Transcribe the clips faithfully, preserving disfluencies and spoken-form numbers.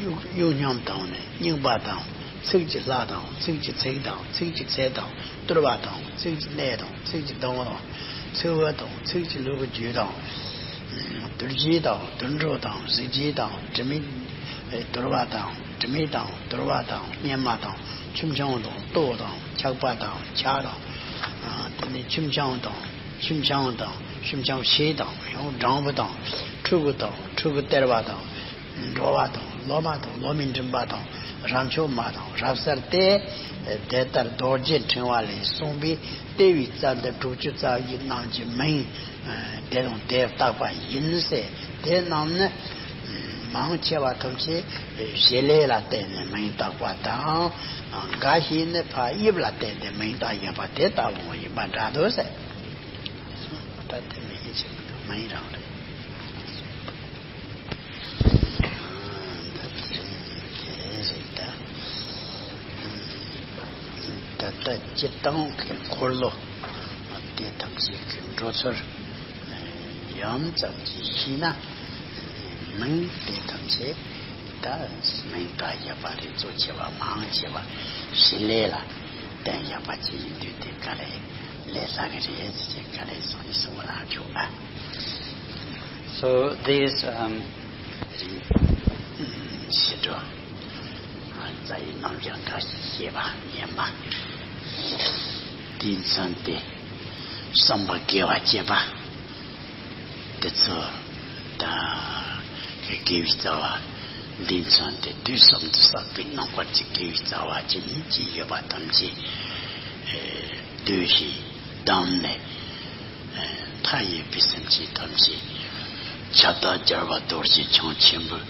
གཡུག་གཡུག་སྙོམས་དང་ནི་རྙིང་པ་དང་། ཚིགས་ཀྱི་ལྷ་དང་། ཚིགས་ཀྱི་ཚིག་དང་། ཚིགས་ཀྱི་ཚད་དང་། དུར་བ་དང་། ཚིགས་ཀྱི་གནས་དང་། ཚིགས་ཀྱི་སྡོང་དང་། ཚིགས་འོད་དང་། ཚིགས་ཀྱི་ལུ་གུ་རྒྱུད་དང་། དུར་རྒྱུད་དང་། དུར་འགྲོ་དང་། གཟི་བརྗིད་དང་། དྲི་མེད་དུར་བ་དང་། དྲི་མེད་དང་། དུར་བ་དང་། སྙེ་མ་དང་། ཆུ་མཆོང་དང་། ལྟོ་དང་། ཆག་པ་དང་། ཆག་དང་། དེ་ནས་ཆུ་མཆོང་དང་། ཆུ་མཆོང་དང་། ཆུ་མཆོང་ཕྱེད་དང་། ཡང་སྦྲང་བུ་དང་། ཕྲུ་གུ་དང་། ཕྲུ་གུ་སྟེར་བ་དང་། འགྲོ་བ་དང་། ལོ་མ་དང་། ལོ་མའི་མགྲིན་པ་དང་། རབ་མཆོག་མ་དང་། རབ་གསལ་ཏེ། དེ་ལྟར་རྡོ་རྗེ་ཕྲེང་བ་ལས་གསུངས་པའི་ལྟེ་བའི་རྩ་འདི་དྲུག་ཅུ་རྩ་བཞི་རྣམས་ཀྱི་མིང་དེ་དང་དེ་བཏགས་པ་ཡིན་ཟེར། དེ་རྣམས་ནི་མང་ཆེ་བ་ཐམས་ཅད་བྱེད་ལས་ལ་བརྟེན་ནས་མིང་བཏགས་པ་དང་། འགའ་ཞིག་ནི་ཕར་དབྱིབས་ལ་བརྟེན་ཏེ་མིང་བཏགས་ཡོད་པ་དེ་ལྟ་བུ་ཡིན་པ་འདྲ་འདུག་ཟེར། ད་དེ་མི་ཡིན་ཞིག་མིན་འདུག་མིང་རང་རེད། ད་དེ་རེད་ད། ད་ལྟ་སྤྱིར་བཏང་གི་འཁོར་ལོ་དེ་ཐམས་ཅད་ཀྱི་འགྲོ་ཚུལ་ཡང་ཙམ་ཅིག་ཤེས་ན། མིང་དེ་ཐམས་ཅད་ད་མིང་བཏགས་ཡོད་པ་རེད། གཙོ་ཆེ་བ་མང་ཆེ་བ་བྱེད་ལས་ལ་བརྟེན་ཡོད་པ་ཅིག་ཡིན་དུས་དེ་ག་ལས་ལས་སླ་གི་རེད་ཅེས་ག་ལས་སོང་ཡིན་གསུང་བ་ལ་ཆོག་ཨ། So this, um, ཞི་ཁྲོ་རྩ་བའི་རྣམ་གཞག་འགའ་ཞིག་བཤད་པ་ཉན་པ། དེས་མཚོན་ཏེ་བསམ་པ་དགེ་བ་བྱེད་པ། དེ་ཚོ་ད་དགེ་བའི་རྩ་བ་འདི་མཚོན་ཏེ་དུས་གསུམ་དུ་བསགས་པའི་རྣམ་དཀར་གྱི་དགེ་བའི་རྩ་བ་ཇི་སྙེད་ཅིག་ཡོད་པ་ཐམས་ཅད་ཨེ་ཟློས་ཤིང་བསྡམས་ནས། ཨེ་མཐའ་ཡས་པའི་སེམས་ཅན་ཐམས་ཅད་ཁྱབ་བདག་རྒྱལ་བ་རྡོ་རྗེ་འཆང་ཆེན་པོའི་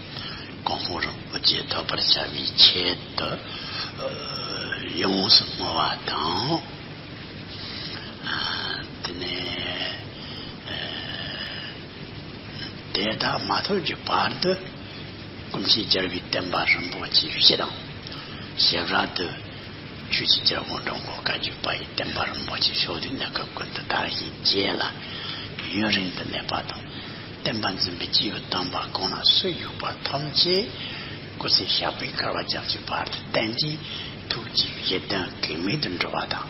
གོ་འཕང་རིན་པོ་ཆེ་ཐོབ་པར་བྱ་བའི་ཆེད་དུ་ཨེ་ཡོངས་སུ་བསྔོ་བ་དང་། དེ་ནས་དེ་དག་མ་ཐོབ་ཀྱི་བར་དུ་སྐུ་མཆེད་རྒྱལ་བའི་བསྟན་པ་རིན་པོ་ཆེ་སྤྱི་དང་། ཞབས་ར་དུ་ཆོས་ཀྱི་རྒྱལ་པོ་འགྲོ་མགོན་བཀའ་བརྒྱུད་པ་ཡི་བསྟན་པ་རིན་པོ་ཆེ་ཕྱོགས་དུས་གནས་སྐབས་ཀུན་ཏུ་དར་ཞིང་རྒྱས་ལ་ཡུན་རིང་དུ་གནས་པ་དང་། བསྟན་པ་འཛིན་པའི་སྤྱི་བོ་དམ་པ་གང་ན་སུ་བཞུགས་པ་ཐམས་ཅད་སྐུ་ཚེ་ཞབས་པད་བསྐལ་པ་བརྒྱ་ཀྱི་བར་དུ་བརྟན་ཅིང་ཐུགས་ཀྱི་བཞེད་དོན་གེགས་མེད་དུ་འགྲུབ་པ་དང་།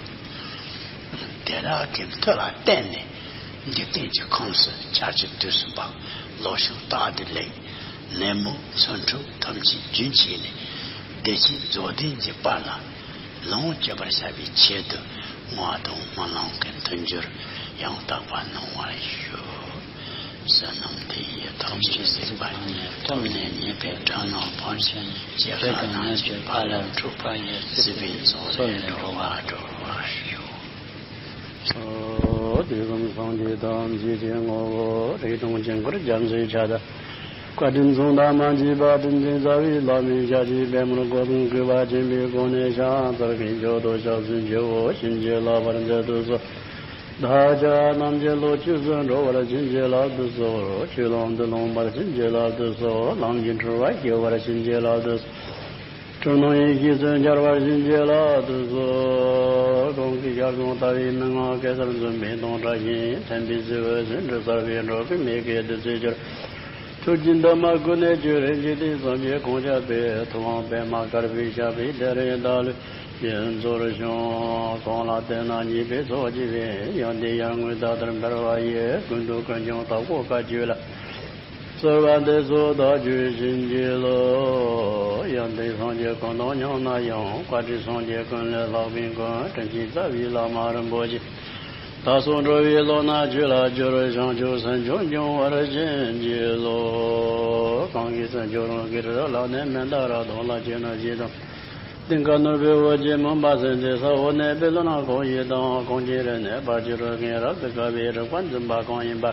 དེ་དག་གི་མཐུ་ལ་བརྟེན་ནས་འཇིག་རྟེན་གྱི་ཁམས་སུ་འཆར་གཞི་དུས་གསུམ་པ་ལོ་ཕྱུགས་རྟག་ཏུ་ལེགས། ནད་མུག་མཚོན་འཁྲུག་ཐམས་ཅད་རྒྱུན་ཆད་ནས་བདེ་སྐྱིད་རྫོགས་ལྡན་གྱི་དཔལ་ལ་ལོངས་སྤྱོད་པར་བྱ་བའི་ཆེད་དུ་བསྔོ་བ་དང་སྨོན་ལམ་གྱི་མཐུན་འགྱུར་ཡང་དག་པ་གནང་བར་ཞུ། བསོད་ནམས་འདི་ཡིས་ཐམས་ཅད་གཟིགས་པ་ཉིད། ཐོབ་ནས་ཉེས་པའི་དགྲ་རྣམས་ཕམ་བྱས་ནས། སྐྱེ་རྒ་ན་འཆིའི་རྦ་རླབས་འཁྲུགས་པ་ཡི། སྲིད་པའི་མཚོ་ལས་འགྲོ་བ་སྒྲོལ་བར་ཤོག། ཨོ། དུས་གསུམ་སངས་རྒྱས་ཐམས་ཅད་ཀྱི་ངོ་བོ། རིགས་དྲུང་དཀྱིལ་འཁོར་རྒྱལ་མཚན་ཁྱབ་བདག་བཀའ་དྲིན་མཚུངས་ཟླ་མ་མཆིས་པ། དྲིན་ཅན་རྩ་བའི་བླ་མའི་ཞབས་ཀྱི་པད་མོར་གོས་གསུམ་གུས་པ་ཆེན་པོས་བཀོད་ནས་ཕྱག་འཚལ་ཞིང་མཆོད་དོ། ཕྱག་འཚལ་མཆོད་འོས་བྱིན་གྱིས་བརླབ་པར་མཛད་དུ་གསོལ། བདག་ཅག་རྣམས་ཀྱི་བློ་ཆོས་སུ་འགྲོ་བར་བྱིན་གྱིས་བརླབ་ཏུ་གསོལ། ཆོས་ལམ་དུ་ལོངས་པར་བྱིན་གྱིས་བརླབ་ཏུ་གསོལ། ལམ་གྱི་འཁྲུལ་པ་སེལ་བར་བྱིན་གྱིས་བརླབ་ཏུ་གསོལ། འཁྲུལ་སྣང་ཡེ་ཤེས་སུ་འཆར་བར་བྱིན་གྱིས་བརླབ་ཏུ་གསོལ། གང་གི་ཞལ་གསུང་ལྟ་བའི་མན་ངག་གེ་སར་འཛིན་པའི་དོན་བཀྲ་ཞིང་མཐུན་པའི་བརྩེ་བའི་ཟུན་འབྲུ་གསལ་བའི་འགྲོ་ཀུན་མི་སྐྱེ་བདུད་རྩིའི་ཆར། ཐུགས་ཀྱི་འདབ་མ་ཀུན་ནས་བསྐྱོད་རིམ་གྱིས་དེང་སངས་རྒྱས་གོང་ཆགས་པའི་ཐུབ་དབང་པདྨ་དཀར་པོའི་ཞབས་པད་བརྟན་རིང་བདག་ལུས་ཡིད་མཚོར་ཤོག། གང་ལ་བརྟེན་ན་ཉེས་པའི་ཚོགས་བགྱིས་པའི་ཡོན་ཏན་ཡར་ངོའི་ཟླ་ལྟར་འབར་བ་ཡི། ཀུན་ཏུ་ཀུན་འབྱུང་དྭགས་པོ་བཀའ་བརྒྱུད་ལ། གསོལ་བ་འདེབས་སོ་བདག་རྒྱུད་བྱིན་གྱིས་རློབས། ཡོན་ཏན་སངས་རྒྱས་ཀུན་དང་མཉམ་ན་ཡང་། བཀའ་དྲིན་སངས་རྒྱས་ཀུན་ལས་ལྷག་པའི་མགོན། དྲིན་ཅན་རྩ་བའི་བླ་མ་རིན་པོ་ཆེ། བདག་སོགས་འགྲོ་བའི་བློ་སྣ་ཆོས་ལ་སྦྱོར། བྱང་ཆུབ་སེམས་མཆོག་འབྱུང་བར་བྱིན་གྱིས་རློབས། གང་གིས་སེམས་མཆོག་རང་གི་རིགས་ལ་བརླགས་ནས། མནན་དང་རབ་ཏུ་ལ་སྤྱད་ན་ཞེ་སྡང་། གཏིང་དཀར་ནོར་བུའི་འོད་ཀྱིས་མུན་པ་སེལ་ཏེ། ས་འོག་གནས་པའི་ཀླུ་རྣམས་འཁོར་བའི་མདངས། གངས་ཀྱི་རི་ནས་བར་གྱི་རོ་ཁེངས་རབ་ཏུ་དཀར་བའི་རིག་པ་འཛིན་པ་གང་ཡིན་པ།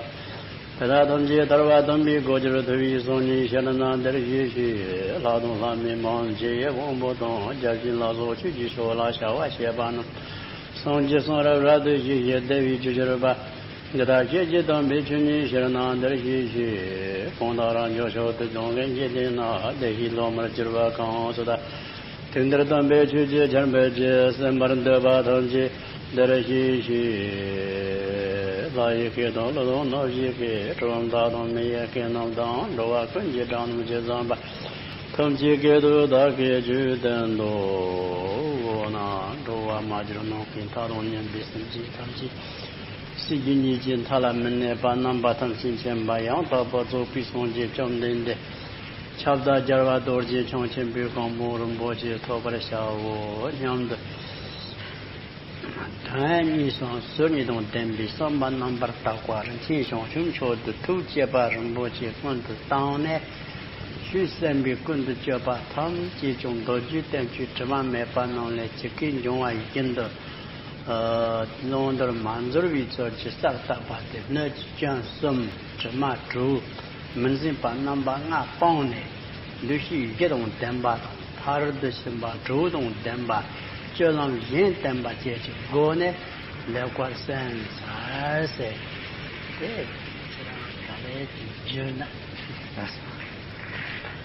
དེ་དག་ཐམས་ཅད་ཐར་པ་དམ་པའི་གོ་ཆར་ཐུབ་པའི་སང་ཉིན་ཤར་ན་འདིར་གཤེགས་ཤིག། ལྷ་དང་ལྷ་མིན་མང་ཆེ་ཡི་དབང་པོ་དང་། བརྒྱ་བྱིན་ལ་སོགས་ཆོས་ཀྱི་ཕྱོགས་ལ་བྱ་བ་བྱེད་པ་རྣམས། སངས་རྒྱས་སང་རབ་རབ་ཏུ་གཤེགས་ཤིག། བདེ་བའི་ཆོས་ཀྱི་རོལ་པ་འདི་དག་ཁྱེད་ཀྱིས་དམ་པའི་ཆོས་ཉིད་ཤར་ན་འདིར་གཤེགས་ཤིག། གང་དག་རབ་འབྱོར་མཆོག་ཏུ་འཛོམས་མཁན་གྱི་དེ་ན། བདེ་གཤེགས་སློབ་མར་གྱུར་པ་གང་སུ་དག། དེང་འདིར་དམ་པའི་ཆོས་ཀྱི་ཆར་འབེབས་ཀྱིས། གསན་པར་འདོད་པ་ཐམས་ཅད་འདིར་གཤེགས་ཤིག། ལྷ་ཡི་སྐད་དང་ཀླུ་དང་གནག་པོའི་སྐད། གྲུལ་བུམ་དག་དང་མི་ཡི་སྐད་རྣམས་དང་། འགྲོ་བ་ཀུན་གྱི་སྒྲ་རྣམས་ཇི་ཙམ་པ། ཐམས་ཅད་སྐད་དུ་བདག་གིས་ཆོས་བསྟན་ཏོ། འོ་ན་འགྲོ་བ་མ་གྱུར་ནམ་མཁའི་མཐའ་དང་མཉམ་པའི་སེམས་ཅན་ཐམས་ཅད་སྲིད་རྒྱུད་ཉིད་ཀྱི་མཐའ་ལ་མི་གནས་པ་རྣམ་པ་ཐམས་ཅད་མཁྱེན་པ་ཡང་དག་པར་རྫོགས་པའི་སངས་རྒྱས་བཅོམ་ལྡན་འདས་ཁྱབ་བདག་རྒྱལ་བ་རྡོ་རྗེ་འཆང་ཆེན་པོའི་གོ་འཕང་རིན་པོ་ཆེ་ཐོབ་པར་བྱའོ་སྙམ་དུ། དོན་གཉིས་སམ་ཟུར་གཉིས་དང་ལྡན་པའི་བསམ་པ་རྣམ་པར་དག་པ་རིན་ཆེན་ཞིང་སྐྱོང་མཆོག་ཏུ་ཐུགས་བསྐྱེད་པ་རིན་པོ་ཆེ་ཀུན་ཏུ་བཏང་ནས། ཆོས་གསན་པའི་ཀུན་ཏུ་སྤྱོད་པ་ཐམས་ཅད་ཀྱང་མདོ་རྒྱུད་བསྟན་བཅོས་དྲི་མ་མེད་པ་རྣམས་ལས་ཇི་སྐད་འབྱུང་བ་ཡི་རྒྱུན་དུ། བླང་དོར་མ་འཛོལ་བའི་ཚུལ་གྱིས་གསལ་བཏབ་པ་སྟེ། སྣོད་ཀྱི་སྐྱོན་གསུམ་དྲི་མ་དྲུག་མི་འཛིན་པ་རྣམ་པ་ལྔ་སྤངས་ནས། འདུ་ཤེས་བཞི་དང་ལྡན་པ་དང་། ཕ་རོལ་ཏུ་ཕྱིན་པ་དྲུག་དང་ལྡན་པ། སྤྱོད་ལམ་གཞན་བསྟེན་པ་བཅས་ཀྱི་སྒོ་ནས་ལེགས་པར་གསན་ཚར་ཟེར་ཏེ། ཁྱེད་རང་ག་རེ་ཅིག་བརྗོད་ན།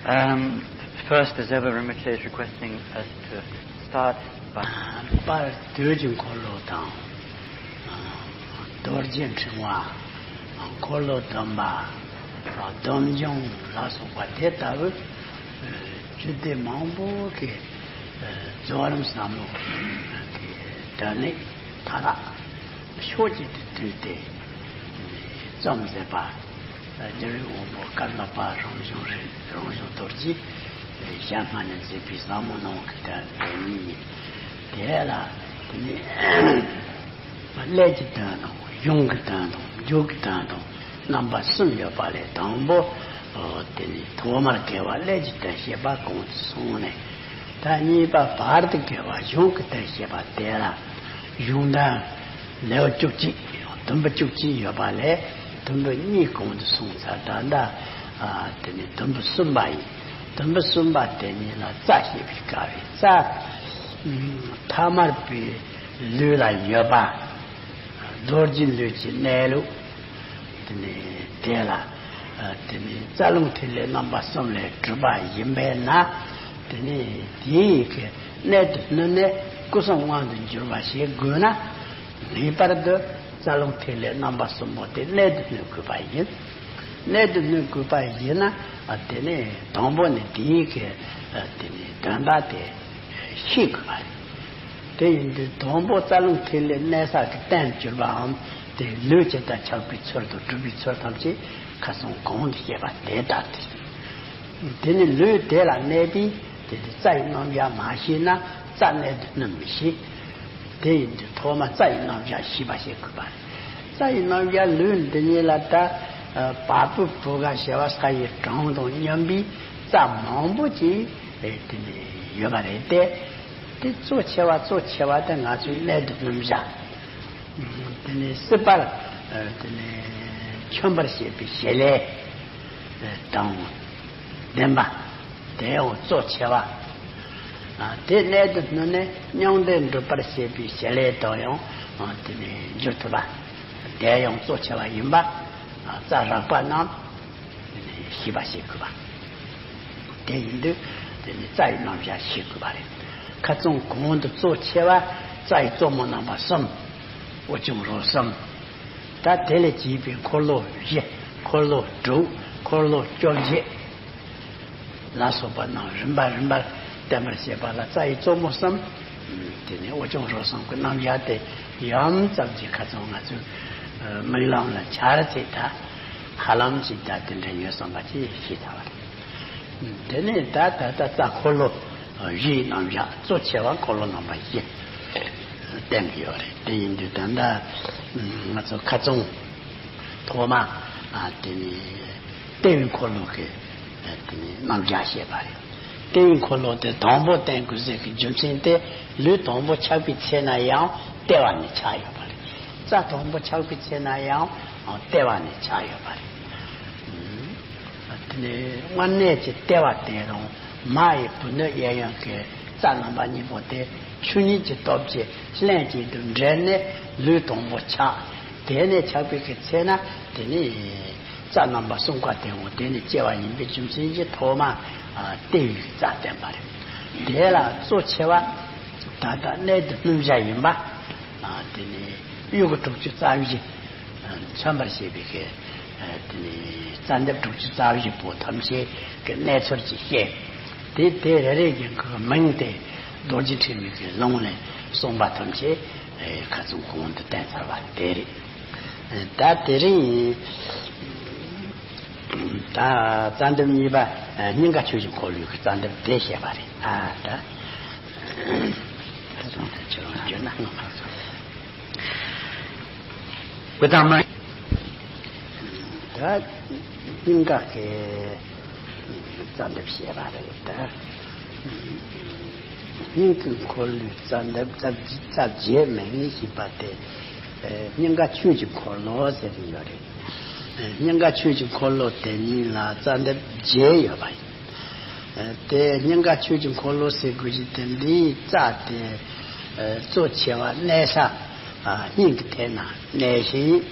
Um, first, as ever, Rinpoche is requesting us to start by པར་དུས་ཀྱི་འཁོར་ལོ་དང་། རྡོ་རྗེ་འཕྲེང་བ། འཁོར་ལོ་སྡོམ་པ། སྡོམ་འབྱུང་ལ་སོགས་པ་དེ་ལྟ་བུ། ཨ། ཆོས་སྡེ་མང་པོ་གི་ཨ་རྫོགས་རིམ་ཟབ་མོ་གི་དོན་ནི་མཐའ་དག་ཕྱོགས་གཅིག་ཏུ་བསྡུས་ཏེ་རྩོམ་མཛད་པ། རྒྱལ་བའི་དབང་པོ་ཀརྨ་པ་རང་བྱུང་རེད། རང་བྱུང་རྡོ་རྗེ་ཞལ་སྔ་ནས་མཛད་པའི་ཟབ་མོ་ནང་གི་དོན་དེ་ཉིད་ཡིན། དེ་ལ་དེ་ནི་ཀླད་ཀྱི་དོན་དང་གཞུང་གི་དོན་དང་མཇུག་གི་དོན་དང་རྣམ་པ་གསུམ་ཡོད་པ་ལས། དང་པོ་དེ་ནི་ཐོག་མར་དགེ་བ་ཀླད་ཀྱི་དོན་བཤད་པ་གོང་དུ་སོང་ནས། ད་གཉིས་པ་བར་དུ་དགེ་བ་གཞུང་གི་དོན་བཤད་པ་དེ་ལ་གཞུང་དོན་ལེའུ་བཅུ་གཅིག་དུམ་བུ་བཅུ་གཅིག་ཡོད་པ་ལས་དུམ་བུ་གཉིས་གོང་དུ་སོང་ཚར། ད་ལྟ་ཨ་དེ་ནི་དུམ་བུ་གསུམ་པ་ཡིན། དུམ་བུ་གསུམ་པ་དེ་ཉིད་ལ་རྩ་བཤད་པའི་སྐབས་རེད། རྩ་ཐ་མལ་པའི་ལུས་ལ་ཡོད་པ། རྡོ་རྗེ་ལུས་ཀྱི་གནས་ལུགས། དེ་ནི་དེ་ལ་ཨ་དེ་ནི་རྩ་རླུང་ཐིག་ལེ་རྣམ་པ་གསུམ་ལས་གྲུབ་པ་ཡིན་པས་ན། དེ་ནི་དེའི་གི་གནད་དུ་བསྣུན་ནས་སྐུ་གསུམ་མངོན་དུ་འགྱུར་བ་བྱེད་དགོས་ན། ངེས་པར་དུ་རྩ་རླུང་ཐིག་ལེ་རྣམ་པ་གསུམ་པོ་དེ་གནད་དུ་བསྣུན་དགོས་པ་ཡིན། གནད་དུ་བསྣུན་དགོས་པ་ཡིན་ན། ཨ་དེ་ནི་དང་པོ་ནི་དེའི་གི་ཨ་དེ་ནི་དོན་དག་དེ་ཤེས་དགོས་པ་རེད། དེ་ཡིན་དུས་དང་པོ་རྩ་རླུང་ཐིག་ལེ་གནས་ས་གི་རྟེན་གྱུར་པའམ། དེ་ལུས་ཇི་ལྟར་ཆགས་པའི་ཚུལ་དང་གྲུབ་པའི་ཚུལ་ཐམས་ཅད་ཁ་སང་གོང་དུ་བཤད་པ་དེ་ལྟར་ཏེ། དེ་ནི་ལུས་དེ་ལ་གནས་པའི་དེ་དེ་རྩ་ཡི་རྣམ་གཞག་མ་ཤེས་ན་རྩ་གནད་དུ་བསྣུན་མི་ཤེས། དེ་ཡིན་དུས་ཐོག་མ་རྩ་ཡི་རྣམ་གཞག་ཤེས་པ་ཞིག་དགོས་པ་རེད། རྩ་ཡི་རྣམ་གཞག་ལུས་འདི་ཉིད་ལ་ད་བ་སྤུ་བུ་ག་ཞེས་པ་ས་ཡི་གྲངས་དང་མཉམ་པའི་རྩ་མང་པོ་ཅིག་དེ་ནི་ཡོད་པ་རེད་དེ། དེ་གཙོ་ཆེ་བ་གཙོ་ཆེ་བ་དེ་ང་ཚོའི་གནད་དུ་སྣུམ་བཞག་དེ་ནས་སྲིད་པར་དེ་ནས་འཆོམས་པར་བྱེད་པའི་བྱེད་ལས་དང་ལྡན་པ། དེ་ཡང་གཙོ་ཆེ་བ། དེ་གནད་དུ་བསྣུན་ནས་མྱང་འདས་འགྲུབ་པར་བྱེད་པའི་བྱེད་ལས་དང་ཡང་དེ་ནས་འགྱུར་ཐུབ་པ། དེ་ཡང་གཙོ་ཆེ་བ་ཡིན་པ། རྩ་རགས་པ་རྣམས། ཤེས་པ་ཤེས་དགོས་པ། དེ་ཡིན་དུས་དེ་ནི་རྩ་ཡི་རྣམ་གཞག་ཤེས་དགོས་པ་རེད། ཁ་སང་གོང་དུ་གཙོ་ཆེ་བ་རྩ་ཡི་གཙོ་མོ་རྣམ་པ་གསུམ། དབུ་སྐྱོང་རོ་གསུམ། ད་དེ་ལས་བྱས་པའི་འཁོར་ལོ་བཞི། འཁོར་ལོ་དྲུག་འཁོར་ལོ་བཅོ་བརྒྱད་ལ་སོགས་པ་རྣམས་རིམ་པ་རིམ་པར་བསྟན་པར་བྱེད་པ་ལ་རྩ་ཡི་གཙོ་མོ་གསུམ། དེ་ནས་དབུ་སྐྱོང་རོ་གསུམ་གྱི་རྣམ་གཞག་དེ་ཡང་ཙམ་གྱིས་ཁ་སང་ང་ཚོས་མིག་ལམ་ལ་འཆར་ཚེ་ད་ཧ་ལམ་ཅིག་ད་དེ་འདྲ་ཡོད་བསམ་པ་ཅིག་ཤེས་ཚར་བ་རེད། དེ་ནས་ད་ད་ལྟ་རྩ་འཁོར་ལོ་བཞིའི་རྣམ་གཞག་གཙོ་ཆེ་བ་འཁོར་ལོ་རྣམ་པ་བཞི་བསྟན་གྱི་ཡོད་རེད། དེ་ཡིན་དུས་ད་ལྟ་ང་ཚོ་ཁ་སང་ཐོག་མ་དེ་ནས་ལྟེ་བའི་འཁོར་ལོ་གི་དེ་ནས་རྣམ་གཞག་བཤད་པ་རེད། ལྟེ་བའི་འཁོར་ལོ་དེ་དང་པོ་བསྟན་དགོས་ཟེར་གྱི་རྒྱུ་མཚན་དེ་ལུས་དང་པོ་ཆགས་པའི་ཚེ་ན་ཡང་ལྟེ་བ་ནས་ཆགས་ཡོད་པ་རེད། རྩ་དང་པོ་ཆགས་པའི་ཚེ་ན་ཡང་ལྟེ་བ་ནས་ཆགས་ཡོད་པ་རེད། དེ་ནས་དངོས་གནས་ཀྱི་ལྟེ་བ་དེ་རང་མ་ཡི་བུ་སྣོད་གཡས་གཡོན་གྱི་རྩ་རྣམ་པ་གཉིས་པོ་དེ་ཆོས་ཉིད་ཀྱི་སྟོབས་ཀྱིས་ལྷན་ཅིག་ཏུ་འདྲེས་ནས་ལུས་དང་པོ་ཆགས། དེ་ནས་ཆགས་པའི་གི་ཚེ་ན་དེ་ནི་རྩ་རྣམ་པ་གསུམ་ཀ་དེ་འོ་དེ་ནི་སྐྱེ་བ་ཡིན་པའི་རྒྱུ་མཚན་གྱིས་ཐོག་མ་ལྟེ་བའི་རྩ་བསྟན་པ་རེད། དེ་ལ་གཙོ་ཆེ་བ་ད་ལྟ་གནད་དུ་སྣུམ་བཞག་ཡིན་པ། དེ་ནི་དབྱུ་གུ་དྲུག་ཅུ་རྩ་བཞི་མཚོན་པར་བྱེད་པའི་གི་དེ་ནི་རྩ་འདེབས་དྲུག་ཅུ་རྩ་བཞི་པོ་ཐམས་ཅད་ཀྱི་གནས་ཚུལ་གྱི་བཤད། དེ་དེ་རེ་རེ་གི་མིང་དེ་རྡོ་རྗེ་ཕྲེང་བའི་གི་ལུང་ལས་གསུངས་པ་ཐམས་ཅད་ཁ་ཚུམ་གོང་དུ་བསྟན་ཚར་བ་དེ་རེད། ད་དེ་རིང་ད་རྩ་འདེབས་གཉིས་པ་སྙིང་ག་ཆོས་ཀྱི་འཁོར་ལོའི་རྩ་འདེབས་དེ་བཤད་པ་རེད། ཨ་ད་ད་དུང་ད་ཁྱེད་རང་བརྗོད་ན་ང་ཕར་ཚུར་བུ་དང་མ། ད་སྙིང་ག་གི་རྩ་འདེབས་བཤད་པ་རེད་ད། སྙིང་གི་འཁོར་ལོའི་རྩ་འདེབས་རྩ་རྩ་བརྒྱད་མིང་ཞེས་པ་དེ། ཨེ་སྙིང་ག་ཆོས་ཀྱི་འཁོར་ལོ་ཟེར་གྱི་ཡོད་རེད། ཨེ་སྙིང་ག་ཆོས་ཀྱི་འཁོར་ལོ་དེ་ཉིད་ལ་རྩ་འདེབས་བརྒྱད་ཡོད་པ་ཡིན། ཨེ་དེ་སྙིང་ག་ཆོས་ཀྱི་འཁོར་ལོ་ཟེར་དགོས་ཀྱི་དེ་འདིའི་རྩ་དེ། ཨེ་གཙོ་ཆེ་བ་གནས་ས། ཨ་སྙིང་གི་ཐད་ན་གནས་ཤིང་།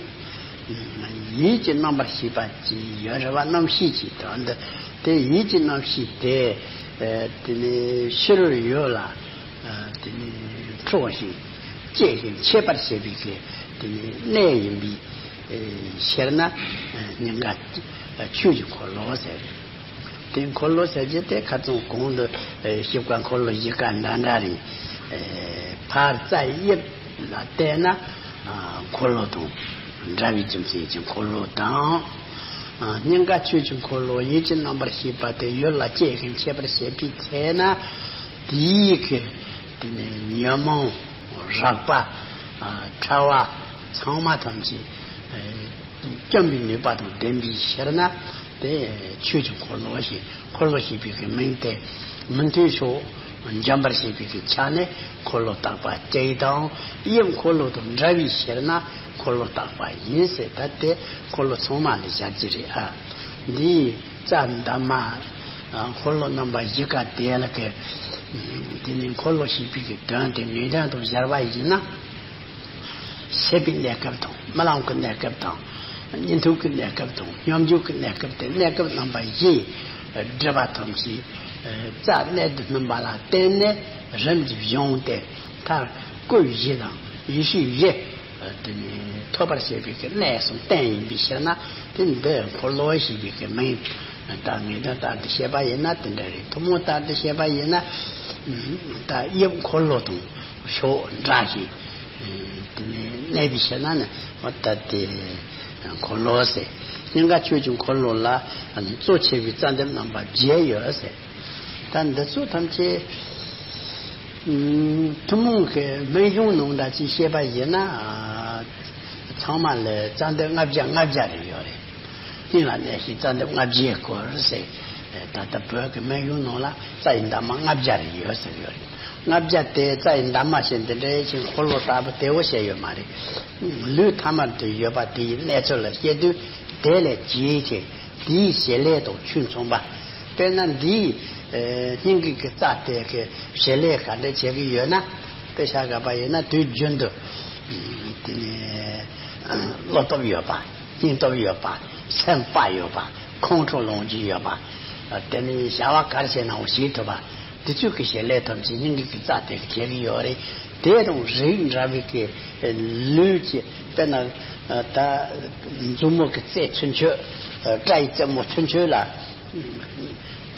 ཡིད་ཀྱི་རྣམ་པར་ཤེས་པ་ཅིག་ཡོད་རེད་བ། རྣམ་ཤེས་ཅིག་དང་འདི་དེ་ཡིད་ཀྱི་རྣམ་ཤེས་དེ། ཨེ་དེ་ནི་ཕྱི་རོལ་ཡུལ་ལ་ཨེ་དེ་ནི་འཕྲོ་ཞིང་སྐྱེ་ཞིང་མཆེད་པར་བྱེད་པའི་གི་དེ་ནི་གནས་ཡིན་པའི་ཨེ་ཕྱིར་ན་ཨེ་སྙིང་ག་ཆོས་ཀྱི་འཁོར་ལོ་ཟེར། དེ་འཁོར་ལོ་ཟེར་རྒྱུ་དེ་ཁ་ཚང་གོང་དུ་ཨེ་ཞིབ་ཀ་འཁོར་ལོ་བཞི་ཀ་འདྲ་འདྲ་རེད། ཨེ་ཕར་རྩ་དབྱིབས་ལ་བལྟས་ན་ཨ་འཁོར་ལོ་དང་འདྲ་བའི་རྒྱུ་མཚན་གྱི་འཁོར་ལོ་དང་། ཨ་སྙིང་ག་ཆོས་ཀྱི་འཁོར་ལོ་ཡིད་ཀྱི་རྣམ་པར་ཤེས་པ་དེ་ཡུལ་ལ་སྐྱེ་ཞིང་མཆེད་པར་བྱེད་པའི་ཚེ་ན་དེའི་གི་དེ་ནི་ཉོན་མོངས་རགས་པ་ཨ་ཕྲ་བ་ཚང་མ་ཐམས་ཅད་ཨེ་བཅོམ་པའི་ནུས་པ་དང་ལྡན་པའི་ཕྱིར་ན་དེ་ཆོས་ཀྱི་འཁོར་ལོ་ཞེས། འཁོར་ལོ་ཞེས་པའི་གི་མིང་དེ་མི་མཐུན་ཕྱོགས་འཇོམས་པར་བྱེད་པའི་གི་ཆ་ནས་འཁོར་ལོ་བརྟག་པ་སྤྱི་དང་དབྱིབས་འཁོར་ལོ་དང་འདྲ་བའི་ཕྱིར་ན་འཁོར་ལོ་བརྟག་པ་ཡིན་ཟེར། ད་དེ་འཁོར་ལོ་ཚང་མ་ལ་བཞག་རྒྱུ་རེད་ཨ། འདིའི་རྩ་འདབ་མ་འཁོར་ལོ་རྣམ་པ་བཞི་ཀ་དེ་ལ་གི་དེ་ནི་འཁོར་ལོ་ཞེས་པའི་གི་དོན་དེ་ནུས་ལྡན་དུ་སྦྱར་བ་ཡིན་ན། སད་པའི་གནས་སྐབས་དང་རྨི་ལམ་གྱི་གནས་སྐབས་དང་། གཉིད་འཐུག་གི་གནས་སྐབས་དང་སྙོམས་འཇུག་གི་གནས་སྐབས་ཏེ་གནས་སྐབས་རྣམ་པ་བཞི་སྒྲུབ་པ་ཐམས་ཅད་རྩ་གནད་དུ་སྨིན་པ་ལ་བརྟེན་ནས་རིམ་གྱིས་བྱུང་སྟེ་མཐར་སྐུ་བཞི་དང་ཡེ་ཤེས་བཞི་དེ་ནི་ཐོབ་པར་བྱེད་པའི་གི་གནས་སམ་རྟེན་ཡིན་པའི་ཕྱིར་ན་དེ་འདི་འཁོར་ལོ་ཞེས་པའི་གི་མིང་། ད་ངེས་དོན་ལྟར་དུ་བཤད་པ་ཡིན་ན་དེ་འདྲ་རེད། ཐུན་མོང་ལྟར་དུ་བཤད་པ་ཡིན་ན་ད་དབྱིབས་འཁོར་ལོ་དང་ཕྱོགས་འདྲ་ཞིང་། དེ་ནས་གནས་པའི་ཕྱིར་ན་ནི་འོ་ད་དེ་འཁོར་ལོ་ཟེར། སྙིང་ག་ཆོས་ཀྱི་འཁོར་ལོ་ལ་གཙོ་ཆེ་བའི་རྩ་འདེབས་རྣམ་པ་བརྒྱད་ཡོད་ཟེར། ད་འདི་ཚོ་ཐམས་ཅད་ཐུན་མོང་གི་སྨན་གཞུང་ནང་འདྲ་ཅིག་བཤད་པ་ཡིན་ན་ཚང་མ་ལ་རྩ་འདེབས་ལྔ་བརྒྱ་ལྔ་བརྒྱ་རེ་ཡོད་རེད། སྙིང་ལ་གནས་ཤིང་རྩ་འདེབས་ལྔ་བརྒྱའི་སྐོར་ཟེར། ད་ལྟ་བོད་ཀྱི་སྨན་གཞུང་ནང་ལ་རྩ་ཡི་འདབ་མ་ལྔ་བརྒྱ་རེ་ཡོད་ཟེར་ཡོད་རེད། ལྔ་བརྒྱ་དེ་རྩ་ཡི་འདབ་མ་ཞེས་འདི་འདྲའི་ཞིང་འཁོར་ལོ་ལྟ་བུ་དེ་བོ་བཤད་ཡོད་མ་རེད། ལུས་ཐ་མལ་དུ་ཡོད་པ་དེ་ཡི་གནས་ཚུལ་ལ་བཤད་དུས་དེ་ལས་ཇི་ཆེ་དེའི་བྱེད་ལས་དང་ཆོས་མཚུངས་པ། དཔེར་ན་འདིའི་སྙིང་གི་གི་རྩ་དེ་གི་བྱེད་ལས་ག་འདྲ་བྱེད་ཀྱི་ཡོད་ན། དཔེ་ཆ་བཞག་པ་ཡིན་ན་དུས་རྒྱུན་དུ་དེ་ནི་བློ་སྟོབས་ཡོད་པ། སྙིང་སྟོབས་ཡོད་པ། སེམས་དཔའ་ཡོད་པ། ཁོང་ཁྲོ་ལངས་རྒྱུ་ཡོད་པ། དེ་ནི་བྱ་བ་ག་རེ་བྱས་ནའང་བྱེད་ཐུབ་པ། དེ་ཚོའི་གི་བྱེད་ལས་ཐམས་ཅད་སྙིང་གི་གི་རྩ་དེ་གི་བྱེད་ཀྱི་ཡོད་རེད། དེ་དང་རིགས་འདྲ་བའི་གི་ལུས་ཀྱི་དཔེར་ན་ད་མཛུབ་མོ་གི་རྩེ་ཚུན་ཆོད། སྐྲ་ཡི་རྩེ་མོ་ཚུན་ཆོད་ལ།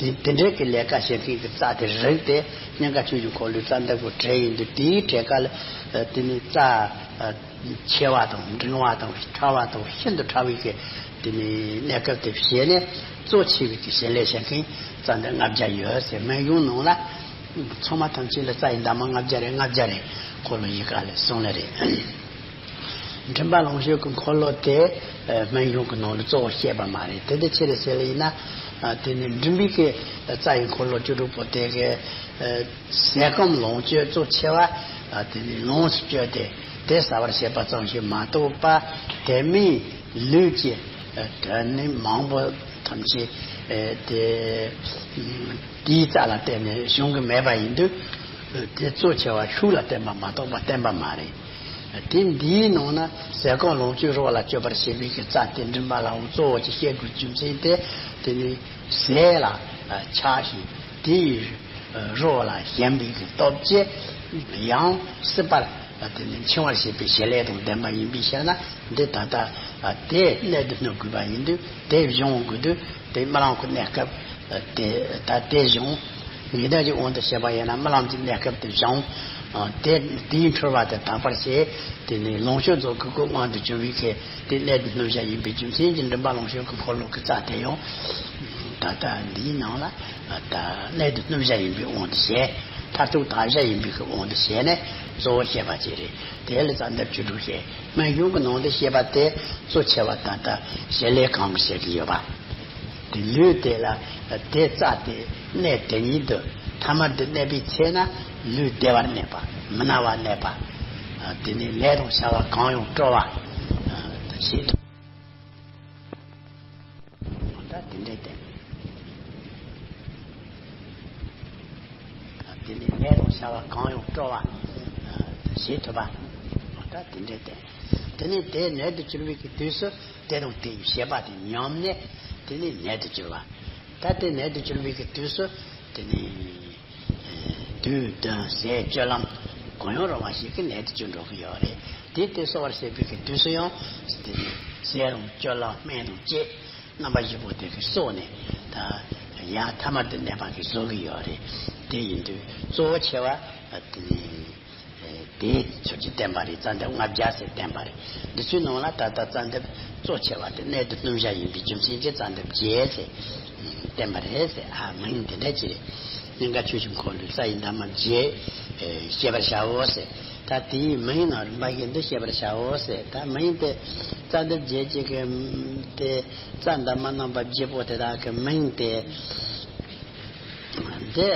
དེ་དེ་འདྲའི་གི་ལས་ཀ་བྱེད་མཁན་གྱི་རྩ་དེ་རིགས་དེ་སྙིང་ག་ཆོས་ཀྱི་འཁོར་ལོའི་རྩ་འདབ་ཀྱི་གྲས་ཡིན་དུས་དེའི་གྲས་ཀ་ལ་དེ་ནི་རྩ་ཆེ་བ་དང་འབྲིང་བ་དང་ཕྲ་བ་དང་ཤིན་ཏུ་ཕྲ་བའི་གི་དེ་ནི་གནས་སྐབས་དེ་བྱས་ནས་གཙོ་ཆེ་བའི་གི་བྱེད་ལས་བྱེད་མཁན་རྩ་འདབ་ལྔ་བརྒྱ་ཡོད་ཟེར། སྨན་གཞུང་ནང་ལ་ཚང་མ་ཐམས་ཅད་ལ་རྩ་ཡི་འདབ་མ་ལྔ་བརྒྱ་རེ་ལྔ་བརྒྱ་རེ་འཁོར་ལོ་བཞི་ཀ་ལ་གསུངས་ལེ་རེད། མགྲིན་པ་ལོངས་སྤྱོད་ཀྱི་འཁོར་ལོ་དེ་སྨན་གཞུང་གི་ནང་ལ་གཙོ་བོ་བཤད་པ་མ་རེད། དེ་འདྲ་ཅི་རེད་ཟེར་ལ་ཡིན་ན། དེ་ནི་མགྲིན་པའི་གི་རྩ་ཡི་འཁོར་ལོ་བཅུ་དྲུག་པོ་དེ་གི་ཟས་སྐོམ་ལོངས་སྤྱོད་གཙོ་ཆེ་བ་དེ་ནི་ལོངས་སུ་སྤྱོད་དེ་དེ་ཟ་བར་བྱེད་པ་ཙམ་ཞིག་མ་གཏོགས་པ་དེ་མིན་ལུས་ཀྱི་དོན་ནི་མང་པོ་ཐམས་ཅད་དེ་དེའི་རྩ་ལ་བརྟེན་ནས་བྱུང་གི་མེད་པ་ཡིན་དུས། དེ་གཙོ་ཆེ་བ་ཤུགས་ལ་བརྟེན་པ་མ་གཏོགས་པ་བརྟེན་པ་མ་རེད། དེ་འདིའི་ནང་ན་ཟས་སྐོམ་ལོངས་སྤྱོད་རོགས་ལ་སྤྱོད་པར་བྱེད་པའི་གི་རྩ་དེ་མགྲིན་པ་ལའང་གཙོ་བོ་ཅིག་བཤད་དགོས་རྒྱུ་མཚན་དེ་དེ་ནི་ཟས་ལ་ཆགས་ཤིང་དེའི་རོགས་ལ་ཞེན་པའི་གི་སྟོབས་ཀྱིས་ཡང་སྲིད་པར་དེ་ནི་འཆིང་བར་བྱེད་པའི་བྱེད་ལས་དང་ལྡན་པ་ཡིན་པའི་ཕྱིར་ན་འདི་ད་ལྟ་དེ་གནད་དུ་སྣུར་དགོས་པ་ཡིན་དུས་དེ་སྦྱོང་དགོས་དུས་དེ་རྨི་ལམ་གྱི་གནས་སྐབས་དེ་ད་དེ་སྦྱོང་། ཡི་དྭགས་ཀྱི་དབང་དུ་བྱས་པ་ཡིན་ན་རྨི་ལམ་གྱི་གནས་སྐབས་དེ་སྦྱང་། ཨ། དེ་དེའི་འཁྲུལ་པ་དེ་དག་པར་བྱས། དེ་ནས་ལོངས་སྤྱོད་རྫོགས་སྐུའི་སྐུ་དབང་དུ་གྱུར་པའི་ཁེ་དེ་གནད་དུ་སྣུབ་བྱ་ཡིན་པའི་རྒྱུ་མཚན་གྱིས་མགྲིན་པ་ལོངས་སྤྱོད་ཀྱི་འཁོར་ལོ་གི་རྩ་དེ་ཡང་ད་ལྟ་འདིའི་ནང་ལ་ད་གནད་དུ་སྣུབ་བྱ་ཡིན་པའི་དབང་དུ་བྱས། མཐར་ཐུག་དག་བྱ་ཡིན་པའི་གི་དབང་དུ་བྱས་ནས་གཙོ་བོ་བཤད་པ་ཅིག་རེད། དེ་ལ་རྩ་འདབ་བཅུ་དྲུག་བཤད། སྨན་གཞུང་གི་ནང་དུ་བཤད་པ་དེ་གཙོ་ཆེ་བ་ད་ལྟ་བྱེད་ལས་གང་གི་བཤད་ཀྱི་ཡོད་པ། དེ་ལུས་དེ་ལ་དེ་རྩ་དེ་གནས་དེ་ཉིད་དུ་ཐ་མལ་དུ་གནས་པའི་ཚེ་ན་ལུས་བདེ་བར་གནས་པ། མི་ན་བར་གནས་པ། དེ་ནས་ལས་དང་བྱ་བ་གང་ཡང་སྤྲོ་བ་ཞེས་དང་། ད་དེ་འདྲའི་སྟེང་། དེ་ནས་ལས་དང་བྱ་བ་གང་ཡང་སྤྲོ་བ་ཞེས་ཐུབ་པ། ད་དེ་འདྲའི་སྟེང་། དེ་ནས་དེ་གནད་དུ་གྱུར་པའི་གི་དུས་སུ། དེ་དང་དེའི་བྱེད་པ་དེ་ཉམས་ནས་དེ་ནས་གནད་དུ་གྱུར་པ། ད་དེ་གནད་དུ་གྱུར་པའི་གི་དུས་སུ། དེ་ནས་དུས་གདོན་ཟས་སྤྱོད་ལམ་གང་ཡང་རུང་བ་ཞིག་གི་གནད་དུ་གྱུར་འགྲོ་གི་ཡོད་རེད། དེ་དེ་གསོ་བར་བྱེད་པའི་གི་དུས་སུ་ཡང་དེ་ནས་ཟས་རུང་སྤྱོད་ལམ་སྨན་དང་བཅས་རྣམ་པ་བཞི་པོ་དེ་གི་གསོག་ནས་ད་ཡང་ཐ་མལ་དུ་གནས་པ་གི་བཟོ་གི་ཡོད་རེད། དེ་ཡིན་དུས་གཙོ་བོ་ཆེ་བ་དེ་ནས། དེའི་ཚུལ་གྱིས་བསྟན་པ་རེད། རྩ་འདབ་ལྔ་བརྒྱ་ཟེར་བསྟན་པ་རེད། འདི་ཚོའི་ནང་ལ་ད་ལྟ་རྩ་འདབ་གཙོ་ཆེ་བ་དེ་གནད་དུ་སྣུབ་བྱ་ཡིན་པའི་རྒྱུ་མཚན་གྱིས་རྩ་འདབ་བརྒྱད་ཟེར་བསྟན་པ་རེད་ཟེར། ཨ། མིང་འདི་འདྲ་ཅིག་རེད། སྙིང་ག་ཆོས་ཀྱི་འཁོར་ལོའི་རྩ་ཡི་འདབ་མ་བརྒྱད་ཤེས་པར་བྱའོ་ཟེར། ད་དེའི་མིང་ནང་རིམ་པ་བཞིན་དུ་ཤེས་པར་བྱའོ་ཟེར། ད་མིང་དེ་རྩ་འདབ་བརྒྱད་ཅིག་གི་དེ་རྩ་འདབ་མ་རྣམ་པ་བརྒྱད་པོ་དེ་དག་གི་མིང་དེ། འདི་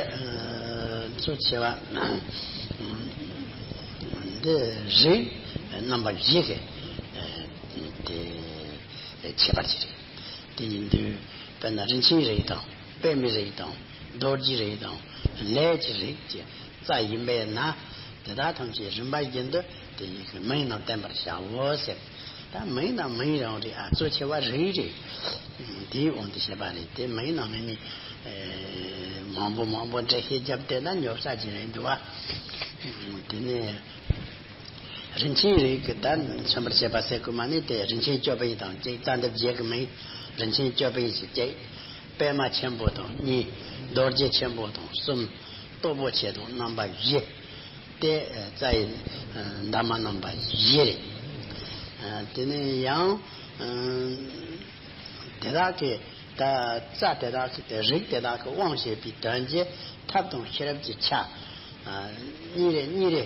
གཙོ་ཆེ་བ། འདི་རིགས་རྣམ་པ་བཞི་གི་དེ་ཁྱད་པར་ཅིག་རེད། དེ་ཡིན་དུས་དཔེར་ན་རིན་ཆེན་རིགས་དང་པདྨའི་རིགས་དང་རྡོ་རྗེའི་རིགས་དང་ལས་ཀྱི་རིགས་ཀྱི་རྩ་ཡིན་པས་ན། དེ་དག་ཐམས་ཅད་རིམ་པ་བཞིན་དུ་དེ་ཡི་གི་མིང་རྣམས་བསྟན་པར་བྱའོ་ཟེར། ད་མིང་དང་མིང་རང་རེད། ཨ། གཙོ་ཆེ་བ་རིགས་རེད། དེའི་དབང་དུ་བྱས་པ་རེད། དེ་མིང་དང་མིང་ནི་མང་པོ་མང་པོ་འགྲེལ་བཤད་བརྒྱབ་བསྡད་ན་ཉོབ་ས་ཅིག་རེད་འདུག་བ། དེ་ནས་རིན་ཆེན་རིགས་ཀྱི་ད་མཚོན་པར་བྱེད་པ་ཟེར་དགོས་མ་ནི། དེ་རིན་ཆེན་བཅུ་པའི་དང་གཅིག་རྩ་འདབ་བརྒྱད་ཀྱི་མིང་རིན་ཆེན་བཅུ་པའི་ཞིག་གཅིག་པདྨ་ཆེན་པོ་དང་གཉིས། རྡོ་རྗེ་ཆེན་པོ་དང་གསུམ། སྟོབས་པོ་ཆེ་དང་རྣམ་པ་བཞི། དེ་རྩ་ཡི་འདབ་མ་རྣམ་པ་བཞི་རེད། དེ་ནས་ཡང་དེ་དག་གི་ད་རྩ་དེ་དག་གི་དེ་རིགས་དེ་དག་གི་དབང་བྱེད་པའི་དོན་གྱི་ཐབས་དང་ཤེས་རབ་ཀྱི་ཆ་གཉིས་རེ་གཉིས་རེ་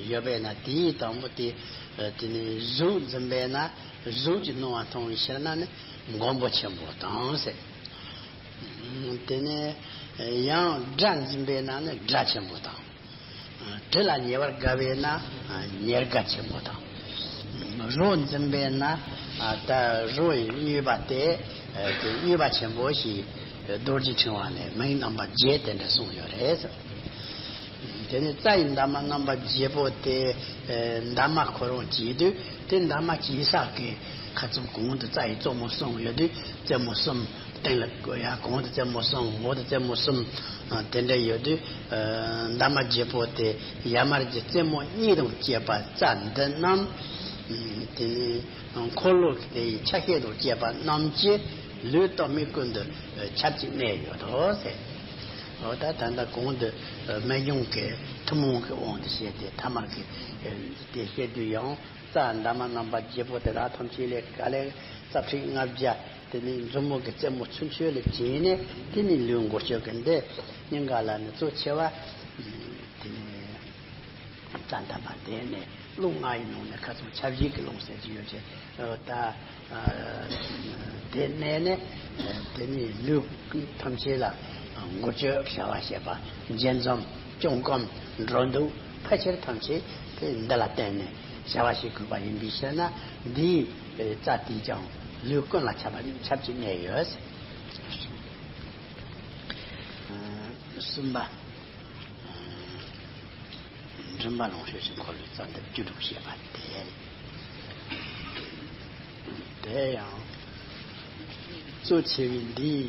ཡོད་པས་ན། དེའི་དང་པོ་དེ་དེ་ནས་གཟུགས་འཛིན་པས་ན་གཟུགས་ཀྱི་སྣང་བ་མཐོང་བའི་ཕྱིར་ན་ནི་མགོན་པོ་ཆེན་པོ་དང་ཟེར། དེ་ནས་ཡང་སྒྲ་འཛིན་པས་ན་ནི་སྒྲ་ཆེན་པོ་དང་། དྲི་ལ་ཉེ་བར་དགའ་བས་ན་ཉེར་དགའ་ཆེན་པོ་དང་། རོ་འཛིན་པས་ན་ད་རོ་ཡི་མྱོས་པ་དེ་དེ་མྱོས་པ་ཆེན་པོ་ཞེས་རྡོ་རྗེ་ཕྲེང་བ་ནས་མིང་རྣམ་པ་བརྒྱད་དེ་འདྲ་གསུངས་ཡོད་རེད། དེ་ནས་རྩ་ཡི་འདབ་མ་རྣམ་པ་བརྒྱད་པོ་དེ་འདབ་མ་ཁོ་རང་བྱས་དུས་དེ་འདབ་མ་བྱས་ས་གི་ཁ་ཚུམ་གོང་དུ་རྩ་ཡི་རྩེ་མོ་གསུམ་ཡོད་དུས་རྩེ་མོ་གསུམ། སྟེང་ལ་ཡར་གོང་དུ་རྩེ་མོ་གསུམ། འོག་ཏུ་རྩེ་མོ་གསུམ། དེ་འདྲ་ཡོད་དུས་འདབ་མ་བརྒྱད་པོ་དེ་ཡར་མར་གྱི་རྩེ་མོ་གཉིས་དང་བཅས་པ་རྩ་འདི་རྣམས། དེ་ནས་འཁོར་ལོ་དེ་ཡི་ཆ་ཤས་དང་བཅས་པ་རྣམས་ཀྱི་ལུས་སྟོད་སྨད་ཀུན་ཏུ་ཁྱབ་ཅིང་གནས་ཡོད་དོ་ཟེར། འོ་ད་ད་ལྟ་གོང་དུ་སྨན་གཞུང་གི་ཐུན་མོང་གི་དབང་དུ་བྱས་ཏེ་ཐ་མལ་གྱི་དེ་བཤད་དུས་ཡང་། རྩ་འདབ་མ་རྣམ་པ་བརྒྱད་པོ་དེ་དག་ཐམས་ཅད་ལས་ག་ལེར་རྩ་ཕྲུག་ལྔ་བརྒྱ། དེ་ནས་མཛུབ་མོ་གི་རྩེ་མོ་ཚུན་ཆད་ལ་བྱས་ནས་དེ་ནས་ལུས་མགོ་ཅོག་གི་འདི་སྙིང་ག་ལ་ནི་གཙོ་ཆེ་བ། དེ་ནས་རྩ་འདབ་མ་དེ་ནས་རླུང་ལྔ་ཡི་ནང་ནས་ཁ་ཚུམ་ཆ་བཞག་གི་རླུང་ཟེར་གྱི་ཡོད་ཅེ། ད་དེ་གནས་ནས་དེ་ནས་ལུས་ཐམས་ཅད་ལ་མགོ་ཅོག་བྱ་བ་བྱེད་པ། འབྱེད་འཛུམ། བཅོམ་སྐོམ། འགྲོ་འདུག་ཕལ་ཆེར་ཐམས་ཅད་དེ་འདི་ལ་བརྟེན་ནས་བྱ་བ་བྱེད་དགོས་པ་ཡིན་པའི་ཕྱིར་ན། འདིའི་རྩ་དེས་ཀྱང་ལུས་ཀུན་ལ་ཁྱབ་པ་ཁྱབ་ཅིང་གནས་ཡོད། གསུམ་པ། མགྲིན་པ་ལོངས་སྤྱོད་ཀྱི་འཁོར་ལོའི་རྩ་འདབ་བཅུ་དྲུག་བཤད་པ་དེ་རེད། དེ་ཡང་གཙོ་ཆེ་བའི་འདིའི་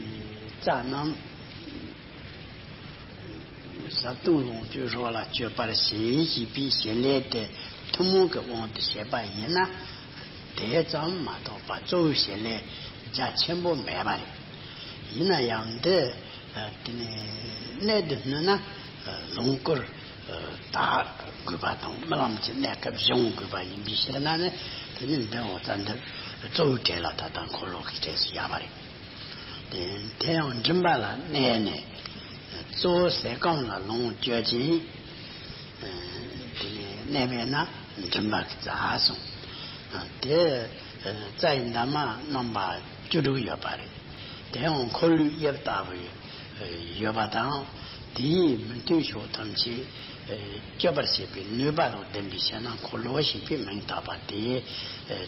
རྩ་རྣམས། ཟབ་དོན་ལོངས་སྤྱོད་རོ་ལ་སྤྱོད་པར་བྱེད་ཅེས་པའི་བྱེད་ལས་དེ་ཐུན་མོང་གི་དབང་དུ་བྱས་པ་ཡིན་ན། དེ་ཙམ་མ་གཏོགས་པ་གཙོ་བོའི་བྱེད་ལས་རྒྱ་ཆེན་པོ་མེད་པ་རེད། ཡིན་ན་ཡང་འདི་ དེ་ནས་གནད་དུ་སྣུན་ན་ལོངས་སྐུར་དག་དགོས་པ་དང་། རྨི་ལམ་གྱི་གནས་སྐབས་སྦྱོང་དགོས་པ་ཡིན་པའི་ཕྱིར་ན་ནི། དེ་ནི་འདི་འོ་ཙམ་འདིར་གཙོ་བོའི་གྲས་ལ་ད་ལྟ་འཁོར་ལོ་གི་གྲས་སུ་བཞག་པ་རེད། དེ་དེ་ཡང་མགྲིན་པ་ལ་གནས་ནས། གཙོ་བོ་ཟས་སྐོམ་ལ་ལོངས་སྤྱོད་ཅིང་། དེ་ནས་གནས་པས་ན་མགྲིན་པ་གི་རྩ་གསུངས། དེ་རྩ་ཡི་འདབ་མ་རྣམ་པ་བཅུ་དྲུག་ཡོད་པ་རེད། དེ་ཡང་འཁོར་ལོའི་དབྱིབས་ལྟ་བུ་ཡོད་པ་དང་། དེའི་མི་མཐུན་ཕྱོགས་ཐམས་ཅད་གཅོད་པར་བྱེད་པའི་ནུས་པ་དང་ལྡན་པའི་ཕྱིར་ན། འཁོར་ལོ་ཞེས་པའི་མིང་བཏགས་པ་དེའི་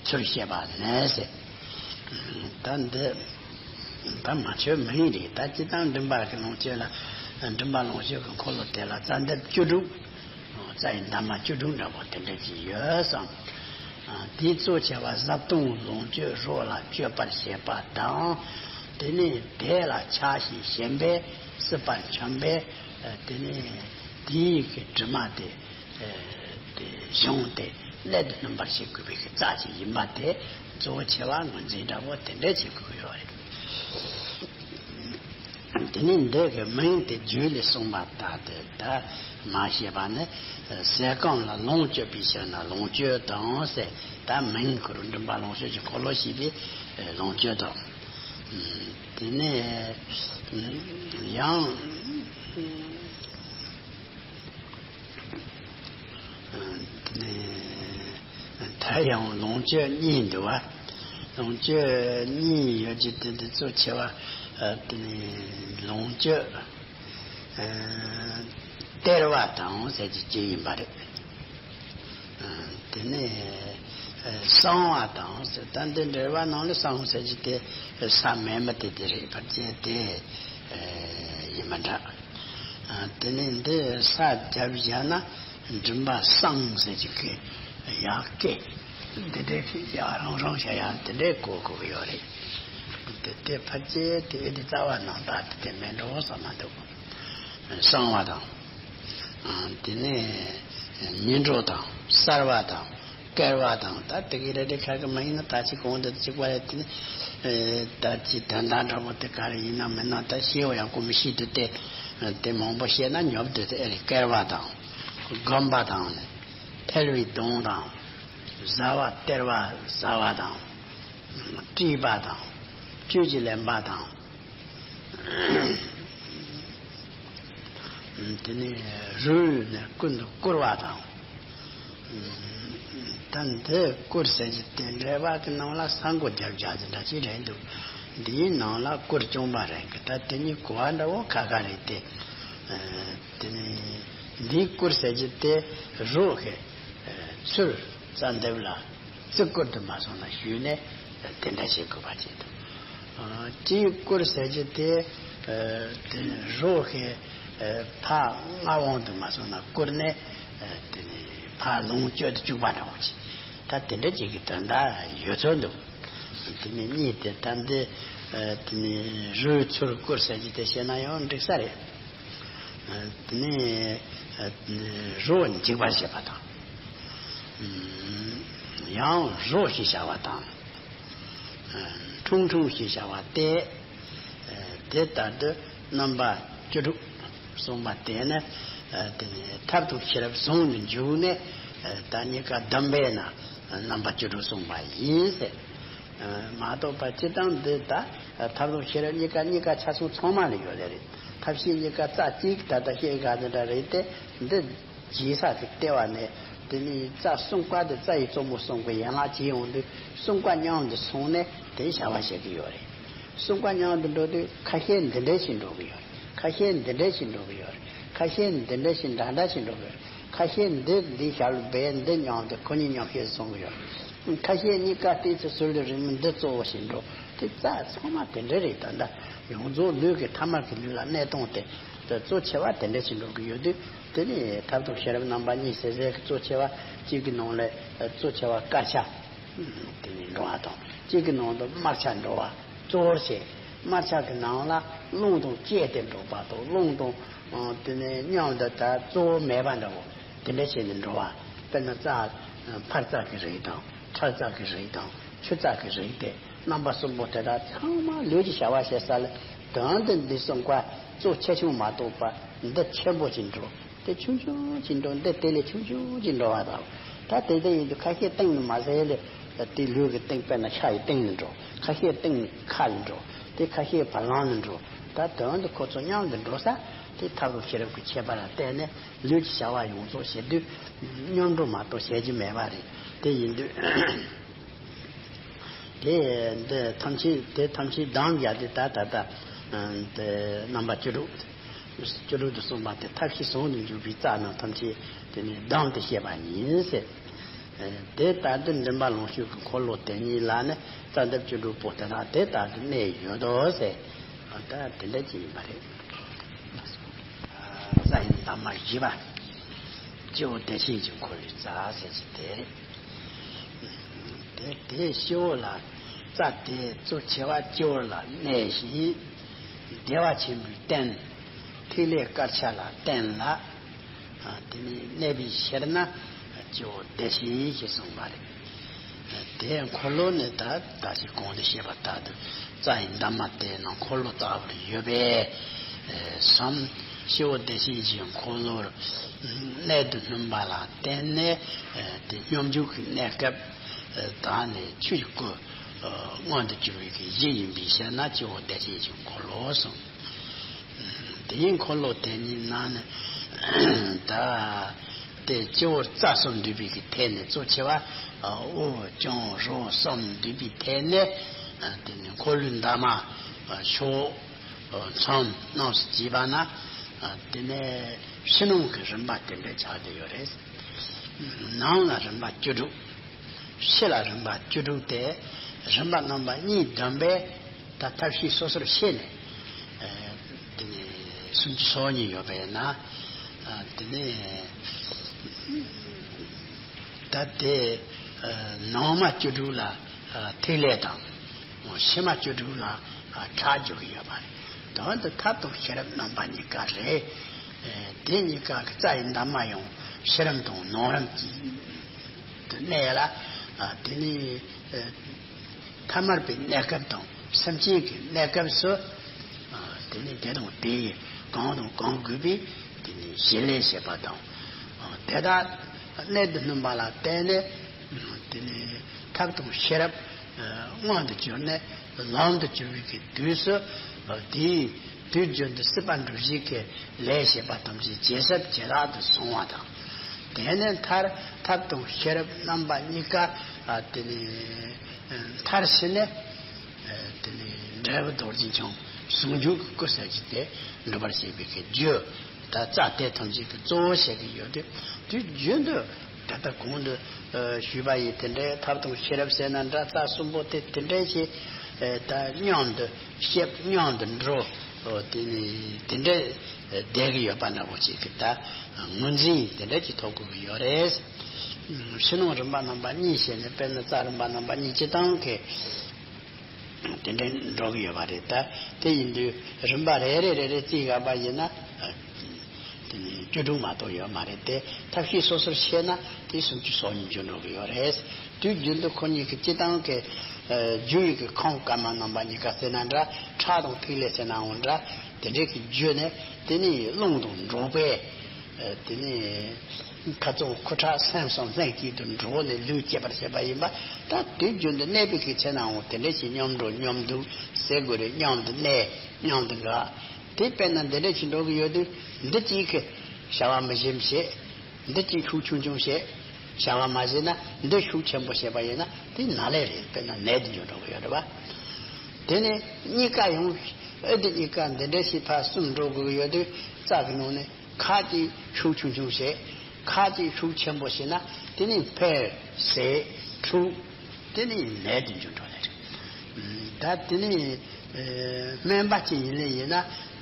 ཚུལ་བཤད་པ་ནི་ཟེར། ད་འདི་ད་མ་ཆོས་མིང་རེད། ད་སྤྱིར་བཏང་མགྲིན་པ་གི་ལོངས་སྤྱོད་ལ། མགྲིན་པ་ལོངས་སྤྱོད་ཀྱི་འཁོར་ལོ་དེ་ལ་རྩ་འདབ་བཅུ་དྲུག་རྩ་ཡི་འདབ་མ་བཅུ་དྲུག་འདྲ་པོ་དེ་འདྲ་ཅིག་ཡོད་བསམ། དེའི་གཙོ་ཆེ་བ་བཟའ་བཏུང་ལོངས་སྤྱོད་རོགས་ལ་སྤྱོད་པར་བྱེད་པ་དང་། དེ་ནས་དེ་ལ་ཆགས་ཤིང་ཞེན་པས་སྲིད་པར་འཁྱམས་པས། དེ་ནས་དེའི་གི་དྲི་མ་དེ་དེ་གཞུང་དེ་གནད་དུ་སྣུན་པར་བྱེད་དགོས་པའི་རྩ་ཅིག་ཡིན་པ་དེ་གཙོ་ཆེ་བ་ངོས་འཛིན་འདྲ་པོ་དེ་འདྲ་བྱེད་དགོས་ཡོད་རེད། དེ་ནས་འདི་གི་མིང་དེ་རྒྱུད་ལས་གསུངས་པ་ལྟར་དུ་ད་མ་ཤེས་པ་ནི། ཟས་སྐོམ་ལ་ལོངས་སྤྱོད་པའི་ཕྱིར་ན་ལོངས་སྤྱོད་དང་ཟེར། ད་མིང་ཁོ་རང་མགྲིན་པ་ལོངས་སྤྱོད་ཀྱི་འཁོར་ལོ་ཞེས་པའི་ལོངས་སྤྱོད་དང་། དེ་ནས་ཡང་། དེ་ནས་ད་ཡང་ལོངས་སྤྱོད་གཉིས་འདུག་བ། ལོངས་སྤྱོད་གཉིས་ཡོད་ཀྱི་དེ་འདི་གཙོ་ཆེ་བ། དེ་ནས་ལོངས་སྤྱོད་སྟེར་བ་དང་ཟེར་གྱི་གཅིག་ཡིན་པ་རེད། དེ་ནས་གསང་བ་དང་ཟེར། ད་འདི་འགྲེལ་པ་ནང་ལ་གསང་ཟེར་གྱི་དེ་ས་མེད་མི་དེ་དེ་རེད། ཕལ་ཆེར་དེ་ཡིན་མི་འདྲ། དེ་ནས་འདི་ས་རྒྱབ་བཞག་ན་མགྲིན་པ་གསང་ཟེར་གྱི་གི་ཡག་གི་འདི་འདྲའི་གི་ཡག་རང་རང་བྱ་ཡག་འདི་འདྲའི་གོ་དགོས་ཀྱི་ཡོད་རེད། དེ་དེ་ཕལ་ཆེར་དེ་འདི་རྩ་བ་ནང་ལྟར་དེ་དེ་མེད་འགྲོ་བསམ་མ་འདུག་གསང་བ་དང་། དེ་ནས་ཉིན་གྲོ་དང་གསར་བ་དང་བསྐལ་བ་དང་། ད་དེ་གི་རེ་རེ་ཁ་གི་མ་ཡིན་ན་ད་ཅི་གོང་དུ་གཅིག་པ་རེད། དེ་ནི་ད་ཅི་དོན་དག་འདྲ་པོ་དེ་ག་རེ་ཡིན་ན་མིན་ན་ད་ཤེས་བ་ཡང་གོ་མི་ཤེས་དུས་དེ། དེ་མང་པོ་བཤད་ན་ཉོབ་དུས་དེ་ཨེ་རེད། བསྐལ་བ་དང་། བསྒོམ་པ་དང་ནི་ཐལ་བའི་དོན་དང་། བཟའ་བ་སྟེར་བ་བཟའ་བ་དང་། སྤྲས་པ་དང་། བཅུད་ཀྱིས་ལེན་པ་དང་། དེ་ནས་རོལ་ནས་ཀུན་ཏུ་བསྐུར་བ་དང་། ད་འདི་བསྐུར་ཟེར་གྱི་དེ་འགྲེལ་པ་གི་ནང་ལ་ས་མགོ་རྒྱབ་བཞག་ཅིག་འདྲ་ཅིག་རེད་འདུག་འདིའི་ནང་ལ་བསྐུར་བཅོམ་པ་རེད་གི། ད་དེ་གཉིས་གོ་བ་འདྲ་བོ་ཁ་ཁ་རེད་དེ། དེ་ནས་འདིའི་བསྐུར་ཟེར་གྱི་དེ་རོགས་ཀྱི་ཚུར་རྩ་འདེབས་ལ། བརྩི་བཀུར་དུ་མ་སོང་ན་ཞུས་ནས་དེ་འདྲ་བྱེད་དགོས་པ་ཅིག་འདུག་སྤྱིའི་བཀུར་ཟེར་གྱི་དེ་དེ་རོགས་ཀྱི་ཕ་མངའ་དབང་དུ་མ་སོང་ན་བཀུར་ནས་དེ་ནས་ཕ་ལོངས་སྤྱོད་དུ་བཅུག་པ་འདྲ་བོ་ཅིག་ད་དེ་འདྲ་ཅིག་གི་དོན་དག་ཡོད་ཚོད་འདུག་དེ་ནས་གཉིས་དེ་ད་འདི་དེ་ནས་རོགས་ཚུར་བཀུར་ཟེར་གྱི་དེ་བཤད་ན་ཡང་འགྲིག་ས་རེད། དེ་ནས་རོགས་འཇིགས་པར་བྱེད་པ་དང་། ཡང་རོགས་ཞེས་བྱ་བ་དང་། ཁྲུང་ཁྲུང་ཞེས་བྱ་བ་སྟེ། དེ་ལྟར་དུ་རྣམ་པ་བཅུ་དྲུག་གསུངས་པ་དེ་ནི། དེ་ནས་ཐབས་དང་ཤེས་རབ་ཟུང་དུ་འཇུག་ནས། ད་གཉིས་ཀ་བསྡོམས་པས་ན་རྣམ་པ་བཅུ་དྲུག་གསུངས་པ་ཡིན་ཟེར། མ་གཏོགས་པ་སྤྱིར་བཏང་འདི་ད་ཐབས་དང་ཤེས་རབ་གཉིས་ཀ་གཉིས་ཀ་ཆ་ཚང་ཚང་མ་ལ་ཡོད་ལེ་རེད། ཐབས་ཤེས་གཉིས་ཀ་རྩ་གཅིག་ད་ལྟ་བཤད་ག་འདི་འདྲ་རེད་དེ། འདི་རྗེས་ས་དེ་ལྟེ་བ་ནས་དེ་ནས་རྩ་གསུམ་ཀ་དེ་རྩ་ཡི་གཙོ་མོ་གསུམ་གི་ཡན་ལག་ཅིག་ཡོང་དུས་གསུམ་ཀ་མཉམ་དུ་སོང་ནས་དེ་བྱ་བ་བྱེད་ཀྱི་ཡོད་རེད། གསུམ་ཀ་མཉམ་དུ་འགྲོ་དུས་ཁ་ཤས་འདི་འདྲ་ཞིག་འགྲོ་གི་ཡོད་རེད། ཁ་ཤས་འདི་འདྲ་ཞིག་འགྲོ་གི་ཡོད་རེད། ཁ་ཤས་འདི་འདྲ་ཞིག་འདྲ་འདྲ་ཞིག་འགྲོ་གི་ཡོད་རེད། ཁ་ཤས་འདི་འདི་ཞབས་ལ་སྦས། འདི་མཉམ་དུ་ཁོ་གཉིས་མཉམ་བཤད་སོང་གི་ཡོད་རེད། ཁ་ཤས་གཉིས་ཀ་བལྟས་ཚེ་ཟུར་དུ་རིང་མོ་འདི་གཙོ་བོ་ཞིག་འགྲོ། དེ་རྩ་ཚང་མ་དེ་འདྲ་རེད། ད་ལྟ་ཡོངས་རྫོགས་ལུས་ཀྱི་ཐ་མལ་གྱི་ལུས་ལ་གནས་སྟངས་དེ་གཙོ་ཆེ་བ་དེ་འདྲ་ཞིག་འགྲོ་གི་ཡོད་དུས། དེ་ནི་ཐབས་དང་ཤེས་རབ་རྣམ་པ་གཉིས་ཟེར་ཟེར་གྱི་གཙོ་ཆེ་བ་གཅིག་གི་ནང་ལ་གཙོ་ཆེ་བ་དཀར་ཆ་དེ་ནི་འགྲོ་བ་དང་། གཅིག་གི་ནང་དུ་དམར་ཆ་འགྲོ་བ་གཙོ་བོར་བྱས། དམར་ཆ་གི་ནང་ལ་རླུང་དང་བཅས་ཏེ་འགྲོ་བ་དང་། རླུང་དང་དེ་ནི་མཉམ་དུ་ད་གཙོ་བོ་མེད་པ་འདྲ་བོ་དེ་འདྲ་བྱས་ནས་འགྲོ་བ། དཔེར་ན་རྩ་འཕར་རྩ་གི་རིགས་དང་། ཁྲག་རྩ་གི་རིགས་དང་། ཆུ་རྩ་གི་རིགས་དེ་རྣམ་པ་གསུམ་པོ་དེ་དག་ཚང་མ་ལུས་ཀྱི་བྱ་བ་བྱེད་ས་ལ་དོན་དུ་འདི་གསུམ་ཀ་ གཙོ་ཆེ་ཆུང་མ་གཏོགས་པ་འདི་ཆེན་པོ་ཅིག་འགྲོ། དེ་ཆུང་ཆུང་ཅིག་འགྲོ། འདི་དེ་ལས་ཆུང་ཆུང་ཅིག་འགྲོ་བ་དང་། ད་དེ་དེ་ཡིན་དུས་ཁ་ཤས་སྟེང་ནས་མ་ཟེར་ལས་དེ་ལུས་ཀྱི་སྟེང་དཔེར་ན་ཤ་ཡི་སྟེང་ནས་འགྲོ། ཁ་ཤས་སྟེང་ནས་ཁ་ལ་འགྲོ། དེ་ཁ་ཤས་བ་ལང་ལ་འགྲོ། ད་དོན་དུ་ཁོ་ཚོ་མཉམ་དུ་འགྲོ་ས་དེ་ཐབས་དང་ཤེས་རབ་ཀྱི་ཁྱད་པར་ལ་བརྟེན་ནས་ལུས་ཀྱི་བྱ་བ་ཡོངས་རྫོགས་བྱེད་དུས་མཉམ་འགྲོ་མ་གཏོགས་བྱེད་རྒྱུ་མེད་པ་རེད། དེ་ཡིན་དུས། དེ་འདི་ཐམས་ཅད་དེ་ཐམས་ཅད་སྡོམ་བརྒྱབ་སྟེ་ད་ད་ལྟ་དེ་རྣམ་པ་བཅུ་དྲུག་བཅུ་དྲུག་ཏུ་གསུངས་པ་དེ་ཐབས་ཤེས་ཟུང་དུ་འཇུག་པའི་རྩ་རྣམས་ཐམས་ཅད་དེ་ནི་སྡོམ་སྟེ་བཤད་པ་ཡིན་ཟེར། དེ་ལྟར་དུ་མགྲིན་པ་ལོངས་སྤྱོད་ཀྱི་འཁོར་ལོ་དེ་ཉིད་ལ་ནི་རྩ་འདབ་བཅུ་དྲུག་པོ་དེ་དག་དེ་ལྟར་དུ་གནས་ཡོད་དོ་ཟེར། ད་དེ་འདྲ་ཅིག་ཡིན་པ་རེད། རྩ་ཡི་འདབ་མ་བཞི་པ། སྤྱི་བོ་བདེ་ཆེན་གྱི་འཁོར་ལོའི་རྩ་ཟེར་གྱི་དེ་རེད། དེ་དེའི་སྤྱི་བོ་ལ་རྩ་དེ་གཙོ་ཆེ་བ་སྤྱི་བོ་ལ་གནས་ཤིང་། བདེ་བ་ཆེན་པོའི་རྟེན། ཐིག་ལེ་དཀར་ཆ་ལ་བརྟེན་ལ། དེ་ནས་གནས་པའི་ཕྱིར་ན་སྤྱི་བོ་བདེ་ཆེན་ཞེས་གསུངས་པ་རེད། དེའི་འཁོར་ལོ་ནི་ད་ད་ཅི་གོང་དུ་བཤད་པ་ལྟར་དུ་རྩ་ཡི་འདབ་མ་དེ་ནི་འཁོར་ལོ་ལྟ་བུར་ཡོད་པས་སམ། སྤྱི་བོ་བདེ་ཆེན་གྱི་འཁོར་ལོར་གནད་དུ་བསྣུན་པ་ལ་བརྟེན་ནས་དེ་སྙོམས་འཇུག་གི་གནས་སྐབས་དག་ནས་ཆོས་ཀྱི་སྐུ་མངོན་དུ་གྱུར་བའི་གཞི་ཡིན་པའི་ཕྱིར་ན་སྤྱི་བོ་བདེ་ཆེན་གྱི་འཁོར་ལོ་གསུངས། དེའི་འཁོར་ལོ་དེ་ཉིད་ནང་ནས་ད་དེ་སྤྱི་བོར་རྩ་གསུམ་འདུས་པའི་གི་ཐད་ནས་གཙོ་ཆེ་བ་དབུ་སྐྱོང་རོ་གསུམ་འདུས་པའི་ཐད་ནས་དེ་ནི་འཁོར་ལོའི་འདབ་མ་ཕྱོགས་མཚམས་རྣམས་སུ་བྱས་པ་ན་དེ་ནས་ཕྱི་ནང་གི་རིམ་པ་དེ་འདྲ་ཆགས་བསྡད་ཡོད་རེད། ནང་ལ་རིམ་པ་བཅུ་དྲུག་ཕྱི་ལ་རིམ་པ་བཅུ་དྲུག་སྟེ། རིམ་པ་རྣམ་པ་གཉིས་བསྡོམས་པས་ད་ཐབས་ཤེས་སོ་སོར་ཕྱེ་ནས་དེ་ནས་སུམ་ཅུ་སོ་གཉིས་ཡོད་པས་ན། དེ་ནས་ད་དེ་ནང་མ་བཅུ་དྲུག་ལ་ཐིག་ལེ་དང་། ཕྱི་མ་བཅུ་དྲུག་ལ་ཁྲག་འཇུག་གི་ཡོད་པ་རེད། དོན་དུ་ཐབས་དང་ཤེས་རབ་རྣམ་པ་གཉིས་ཀ་རེད། དེ་གཉིས་ཀ་གི་རྩ་ཡི་འདབ་མ་ཡང་ཕྱི་རིམ་དང་ནང་རིམ་གྱི་དུ་གནས་ལ། དེ་ནི་ཐ་མལ་པའི་གནས་སྐབས་དང་སེམས་ཅན་གྱི་གནས་སྐབས་སུ། དེ་ནི་དེ་དང་དེ་ཡི་གང་དང་གང་དགོས་པའི་དེ་ནི་བྱེད་ལས་བྱེད་པ་དང་། དེ་དག་གནད་དུ་བསྣུན་པ་ལ་བརྟེན་ནས་དེ་ནི་ཐབས་དང་ཤེས་རབ་མངོན་དུ་གྱུར་ནས་ལམ་དུ་གྱུར་པའི་གི་དུས་སུ། དེའི་དུས་རྒྱུན་དུ་སྲིད་པ་འགྲོ་བཞིན་གྱི་ལས་བྱེད་པ་ཐམས་ཅད་ཇེ་ཟབ་ཇེ་ལེགས་དུ་སོང་བ་དང་། དེ་ནས་མཐར་ཐབས་དང་ཤེས་རབ་རྣམ་པ་གཉིས་ཀ་དེ་ནས་མཐར་ཕྱིན་ནས། དེ་ནས་འབྲས་བུ་རྡོ་རྗེ་འཆང་ཟུང་འཇུག་གི་སྐུ་ཟེར་གྱི་དེ་འགྲུབ་པར་བྱེད་པའི་གི་རྒྱུ། ད་རྩ་དེ་ཐམས་ཅད་ཀྱི་གཙོ་བོ་བྱེད་ཀྱི་ཡོད་དུས་དུས་རྒྱུན་དུ་ད་ལྟ་གོང་དུ་ཞུས་པ་ཡི་དེ་འདྲའི་ཐབས་དང་ཤེས་རབ་ཟེར་ན་འདྲ། རྩ་གསུམ་པོ་དེ་དེ་འདྲའི་ཞིག་ད་མཉམ་དུ་སྐྱེ་མཉམ་དུ་འགྲོ། དེ་ནི་དེ་འདྲའི་བསྡད་ཀྱི་ཡོད་པ་འདྲ་པོ་ཅིག་གི་ད་ངོས་འཛིན་དེ་འདྲ་ཅིག་ཐོབ་དགོས་ཀྱི་ཡོད་རེད། ཕྱི་ནང་རིམ་པ་རྣམ་པ་གཉིས་བྱས་ནས་དཔེར་ན་རྩ་རིམ་པ་རྣམ་པ་གཉིས་སྤྱི་བཏང་གི་དེ་འདྲ་འགྲོ་གི་ཡོད་པ་རེད། ད་དེ་ཡིན་དུས་རིམ་པ་རེ་རེ་རེ་རེ་རྩིས་བཞག་པ་ཡིན་ན། དེ་ནི་བཅུ་དྲུག་མ་གཏོགས་ཡོད་མ་རེད་དེ། ཐབས་ཤེས་སོ་སོར་ཕྱེ་ན་དེ་སུམ་ཅུ་སོ་གཉིས་འགྱུར་འགྲོ་གི་ཡོད་རེད། དུས་རྒྱུན་དུ་ཁོ་གཉིས་ཀྱི་སྤྱི་བཏང་གི་རྒྱུ་ཡི་གི་ཁམས་དཀར་དམར་རྣམ་པ་གཉིས་ཀ་ཟེར་ན་འདྲ། ཁྲག་དང་ཐིག་ལེ་ཟེར་ནའང་འདྲ། དེ་འདྲའི་གི་རྒྱུ་ནི་དེ་ནི་རླུང་དང་འགྲོགས་པས། དེ་ནི་ཁ་རྩང་ཁུ་ཁྲག་སེམས་གསུམ་ལྷན་ཅིག་ཏུ་འགྲོགས་ནས་ལུས་སྐྱེད་པར་བྱེད་པ་ཡིན་པ། ད་དུས་རྒྱུན་དུ་གནས་པའི་གི་ཚེ་ནའང་དེ་འདྲ་ཞིག་མཉམ་འགྲོ་མཉམ་འདུག་ཟེར་དགོས་རེད། མཉམ་དུ་གནས་མཉམ་དུ་འགག་དེ་དཔེར་ན་འདི་འདྲ་ཞིག་འགྲོ་གི་ཡོད་དུས་འདི་གཅིག་གི་བྱ་བ་མི་ཞིམ་བྱེད། འདི་གཅིག་ཤུགས་ཆུང་ཆུང་བྱེད། བྱ་བ་མ་བྱས་ན་འདི་ཤུགས་ཆེན་པོ་བྱེད་པ་ཡིན་ན་དེ་ན་ལས་རེད། དཔེར་ན་ནད་དུ་འགྱུར་འགྲོ་གི་ཡོད་རེད་པ། དེ་ནས་གཉིས་ཀ་ཡང་ཨེ་འདི་གཉིས་ཀ་འདི་འདྲ་ཞིག་ཕར་གསུམ་འགྲོ་དགོས་ཀྱི་ཡོད་དུས་རྩ་གི་ནང་ནས་ཁ་གཅིག་ཤུགས་ཆུང་ཆུང་བྱེད། ཁ་གཅིག་ཤུགས་ཆེན་པོ་བྱས་ན་དེ་ནི་འཕེལ་ཟད་འཁྲུགས། དེ་ནི་ནད་དུ་འགྱུར་འགྲོ་ལེ་རེད། ད་དེ་ནི་སྨན་པ་ཅིག་ཡིན་ལེ་ཡིན་ན་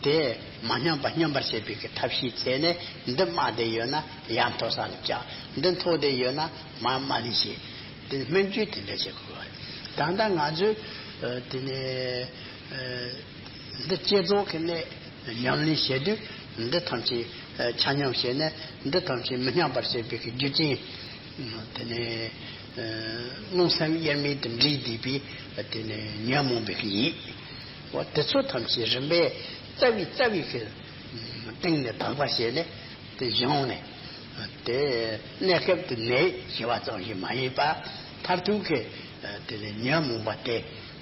དེ་མ་སྙོམས་པ་སྙོམས་པར་བྱེད་པའི་གི་ཐབས་ཤེས་བྱས་ནས་འདི་དམའ་བསྡད་ཡོད་ན་ཡར་མཐོ་ས་ལ་བཅག་འདི་མཐོ་བསྡད་ཡོད་ན་མར་དམའ་ལ་བྱེད། དེ་སྨན་བཅོས་དེ་འདྲ་བྱེད་དགོས་པ་རེད། ད་ལྟ་ང་ཚོས་དེ་ནི་འདི་བསྐྱེད་རྫོགས་ཀྱི་གནད་ཉམས་ལེན་བྱེད་དུས་འདི་ཐམས་ཅད་ཆ་སྙོམས་བྱས་ནས་འདི་ཐམས་ཅད་མི་སྙོམས་པར་བྱེད་པའི་གི་རྒྱུ་རྐྱེན། དེ་ནས་རླུང་སེམས་དབྱེར་མེད་དུ་འདྲེས་བསྡད་པའི་དེ་ནས་ཉོན་མོངས་པའི་ཡིད། འོ་དེ་ཚོ་ཐམས་ཅད་རིམ་པས་ རྩ་བའི་རྩ་བའི་གི་སྟེང་ནས་དག་པར་བྱས་ནས་དེ་བྱུང་ནས། དེ་གནས་སྐབས་དེ་ནས་ཞི་བ་ཙམ་ཞིག་མ་ཡིན་པ། མཐར་ཐུག་གི་དེ་ནས་ཉོན་མོངས་པ་དེ་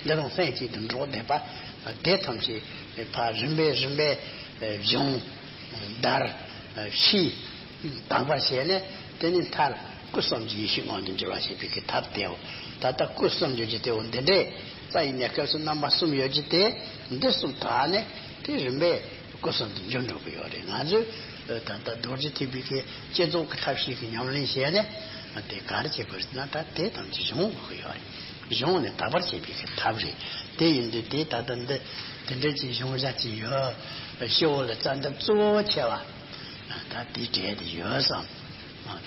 འདི་དང་ལྷན་ཅིག་ཏུ་འགྲོགས་བསྡད་པ་དེ་ཐམས་ཅད་ཕར་རིམ་པས་རིམ་པས་བྱུང་། འདར། ཤི། དག་པར་བྱས་ནས་དེ་ནས་མཐར་སྐུ་བསམ་གྱིས་ཡེ་ཤེས་མངོན་དུ་འགྱུར་བར་བྱེད་པའི་གི་ཐབས་དེའོ། ད་ལྟ་སྐུ་བསམ་གྱིས་ཡེ་ཤེས་དེའོ། འདི་འདྲའི་རྩ་ཡི་གནས་སྐབས་སུ་རྣམ་པ་གསུམ་ཡོད་ཀྱི་དེ། འདི་གསུམ་དག་ནས་དེ་རིམ་པས་སྐུ་བསམ་དུ་འགྱུར་འགྲོ་གི་ཡོད་རེད། ང་ཚོས་ད་ལྟ་རྡོ་རྗེ་ཐེག་པའི་གི་བསྐྱེད་རྫོགས་ཀྱི་ཐབས་ཤེས་ཀྱི་ཉམས་ལེན་བྱས་ནས་དེ་ག་རེ་བྱེད་དགོས་རེད་ན། ད་དེ་ཐམས་ཅད་སྦྱོང་དགོས་ཀྱི་ཡོད་རེད། གཞུང་ནས་དག་པར་བྱེད་པའི་གི་ཐབས་རེད། དེ་ཡིན་དུས་དེ་ད་ལྟ་འདི་དེ་འདྲ་ཅིག་གཞུང་བཞག་ཅིག་ཡོད། ཤོག་ལ་རྩ་འདབ་གཙོ་བོ་ཆེ་བ་ད་དེ་གྲས་དེ་ཡོད་བསམ།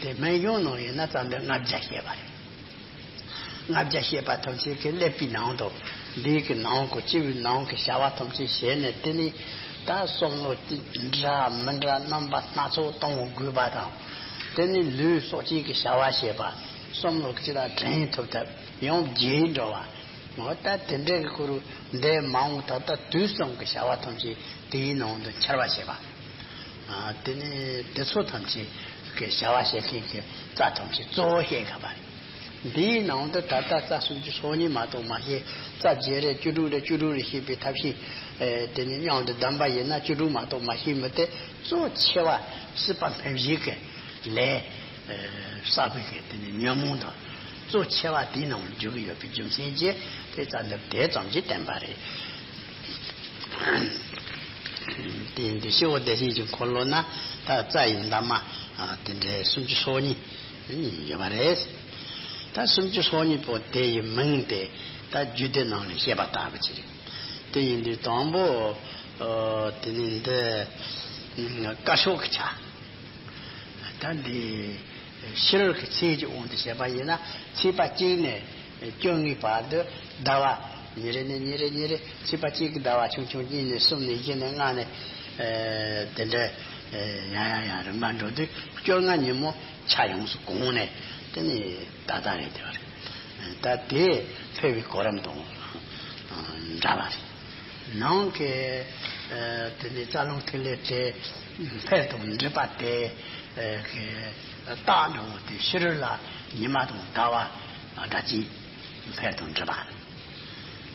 དེ་སྨན་གཞུང་ནང་ཡིན་ན་རྩ་འདབ་ལྔ་བརྒྱ་བཤད་པ་རེད། ལྔ་བརྒྱ་བཤད་པ་ཐམས་ཅད་ཀྱི་ཀླད་པའི་ནང་དུ་འདིའི་གི་ནང་གི་སྤྱི་བོའི་ནང་གི་བྱ་བ་ཐམས་ཅད་བྱས་ནས། དེ་ནས་ད་བསམ་བློ་འདྲ་མི་འདྲ་རྣམ་པ་སྣ་ཚོགས་གཏོང་དགོས་པ་དང་། དེ་ནས་ལུས་སྲོག་གཅིག་གི་བྱ་བ་བྱེད་པ། བསམ་བློ་གཅིག་ལ་དྲན་ཐུབ་ཐབས་ཡང་བརྗེད་འགྲོ་བ། འོ་ད་དེ་འདྲའི་གི་ཁུ་རུ་འདས་མ་འོངས་ད་ལྟ་དུས་གསུམ་གྱི་བྱ་བ་ཐམས་ཅད་དེའི་ནང་དུ་འཆར་བ་བྱེད་པ། དེ་ནས་དེ་ཚོ་ཐམས་ཅད་ཀྱི་བྱ་བ་བྱེད་མཁན་གྱི་རྩ་ཐམས་ཅད་གཙོ་བོ་བཤད་དགོས་པ་རེད། འདིའི་ནང་དུ་ད་ལྟ་རྩ་སུམ་ཅུ་སོ་གཉིས་མ་གཏོགས་མ་བཤད། རྩ་བརྒྱད་རེ་བཅུ་དྲུག་རེ་བཅུ་དྲུག་རེ་བཤད་པའི་ཐབས་ཤེས། དེ་ནས་མཉམ་དུ་གདམས་པ་ཡིན་ན་བཅུ་དྲུག་མ་གཏོགས་མ་བཤད་མི་དེ། གཙོ་ཆེ་བ་སྲིད་པ་འཕེན་བྱེད་ཀྱི་ལས། བསགས་པའི་གི་དེ་ནི་ཉོན་མོངས་དང་གཙོ་ཆེ་བ་དེའི་ནང་འཇུག་གི་ཡོད་པའི་རྒྱུ་མཚན་གྱིས་དེ་རྩ་འདབ་དེ་ཙམ་གྱིས་བསྟན་པ་རེད། དེ་ཡིན་དུས་སྤྱི་བོ་བདེ་གཤེགས་ཀྱི་འཁོར་ལོ་ན་ད་རྩ་ཡི་འདབ་མ་དེ་འདྲའི་སུམ་ཅུ་སོ་གཉིས་ཡོད་པ་རེད། ད་སུམ་ཅུ་སོ་གཉིས་པོ་དེ་ཡི་མིང་དེ་ད་རྒྱུད་སྡེ་ནང་ལ་བཤད་པ་ལྟ་བུ་ཅིག་རེད། དེ་ཡིན་དུས་དང་པོ་དེ་ནི་འདི་དཀར་ཕྱོགས་ཀྱི་ཆ། ད་འདི་ཕྱི་རོལ་གྱི་ཚེས་ཀྱི་དབང་དུ་བྱས་པ་ཡིན་ན། ཚེས་པ་གཅིག་ནས་བཅོ་ལྔའི་བར་དུ་ཟླ་བ་ཉིན་རེ་ནས་ཉིན་རེ་ཉིན་རེ། ཚེས་པ་གཅིག་གི་ཟླ་བ་ཆུང་ཆུང་། གཉིས་ནས་གསུམ་ནས་བཞི་ནས་ལྔ་ནས་དེ་འདྲ་ཡང་ཡང་ཡང་རིམ་པ་འགྲོ་དུས། བཅོ་ལྔ་ཉིན་མོ་ཆ་ཡོངས་སུ་གང་ནས་དེ་ནི་ད་ལྟ་རེད། དེ་བ་རེད། ད་དེ་འཕེལ་བའི་གོ་རིམ་དང་འདྲ་བ་རེད། ནང་གི་དེ་ནི་རྩ་རླུང་ཐིག་ལེ་དེ་འཕེལ་དང་འགྲིབ་པ་དེ་གི་རྟགས་འདྲ་བོ་དེ་ཕྱི་རོལ་ལ་ཉི་མ་དང་ཟླ་བ་སྒྲ་གཅན་འཕེལ་དང་འགྲིབ་པ།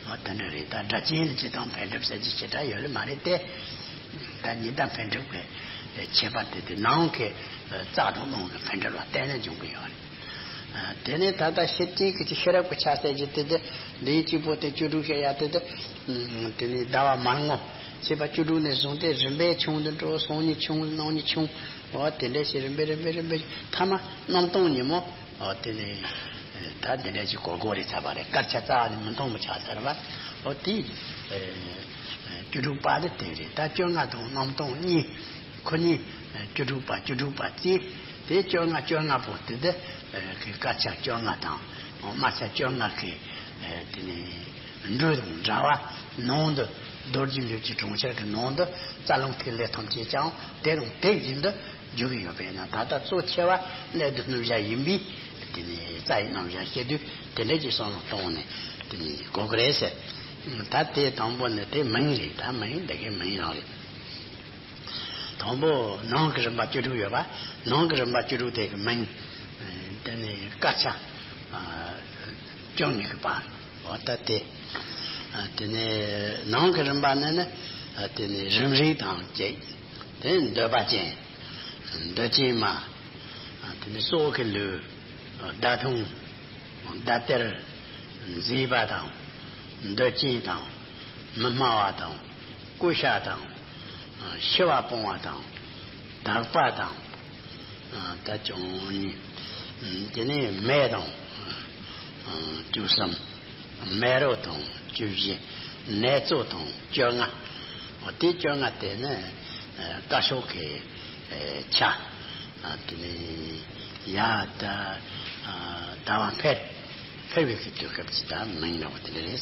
འོ་དེ་འདྲ་རེད། ད་སྒྲ་གཅན་ལ་སྤྱིར་བཏང་འཕེལ་འགྲིབ་ཟེར་གྱི་བྱེ་བྲག་ཡོད་ལེ་མ་རེད་དེ། ད་ཉི་ཟླ་འཕེལ་འགྲིབ་ཀྱི་ཁྱད་པར་དེ་དེ་ནང་གི་རྩ་དང་རླུང་གི་འཕེལ་འགྲིབ་ལ་བརྟེན་ནས་འབྱུང་གི་ཡོད་རེད། དེ་ནས་ད་ལྟ་ཤེར་ཕྱིན་གྱི་ཤེས་རབ་ཀྱི་ཆ་ཟེར་གྱི་དེ་དེ་འདིའི་གཅིག་པོ་དེ་བཅུ་དྲུག་བཤད་ཡ་དེ་དེ། དེ་ནས་ཟླ་བ་མར་ངོ་ཚེས་པ་བཅུ་དྲུག་ནས་བཟུང་སྟེ་རིམ་པས་ཆུང་དུ་འགྲོ། སང་ཉིན་ཆུང་། གནངས་ཉིན་ཆུང་། འོ་དེ་འདྲ་ཞིག་རིམ་པས་རིམ་པས་རིམ་པས་མཐའ་མ་གནམ་སྟོང་ཉིན་མོ། འོ་དེ་ནས་ད་དེ་འདྲ་ཞིག་གོ་གོ་རེ་ཚ་བ་རེད། དཀར་ཆ་རྩ་བ་ནས་མི་མཐོང་བ་ཆགས་ཚར་བ། འོ་དེ་བཅུ་དྲུག་པ་དེ་དེ་རེད། ད་བཅོ་ལྔ་དང་གནམ་སྟོང་གཉིས། ཁོ་གཉིས་བཅུ་དྲུག་པ་བཅུ་དྲུག་པ་བརྩི། དེ་བཅོ་ལྔ་བཅོ་ལྔ་པོ་དེ་དེ་དཀར་ཆ་བཅོ་ལྔ་དང་དམར་ཆ་བཅོ་ལྔ་གི་དེ་ནས་འགྲོས་དང་འདྲ་བ། ནང་དུ་རྡོ་རྗེ་ལུས་ཀྱི་གྲོང་ཁྱེར་གྱི་ནང་དུ་རྩ་རླུང་ཐིག་ལེ་ཐམས་ཅད་ཀྱང་དེ་དང་དེ་བཞིན་དུ་འཇུག་གི་ཡོད་པས་ན། ད་ལྟ་གཙོ་ཆེ་བ་གནད་དུ་སྣུམ་བཞག་ཡིན་པས། དེ་ནས་རྩ་ཡི་རྣམ་གཞག་བཤད་དུས་དེ་འདྲ་ཅིག་བསམ་བློ་གཏོང་ནས་དེ་ནས་གོ་གི་རེད་ཟེར། ད་དེ་དང་པོ་ནི་དེ་མིང་རེད། ད་མིང་འདི་གའི་མིང་རང་རེད། དང་པོ་ནང་གི་རིམ་པ་བཅུ་དྲུག་ཡོད་པ། ནང་གི་རིམ་པ་བཅུ་དྲུག་དེ་གི་མིང་། དེ་ནས་དཀར་ཆ་བཅོ་ལྔ་གི་བར། འོ་ད་དེ། དེ་ནས་ནང་གི་རིམ་པ་ནི་ནི་དེ་ནས་རིམ་རིམ་དང་བཅས། དེ་ནས་འདོད་པ་ཅན། འདོད་ཅན་མ། དེ་ནས་སྲོག་གི་ལུས། བརྡ་ཐུང་། བརྡ་གཏེར། མཛེས་པ་དང་། འདོད་ཅན་དང་། མི་སྨྲ་བ་དང་། ཀུ་ཤ་དང་། ཤི་བ་སྤོང་བ་དང་། དག་པ་དང་། ད་བཅུ་གཉིས། དེ་ནས་མེ་དང་། བཅུ་གསུམ། མེ་རོ་དང་བཅུ་བཞི། ནེ་ཙོ་དང་བཅོ་ལྔ། དེ་བཅོ་ལྔ་དེ་ནི་དཀར་ཕྱོགས་ཀྱི་ཆ། དེ་ནས་ཡ་ད་ཟླ་བ་འཕེལ། འཕེལ་བའི་གི་དུས་སྐབས་ཀྱི་ད་མིང་འདྲ་བོ་དེ་འདྲ་རེད།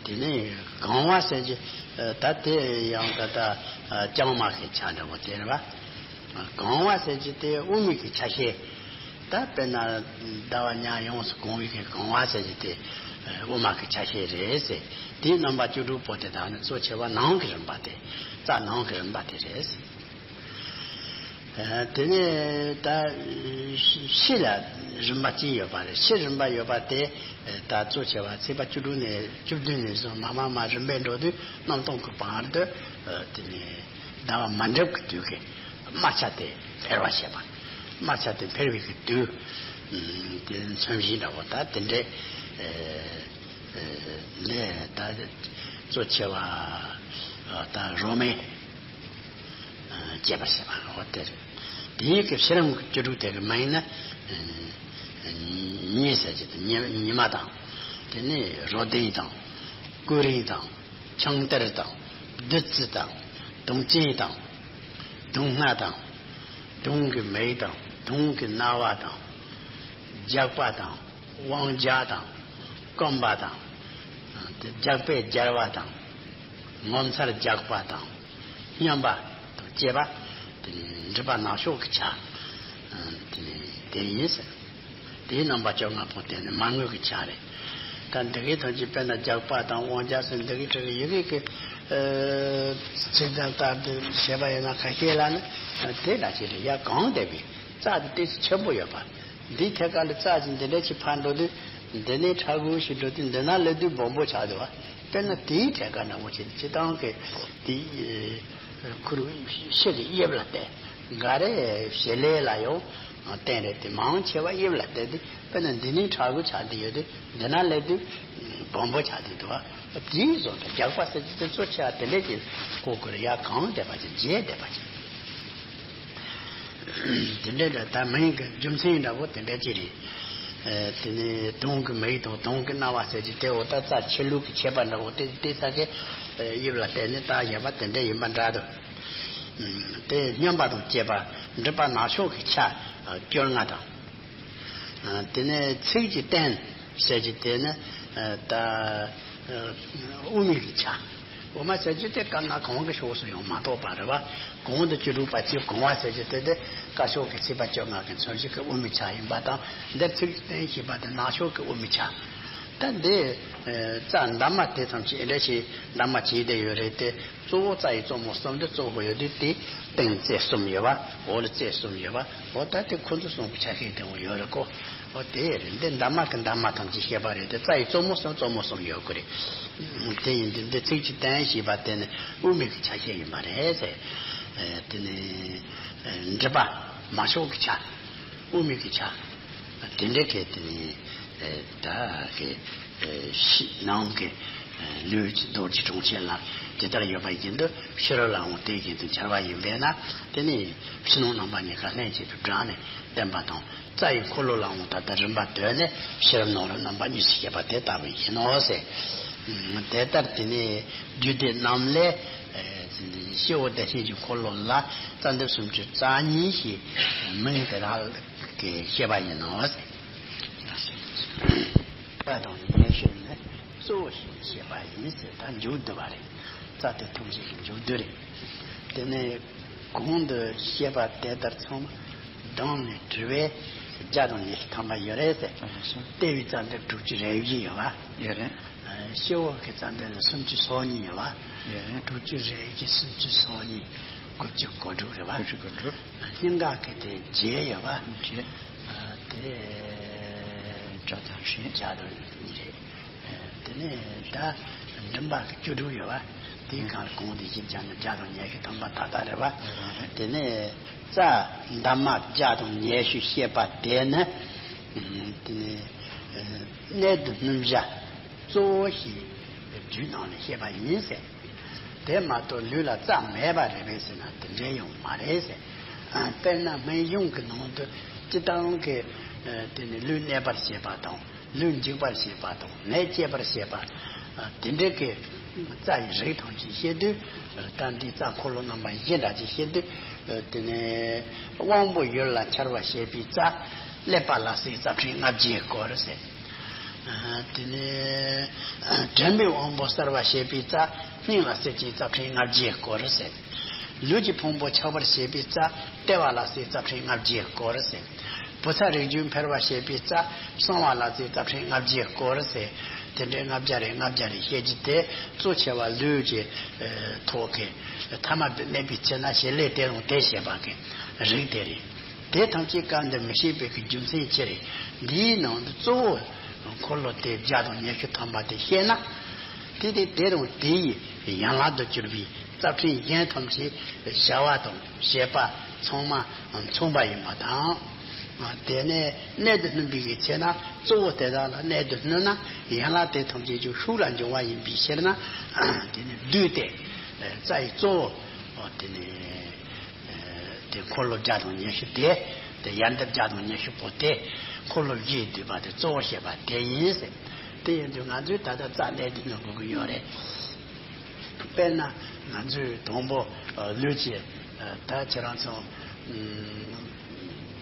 དེ་ནས་གང་བ་ཟེར་གྱི་ད་དེ་ཡང་ད་ལྟ་བྱང་མ་གི་ཆ་འདྲ་བོ་དེ་རེད་པ། གང་བ་ཟེར་གྱི་དེ་དབུ་མའི་གི་ཆ་ཤས། ད་དཔེར་ན་ཟླ་བ་ཉ་ཡོངས་སུ་གང་བའི་གི་གང་བ་ཟེར་གྱི་དེ་དབུ་མ་གི་ཆ་ཤས་རེད་ཟེར། དེའི་རྣམ་པ་བཅུ་དྲུག་པོ་དེ་དག་ནི་གཙོ་ཆེ་བ་ནང་གི་རིམ་པ་དེ། རྩ་ནང་གི་རིམ་པ་དེ་རེད་ཟེར། དེ་ནས་ད་ཕྱི་ལ་རིམ་པ་གཅིག་ཡོད་པ་རེད། ཕྱི་རིམ་པ་ཡོད་པ་དེ་ད་གཙོ་ཆེ་བ་ཚེས་པ་བཅུ་དྲུག་ནས་བཅུ་བདུན་ནས་བཟུང་མ་མ་མ་རིམ་པས་འགྲོ་དུས་གནམ་སྟོང་གི་བར་དུ། དེ་ནས་ཟླ་བ་མ་འགྲིབ་ཀྱི་དུས་ཀྱི་དམར་ཆ་དེ་འཕེལ་བར་བྱེད་པ། དམར་ཆ་དེ་འཕེལ་བའི་གི་དུས་དེ་མཚོན་བྱེད་འདྲ་བོ་ད་དེ་འདྲའི་ལས་ད་གཙོ་ཆེ་བ་ད་རོ་མས་སྐྱེད་པར་བྱེད་པ་འོ་དེ་རེད། དེའི་གི་ཕྱི་རིམ་གྱི་བཅུ་དྲུག་དེ་གི་མ་ཡིན་ན་ཉི་ཟེར་གྱི་དང་ཉི་ཉི་མ་དང་། དེ་ནས་རོ་ལྡན་དང་། ཀུ་རེ་དང་། ཆང་གཏེར་དང་། བདུད་རྩི་དང་། དུང་ཅན་དང་། དུང་ལྔ་དང་། དུང་གི་མེ་དང་། དུང་གི་སྣང་བ་དང་། རྒྱགས་པ་དང་། དབང་རྒྱགས་དང་། སྐོམ་པ་དང་། དེ་རྒྱགས་པས་སྦྱར་བ་དང་། ངོ་མཚར་རྒྱགས་པ་དང་། སྙོམས་པ་དང་བཅས་པ། དེ་ནི་འགྲིབ་པ་ནག་ཕྱོགས་ཀྱི་ཆ། དེ་ནི་དེ་ཡིན་ཟེར། དེའི་རྣམ་པ་བཅོ་ལྔ་པོ་དེ་ནི་མར་ངོའི་གི་ཆ་རེད། ད་འདི་གའི་ཐམས་ཅད་དཔེར་ན་རྒྱགས་པ་དང་དབང་རྒྱགས་ཟེར་འདི་གའི་ཁྲོད་ཀྱི་ཡི་གེ་གི་ཚིག་དོན་ལྟར་དུ་བྱས་པ་ཡིན་ན་ཁ་ཤས་ལ་ནི་དེ་འདྲ་ཞིག་རེད། ཡ་གང་བསྡད་པའི་རྩ་དེ་ཏོག་ཙམ་ཆེན་པོ་ཡོད་པ། འདིའི་ཐད་ཀ་ལ་རྩ་ཅིག་འདི་འདྲ་ཅིག་ཕར་འགྲོ་དུས་འདི་ནས་ཕྲ་གུ་ཞིག་འགྲོ་དུས་འདི་ན་སླེབས་དུས་སྦོམ་པོ་ཆགས་འདུག་བ། དཔེར་ན་དེའི་ཐད་ཀ་འདྲ་བོ་ཅིག་སྤྱི་བཏང་གི་དེ་ཁུ་རུ་ཕྱི་གི་དབྱིབས་ལ་བལྟས། འགའ་རེ་བྱེད་ལས་ལ་ཡང་བརྟེན་རེད་དེ་མང་ཆེ་བ་དབྱིབས་ལ་བལྟས་ཏེ་དཔེར་ན་འདི་ནས་ཕྲ་གུ་ཆགས་བསྡད་ཡོད་དུས་འདི་ན་སླེབས་དུས་སྦོམ་པོ་ཆགས་བསྡད་འདུག་བ། དེའི་བཟོ་འདྲ་རྒྱགས་པ་ཟེར་གྱི་དེ་གཙོ་ཆེ་བ་དེ་འདྲས་ཀྱི་ཀོ་ཀུ་རེ་ཡ་གང་བསྡད་པ་ཅིག་རྗེས་བསྡད་པ་ཅིག་དེ་འདྲའི་འདྲ་ད་མིང་གི་རྒྱུ་མཚན་འདྲ་བོ་དེ་འདྲ་ཅིག་རེད། ཨ་དེ་ནས་དུང་གི་མིག་དང་དུང་གི་སྣང་བ་ཟེར་གྱི་དེ་འོ་ད་རྩ་ཆེ་ལུགས་ཀྱི་ཁྱད་པར་འདྲ་བོ་དེ་དེ་ས་གའི་དབྱིབས་ལ་བལྟས་ནས་ད་གཞན་པ་དེ་འདྲ་ཡིན་པ་འདྲ་འདུག་དེ་སྙོམས་པ་དང་བཅས་པ་འགྲིབ་པ་ནག་ཕྱོགས་ཀྱི་ཆ་བཅོ་ལྔ་དང་། དེ་ནས་ཚིགས་ཀྱི་རྟེན་ཟེར་གྱི་དེ་ནི་ད་དབུ་མའི་གི་ཆ། དབུ་མ་ཟེར་གྱི་དེ་དཀར་ནག་གང་གི་ཕྱོགས་སུ་ཡང་མ་གཏོགས་པ་རེད་བ། གོང་དུ་བཅུ་དྲུག་པ་བཅུ་གང་བ་ཟེར་གྱི་དེ་དེ་དཀར་ཕྱོགས་ཀྱི་ཚེས་པ་བཅོ་ལྔ་གི་མཚོན་བྱེད་ཀྱི་དབུ་མའི་ཆ་ཡིན་པ་དང་འདིར་ཚིགས་ཀྱི་རྟེན་ཞེས་པ་དེ་ནག་ཕྱོགས་ཀྱི་དབུ་མའི་ཆ། ད་འདི་རྩ་འདབ་མ་དེ་ཐམས་ཅད་འདྲ་ཞིག་འདབ་མ་བྱས་བསྡད་ཡོད་རེད་དེ། གཙོ་བོ་རྩ་ཡི་གཙོ་མོ་གསུམ་འདི་གཙོ་བོ་ཡོད་དུས་དེ་སྟེང་རྩེ་གསུམ་ཡོད་པ། འོག་ལ་རྩེ་གསུམ་ཡོད་པ། འོ་ད་དེ་ཁོ་ཚོ་གསུམ་གྱི་ཆ་ཤས་དེ་འོ་ཡོད་རེད་ཀོ། འོ་དེ་རེད། འདི་འདབ་མ་གི་འདབ་མ་ཐམས་ཅད་བཤད་པ་རེད་དེ། རྩ་ཡི་གཙོ་མོ་གསུམ་གཙོ་མོ་གསུམ་ཡོད་དགོས་རེད། དེ་ཡིན་དུས་འདི་ཚིགས་ཀྱི་རྟེན་ཞེས་པ་དེ་ནི་དབུ་མའི་གི་ཆ་ཤས་ཡིན་པ་རེད་ཟེར། དེ་ནི་འགྲིབ་པ་མ་ཤོག་གི་ཆ། དབུ་མའི་གི་ཆ། དེ་འདྲའི་གི་དེ་ནི་ད་གི་ཕྱི་ནང་གི་ལུས་ཀྱི་རྡོ་རྗེ་གྲོང་ཁྱེར་ལ་ཇི་ལྟར་ཡོད་པ་བཞིན་དུ་ཕྱི་རོལ་ལའང་དེ་བཞིན་དུ་འཆར་བ་ཡིན་པས་ན། དེ་ནི་ཕྱི་ནང་རྣམ་པ་གཉིས་ཀ་ལྷན་ཅིག་ཏུ་བསྒྲགས་ནས་བསྟན་པ་དང་། རྩ་ཡི་འཁོར་ལོ་ལའང་ད་ལྟ་རིམ་པ་བཏོན་ནས་ཕྱི་རོལ་ནང་རོལ་རྣམ་པ་གཉིས་སུ་བཤད་པ་དེ་ལྟ་བུ་ཡིན་ནོ་ཟེར། དེ་ལྟར་དེ་ནི་རྒྱུད་སྡེ་རྣམས་ལས་སྐྱེ་བོ་བདེ་ཆེན་གྱི་འཁོར་ལོ་ལ་རྩ་འདབ་སུམ་ཅུ་རྩ་གཉིས་ཞེས་མིང་དེ་དག་གི་བཤད་པ་ཡིན་ནོ། རྩ་དང་ཉེ་ཤོས་ནི་གཙོ་བོ་ཞེས་བཤད་པ་ཡིན་ཟེར། ད་མཇུག་བསྡུ་བ་རེད། རྩ་དེ་ཐམས་ཅད་ཀྱི་མཇུག་བསྡུ་རེད། དེ་ནས་གོང་དུ་བཤད་པ་དེ་ལྟར་ཚང་མ་བསྡོམས་ནས་དྲིལ་བས་བརྒྱ་དང་ཉི་ཤུ་ཐམ་པ་ཡོད་རེད་ཟེར། ལྟེ་བའི་རྩ་འདབ་དྲུག་ཅུ་རེ་བཞི་ཡོད་པ། ཡོད་རེད། སྤྱི་བོ་གི་རྩ་འདབ་ལ་སུམ་ཅུ་སོ་གཉིས་ཡོད་པ། ཡོད་རེད། དྲུག་ཅུ་རེ་བཞི་སུམ་ཅུ་སོ་གཉིས་དགུ་བཅུ་གོ་དྲུག་རེད་པ། དགུ་བཅུ་གོ་དྲུག་སྙིང་ག་གི་དེ་བརྒྱད་ཡོད་པ། བརྒྱད། དེ་བརྒྱ་དང་བཞི། བརྒྱ་དང་བཞི་རེད། དེ་ནས་ད་མགྲིན་པ་གི་བཅུ་དྲུག་ཡོད་པ། དེའི་སྒང་ལ་གོང་དུ་བཞི་བརྒྱ་ནས་བརྒྱ་དང་ཉི་ཤུ་ཐམ་པ་ད་ལྟ་རེད་པ། དེ་ནས་རྩ་འདབ་མ་བརྒྱ་དང་ཉི་ཤུ་བཤད་པ་དེ་ནི། དེ་ནི་གནད་དུ་སྣུམ་བྱ་གཙོ་བོ་ཞེས་རྒྱུད་ནང་ནས་བཤད་པ་ཡིན་ཟེར། དེ་མ་གཏོགས་ལུས་ལ་རྩ་མེད་པ་རེད་པས་ཟེར་ན་དེ་འདྲའི་ཡང་མ་རེད་ཟེར། དཔེར་ན་སྨན་གཞུང་གི་ནང་དུ་སྤྱི་བཏང་གི་དེ་ནི་ལུས་གནས་པར་བྱེད་པ་དང་། ལུས་འཇིག་པར་བྱེད་པ་དང་ནད་བསྐྱེད་པར་བྱེད་པ། དེ་འདྲའི་གི་རྩ་ཡི་རིགས་ཐམས་ཅད་བཤད་དུས། ད་འདི་རྩ་འཁོར་ལོ་རྣམ་པ་བཞི་འདྲ་ཅིག་བཤད་དུས། དེ་ནས་དབང་པོ་ཡུལ་ལ་འཆར་བར་བྱེད་པའི་རྩ། ཀླད་པ་ལ་སོགས་རྩ་ཕྲན་ལྔ་བརྒྱས་བསྐོར་ཟེར། དེ་ནས་དྲན་པའི་དབང་པོ་གསལ་བར་བྱེད་པའི་རྩ། སྙིང་ལ་སོགས་ཀྱི་རྩ་ཕྲན་ལྔ་བརྒྱས་བསྐོར་ཟེར། ལུས་ཀྱི་ཕུང་པོ་ཆགས་པར་བྱེད་པའི་རྩ། ལྟེ་བ་ལ་སོགས་རྩ་ཕྲན་ལྔ་བརྒྱས་བསྐོར་ཟེར། བུ་ཚ་རིགས་རྒྱུད་འཕེལ་བར་བྱེད་པའི་རྩ་གསང་བ་ལ་ཚིག་རྩ་ཕྲན་ལྔ་བརྒྱའི་སྐོར་ཟེར། དེ་འདྲའི་ལྔ་བརྒྱ་རེ་ལྔ་བརྒྱ་རེ་བཤད་རྒྱུ་དེ་གཙོ་ཆེ་བ་ལུས་ཀྱི་ཐོག་གི་ཐ་མ་དུ་གནས་པའི་ཚེ་ན་བྱེད་ལས་དེ་རུང་དེ་བྱེད་པ་གི་རིགས་དེ་རེད། དེ་ཐམས་ཅད་བཀའ་འདི་མི་ཤེས་པའི་གི་རྒྱུ་མཚན་ཅི་རེད། འདིའི་ནང་དུ་གཙོ་བོ་འཁོར་ལོ་དེ་བརྒྱ་དང་ཉི་ཤུ་ཐམ་པ་དེ་བཤད་ན། དེ་དེ་དེ་རུང་དེ་ཡི་ཡན་ལག་ཏུ་གྱུར་པའི་རྩ་ཕྲན་གཞན་ཐམས་ཅད་བྱ་བ་དང་བྱེད་པ་ཚང་མ་མཚུངས་པ་ཡིན་པ་དང་། དེ་ནས་གནད་དུ་བསྣུན་པའི་གི་ཚེ་ན་གཙོ་བོ་དེ་དག་ལ་གནད་དུ་བསྣུན་ན་ཡན་ལག་དེ་ཐམས་ཅད་ཀྱང་ཤུགས་ལ་འབྱུང་བ་ཡིན་པའི་ཕྱིར་ན། དེ་ནི་བསྡུས་ཏེ་རྩ་ཡི་གཙོ་བོ་དེ་ནི། དེ་འཁོར་ལོ་བརྒྱ་དང་ཉི་ཤུ་དེ། དེ་ཡར་འདེབས་བརྒྱ་དང་ཉི་ཤུ་པོ་དེ། འཁོར་ལོ་བཞིའི་བསྡུས་པ་དེ་གཙོ་བོར་བཤད་པ་དེ་ཡིན་ཟེར། དེ་ཡིན་དུས་ང་ཚོས་ད་ལྟ་རྩ་གནད་དུ་བསྣུན་དགོས་ཀྱི་ཡོད་རེད། དཔེར་ན་ང་ཚོས་དང་པོ་ལུས་ཀྱི་ད་ཁྱེད་རང་ཚོ་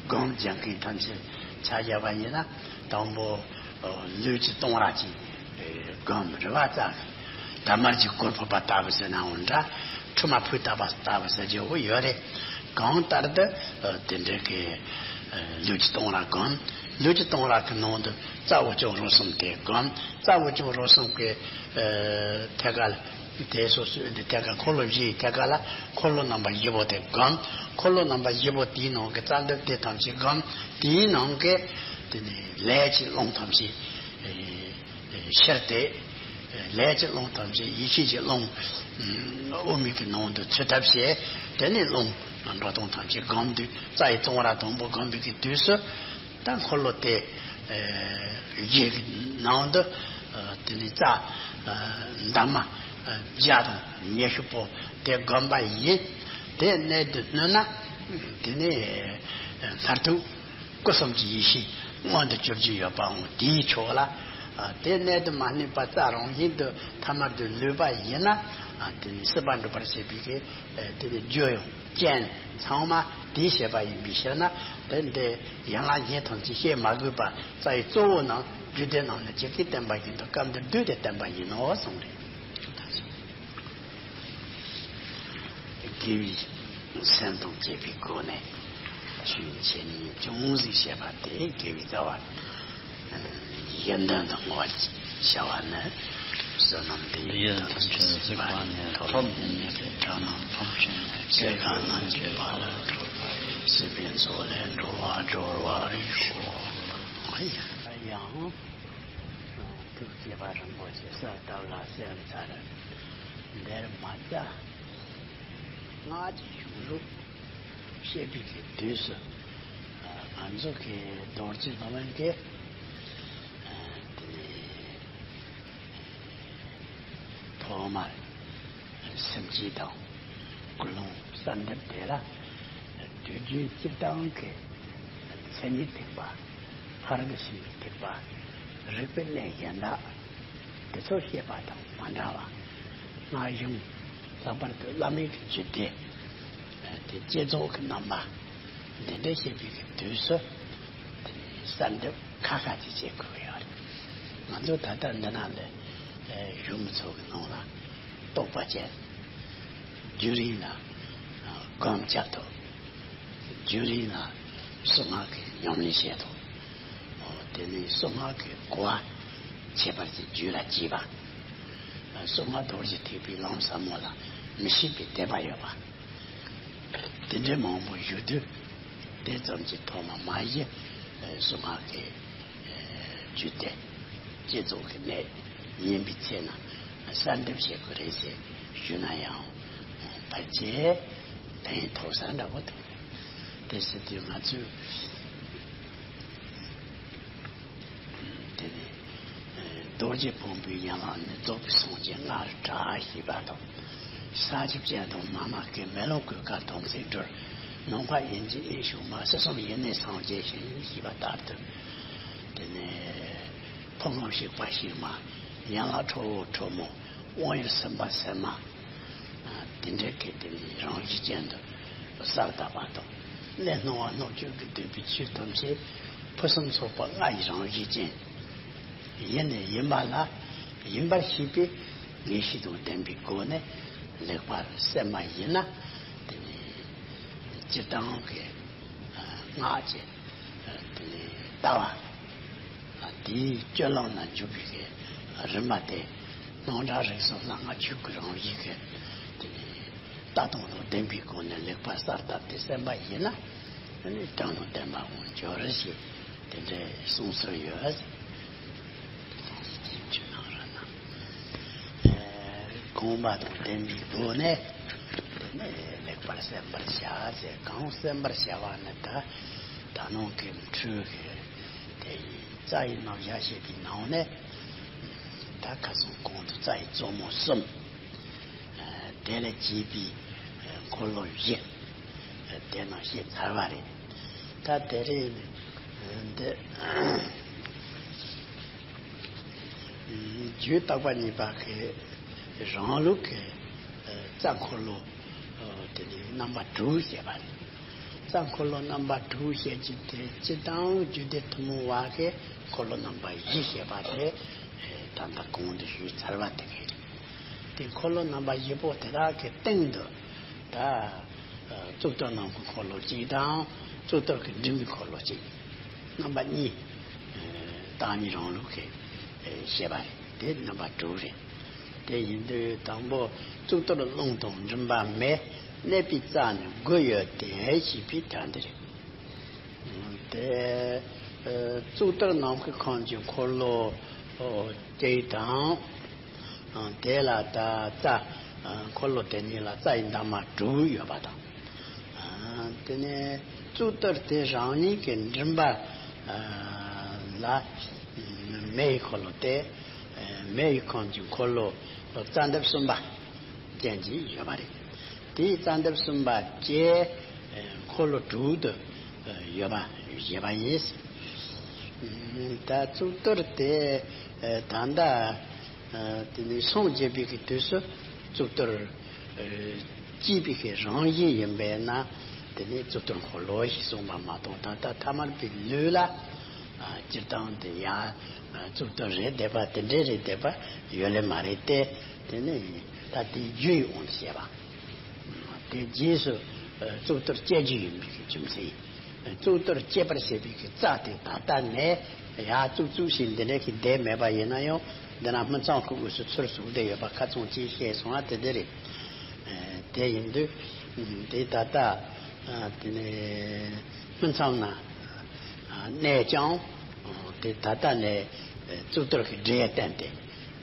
སྒོམ་རྒྱག་མཁན་ཐམས་ཅད་ཆ་བཞག་པ་ཡིན་ན། དང་པོ་ལུས་ཀྱི་གཏོང་རག་གི་སྒོམ་རི་བ་རྩ་གི་ད་མར་གྱི་གོར་ཕུབ་པ་ལྟ་བུ་ཟེར་ནའང་འདྲ། ཁྲུ་མ་ཕུ་ལྟ་བ་ལྟ་བུ་ཟེར་རྒྱུ་བོ་ཡོད་རེད། གང་ལྟར་དུ་དེ་འདྲའི་གི་ལུས་ཀྱི་གཏོང་རག་སྒོམ། ལུས་ཀྱི་གཏོང་རག་གི་ནང་དུ་རྩ་དབུ་སྐྱོང་རོ་གསུམ་དེ་སྒོམ། རྩ་དབུ་སྐྱོང་རོ་གསུམ་གི་ཐད་ཀ་ལ། དེ་སོ་སོའི་འདི་ཐད་ཀ་འཁོར་ལོ་བཞིའི་ཐད་ཀ་ལ་འཁོར་ལོ་རྣམ་པ་བཞི་པོ་དེ་སྒོམ། འཁོར་ལོ་རྣམ་པ་བཞི་པོ་དེའི་ནང་གི་རྩ་འདབ་དེ་ཐམས་ཅད་སྒོམ། དེའི་ནང་གི་དེ་ནི་ལས་ཀྱི་རླུང་ཐམས་ཅད་ཨེ་ཨེ་ཤར་ཏེ། ལས་ཀྱི་རླུང་ཐམས་ཅད་ཡེ་ཤེས་ཀྱི་རླུང་ཨུ་མའི་གི་ནང་དུ་ཚུད་ཐབས་བྱས། དེ་ནས་རླུང་འགྲོ་སྟངས་ཐམས་ཅད་སྒོམ་དུས། རྩ་ཡི་གཏོང་རག་དང་པོ་སྒོམ་པའི་གི་དུས་སུ། ད་འཁོར་ལོ་དེ་ཨེ་བཞི་གི་ནང་དུ་ཨེ་དེ་ནི་རྩ་ཨེ་འདབ་མ་ཨེ་བརྒྱ་དང་ཉི་ཤུ་པོ་དེ་བསྒོམ་པ་ཡིན། དེ་གནད་དུ་བསྣུན་ན་དེ་ནི་ཨེ་མཐར་ཐུག་སྐུ་གསུམ་གྱི་ཡེ་ཤེས་མངོན་དུ་གྱུར་གྱི་ཡོད་པའང་དེའི་ཕྱོགས་ལ། ཨེ་དེ་གནད་དུ་མ་བསྣུན་པ་རྩ་རང་བཞིན་དུ་ཐ་མལ་དུ་ལུས་པ་ཡིན་ན། ཨེ་དེ་ནི་སྲིད་པ་འགྲུབ་པར་བྱེད་པའི་གི་ཨེ་དེ་ནི་རྒྱུ་ཡང་རྐྱེན་ཚང་མ་དེས་བྱས་པ་ཡིན་པའི་ཕྱིར་ན། དེ་འདི་ཡན་ལག་གཞན་ཐམས་ཅད་བཤད་མ་དགོས་པར་རྩ་ཡི་གཙོ་བོ་རྣམས་རྒྱུད་སྡེ་རྣམས་ནི་ཇི་སྐད་བསྟན་པ་བཞིན་དུ་སྐབས་འདིར་བསྡུས་ཏེ་བསྟན་པ་ཡིན་ནོ་གསུངས་རེད། དགེ་བའི་སེམས་དང་བཅས་པའི་སྒོ་ནས་ཆོས་འཆད་ཉན་ཅུང་ཟད་བྱས་པ་དེ་དགེ་བའི་རྩ་བ། ཡོན་ཏན་དུ་བསྔོ་བར་བྱ་བ་ནི། བསོད་ནམས་འདི་ཡིས་ཐམས་ཅད་གཟིགས་པ་ཉིད། ཐོབ་ནས་ཉེས་པའི་དགྲ་རྣམས་ཕམ་བྱས་ནས། སྐྱེ་རྒ་ན་འཆིའི་རྦ་རླབས་འཁྲུགས་པ་ཡི། སྲིད་པའི་མཚོ་ལས་འགྲོ་བ་སྒྲོལ་བར་ཤོག། ཡང་ཐུགས་བསྐྱེད་པ་རིན་པོ་ཆེ་གསལ་བཏབ་ལ་གསལ་མཚར་འདིར་མ་བཅའ། སྔགས་ཀྱི་གཞུང་ལུགས་བཤད་པའི་གི་དུས་སུ། ང་ཚོ་གི་རྡོ་རྗེ་སློབ་དཔོན་གྱིས་དེ་ནས་ཐོག་མར་སེམས་བསྐྱེད་དང་ཀུན་སློང་གསལ་འདེབས་དེ་ལ། དུས་རྒྱུན་སྤྱིར་བཏང་གི་མཚན་ཉིད་ཐེག་པ། ཧ་ར་གི་ཤིང་གི་ཐེག་པ། རིག་པའི་གནས་གཞན་དག་དེ་ཚོ་བཤད་པ་དང་མ་འདྲ་བ། སྔགས་གཞུང་ལྷག་པར་དུ་བླ་མེད་ཀྱི་རྒྱུད་སྡེ་དེ་བསྐྱེད་རྫོགས་ཀྱི་རྣམ་པ་འདི་འདྲ་བཤད་པའི་གི་དུས་སུ། དེ་ནི་གསལ་འདེབས་ཁ་ཁ་ཅིག་བྱེད་དགོས་ཀྱི་ཡོད་རེད། ང་ཚོ་ད་ལྟ་འདི་ན་ལས་བཞུགས་མི་ཚོ་གི་ནང་ལ་རྟོགས་པ་ཅན། རྒྱུན་རིང་ལ་སྒོམ་རྒྱབ་ཐུབ། རྒྱུན་རིང་ལ་གསང་སྔགས་ཀྱི་ཉམས་ལེན་བྱེད་ཐུབ། དེ་ནས་གསང་སྔགས་ཀྱི་གོ་བ་ཁྱད་པར་ཅན་རྒྱུད་ལ་སྐྱེས་པ། གསང་སྔགས་རྡོ་རྗེ་ཐེག་པའི་ལམ་ཟབ་མོ་ལ་མི་ཤེས་པའི་དད་པ་ཡོད་པ། དེ་འདྲའི་མང་པོ་ཡོད་དུས། དེ་ཙམ་གྱིས་ཐོག་མ་མ་གཞི་གསང་སྔགས་ཀྱི་རྒྱུད་སྡེ་བསྐྱེད་རྫོགས་ཀྱི་གནད་ཉན་པའི་ཚེ་ན་གསལ་འདེབས་བྱེད་དགོས་རེད་ཟེར་ཞུས་ན་ཡང་ཕལ་ཆེར་ཕན་ཐོགས་ས་འདྲ་པོ་འདུག། དེ་ཟེར་དུས་ང་ཚོས། དེ་ནས་རྡོ་རྗེ་ཕུང་པོའི་ཡན་ལག་ནི། རྫོགས་པའི་སངས་རྒྱས་ལྔ་རུ་གྲགས་ཞེས་པ་དང་། ས་ཆུ་སྤྱན་དང་མ་མ་སྐད། མེ་ལོང་གོས་དཀར་དམ་ཚིག་སྦྲུལ། ནམ་མཁའ་དབྱིངས་ཀྱི་དབྱིངས་ཕྱུག་མ། སྲིད་གསུམ་ཡེ་ནས་སངས་རྒྱས་ཤིང་ཞེས་པ་ལྟར་དུ། དེ་ནས་ཕུང་ཁམས་ཞིག་པ་ཞིག་མ། ཡན་ལག་ཁྲོ་བོ་ཁྲོ་མོ། དབང་ཡུལ་སེམས་དཔའ་སེམས་མ། དེ་འདྲའི་གི་དེ་ནི་རང་བཞིན་ཅན་དུ་གསལ་བཏབ་པ་དང་། གནས་སྣང་བ་སྣང་སྤྱོད་ཀྱིས་བསྡུས་པའི་ཆོས་ཐམས་ཅད་ཕུན་སུམ་ཚོགས་པ་ལྔ་ཡི་རང་བཞིན་ཅན། ཡེ་ནས་ཡིན་པ་ལ་ཡིན་པར་ཤེས་པའི་ངེས་ཤེས་དང་ལྡན་པའི་སྒོ་ནས་ལེགས་པར་གསན་པ་ཡིན་ན། དེ་ནི་སྤྱིར་བཏང་གི་སྔགས་ཀྱི་དེ་ ལྟ་བ། དེའི་སྤྱོད་ལམ་ལ་འཇུག་པའི་གི་རིམ་པ་དེ། སྣང་གྲགས་རིག་གསུམ་ལ་ལྔ་བཅུ་གི་རང་བཞིན་གྱི་དེ་ནས་ལྟ་སྟངས་དང་ལྡན་པའི་སྒོ་ནས་ལེགས་པར་གསལ་བཏབ་སྟེ་གསན་པ་ཡིན་ན། དེ་ནས་དོན་དང་ལྡན་པ་འོང་འགྱུར་ཞེས་དེ་འདྲའི་གསུངས་སྲོལ་ཡོད། དེ་ནས་ཞིབ་འཇུག་གནང་རོགས་གནང་། གོམས་པ་དང་ལྡན་པའི་སྒོ་ནས་དེ་ནས་ལེགས་པར་གསན་པར་བྱ་ཟེར། གང་གསན་པར་བྱ་བ་ནི་ད་ད་ནང་གི་འཕྲོས་ཀྱི་དེ་ཡི་རྩ་ཡི་རྣམ་གཞག་བཤད་པའི་ནང་ནས། ད་ཁ་སང་གོང་དུ་རྩ་ཡི་གཙོ་མོ་གསུམ། དེ་ལས་སྐྱེས་པའི་འཁོར་ལོ་བཞི། དེ་རྣམས་བཤད་ཚར་བ་རེད། ད་དེ་རིང་འདི་རྒྱུད་བརྟག་པ་གཉིས་པ་གི་རང་ལུགས་ཀྱི་རྩ་འཁོར་ལོ་དེ་ནི་རྣམ་པ་དྲུག་བཤད་པ་རེད། རྩ་འཁོར་ལོ་རྣམ་པ་དྲུག་བཤད་ཀྱི་དེ་སྤྱི་དང་རྒྱུད་སྡེ་ཐུན་མོང་བ་གི་འཁོར་ལོ་རྣམ་པ་བཞི་བཤད་པ་དེ་ད་ལྟ་གོང་དུ་ཞུས་ཚར་བ་དེ་ག་རེད། དེ་འཁོར་ལོ་རྣམ་པ་བཞི་པོ་དེ་དག་གི་སྟེང་དུ་ད་གཙུག་ཏོར་ནང་གི་འཁོར་ལོ་གཅིག་དང་གཙུག་ཏོར་གྱི་མགྲིན་པའི་འཁོར་ལོ་གཅིག། རྣམ་པ་གཉིས། བརྟག་གཉིས་རང་ལུགས་ཀྱི་བཤད་པ་རེད། དེ་རྣམ་པ་དྲུག་རེད། དེ་ཡིན་དུས་དང་པོ་གཙུག་ཏོར་རླུང་དང་མགྲིན་པ་མེ་གནས་པའི་རྩ་ནི་དགུ་ཡོད་དེ་ཞེས་པའི་གྲངས་འདི་རེད། དེ་གཙུག་ཏོར་ནམ་མཁའི་ཁམས་ཀྱི་འཁོར་ལོ་གཅིག་དང་། དེ་ལ་ད་རྩ། འཁོར་ལོ་དེ་གཉིས་ལ་རྩ་ཡི་འདབ་མ་དྲུག་ཡོད་པ་དང་། དེ་ནས་གཙུག་ཏོར་དེ་རང་ཉིད་ཀྱི་མགྲིན་པ་ལ་མེ་ཡི་འཁོར་ལོ་སྟེ། མེ་ཡི་ཁམས་ཀྱི་འཁོར་ལོ་རྩ་འདབ་གསུམ་པ་ཅན་གྱི་ཡོད་པ་རེད། དེའི་རྩ་འདབ་གསུམ་པ་བཅས་འཁོར་ལོ་དྲུག་ཏུ་ཡོད་པ་བཞེད་པ་ཡིན། ད་གཙུག་ཏོར་དེ་ད་ལྟ་དེ་ནི་སངས་རྒྱས་པའི་གི་དུས་སུ་གཙུག་ཏོར་སྐྱེས་པའི་གི་རང་བཞིན་ཡིན་པས་ན། དེ་ནི་གཙུག་ཏོར་འཁོར་ལོ་ཞེས་གསུངས་པ་མ་གཏོགས། ད་ལྟ་ཐ་མལ་པའི་ལུས་ལ་སྤྱིར་བཏང་དེ་ཡང་གཙུག་ཏོར་རེད་བསྡད་པ་དེ་འདྲས་རེད་བསྡད་པ་ཡོད་ལེ་མ་རེད་དེ། དེ་ནི་ད་དེའི་རྒྱུ་ཡི་དབང་དུ་བྱས་པ། དེ་རྗེས་སུ་གཙུག་ཏོར་སྐྱེ་རྒྱུ་ཡིན་པའི་གི་རྒྱུ་མཚན། གཙུག་ཏོར་སྐྱེད་པར་བྱེད་པའི་གི་རྩ་དེ་ད་ལྟ་ནས་ཡར་བཙུགས་བཙུགས་ཤིག་འདི་འདྲ་གི་བསྡད་མེད་པ་ཡིན་ན་ཡང་། འདི་ན་སྨིན་མཚམས་ཀྱི་དབུས་སུ་ཚུར་ཟུག་བསྡད་ཡོད་པ་ཁ་ཚང་གཅིག་བཤད་སོང་བ་དེ་འདི་རེད། དེ་ཡིན་དུས་དེ་ད་ལྟ་དེ་ནས་སྨིན་མཚམས་ན་གནས་ཀྱང་། དེ་ད་ལྟ་ནས་གཙུག་ཏོར་གྱི་སྒྲས་བསྟན་ཏེ།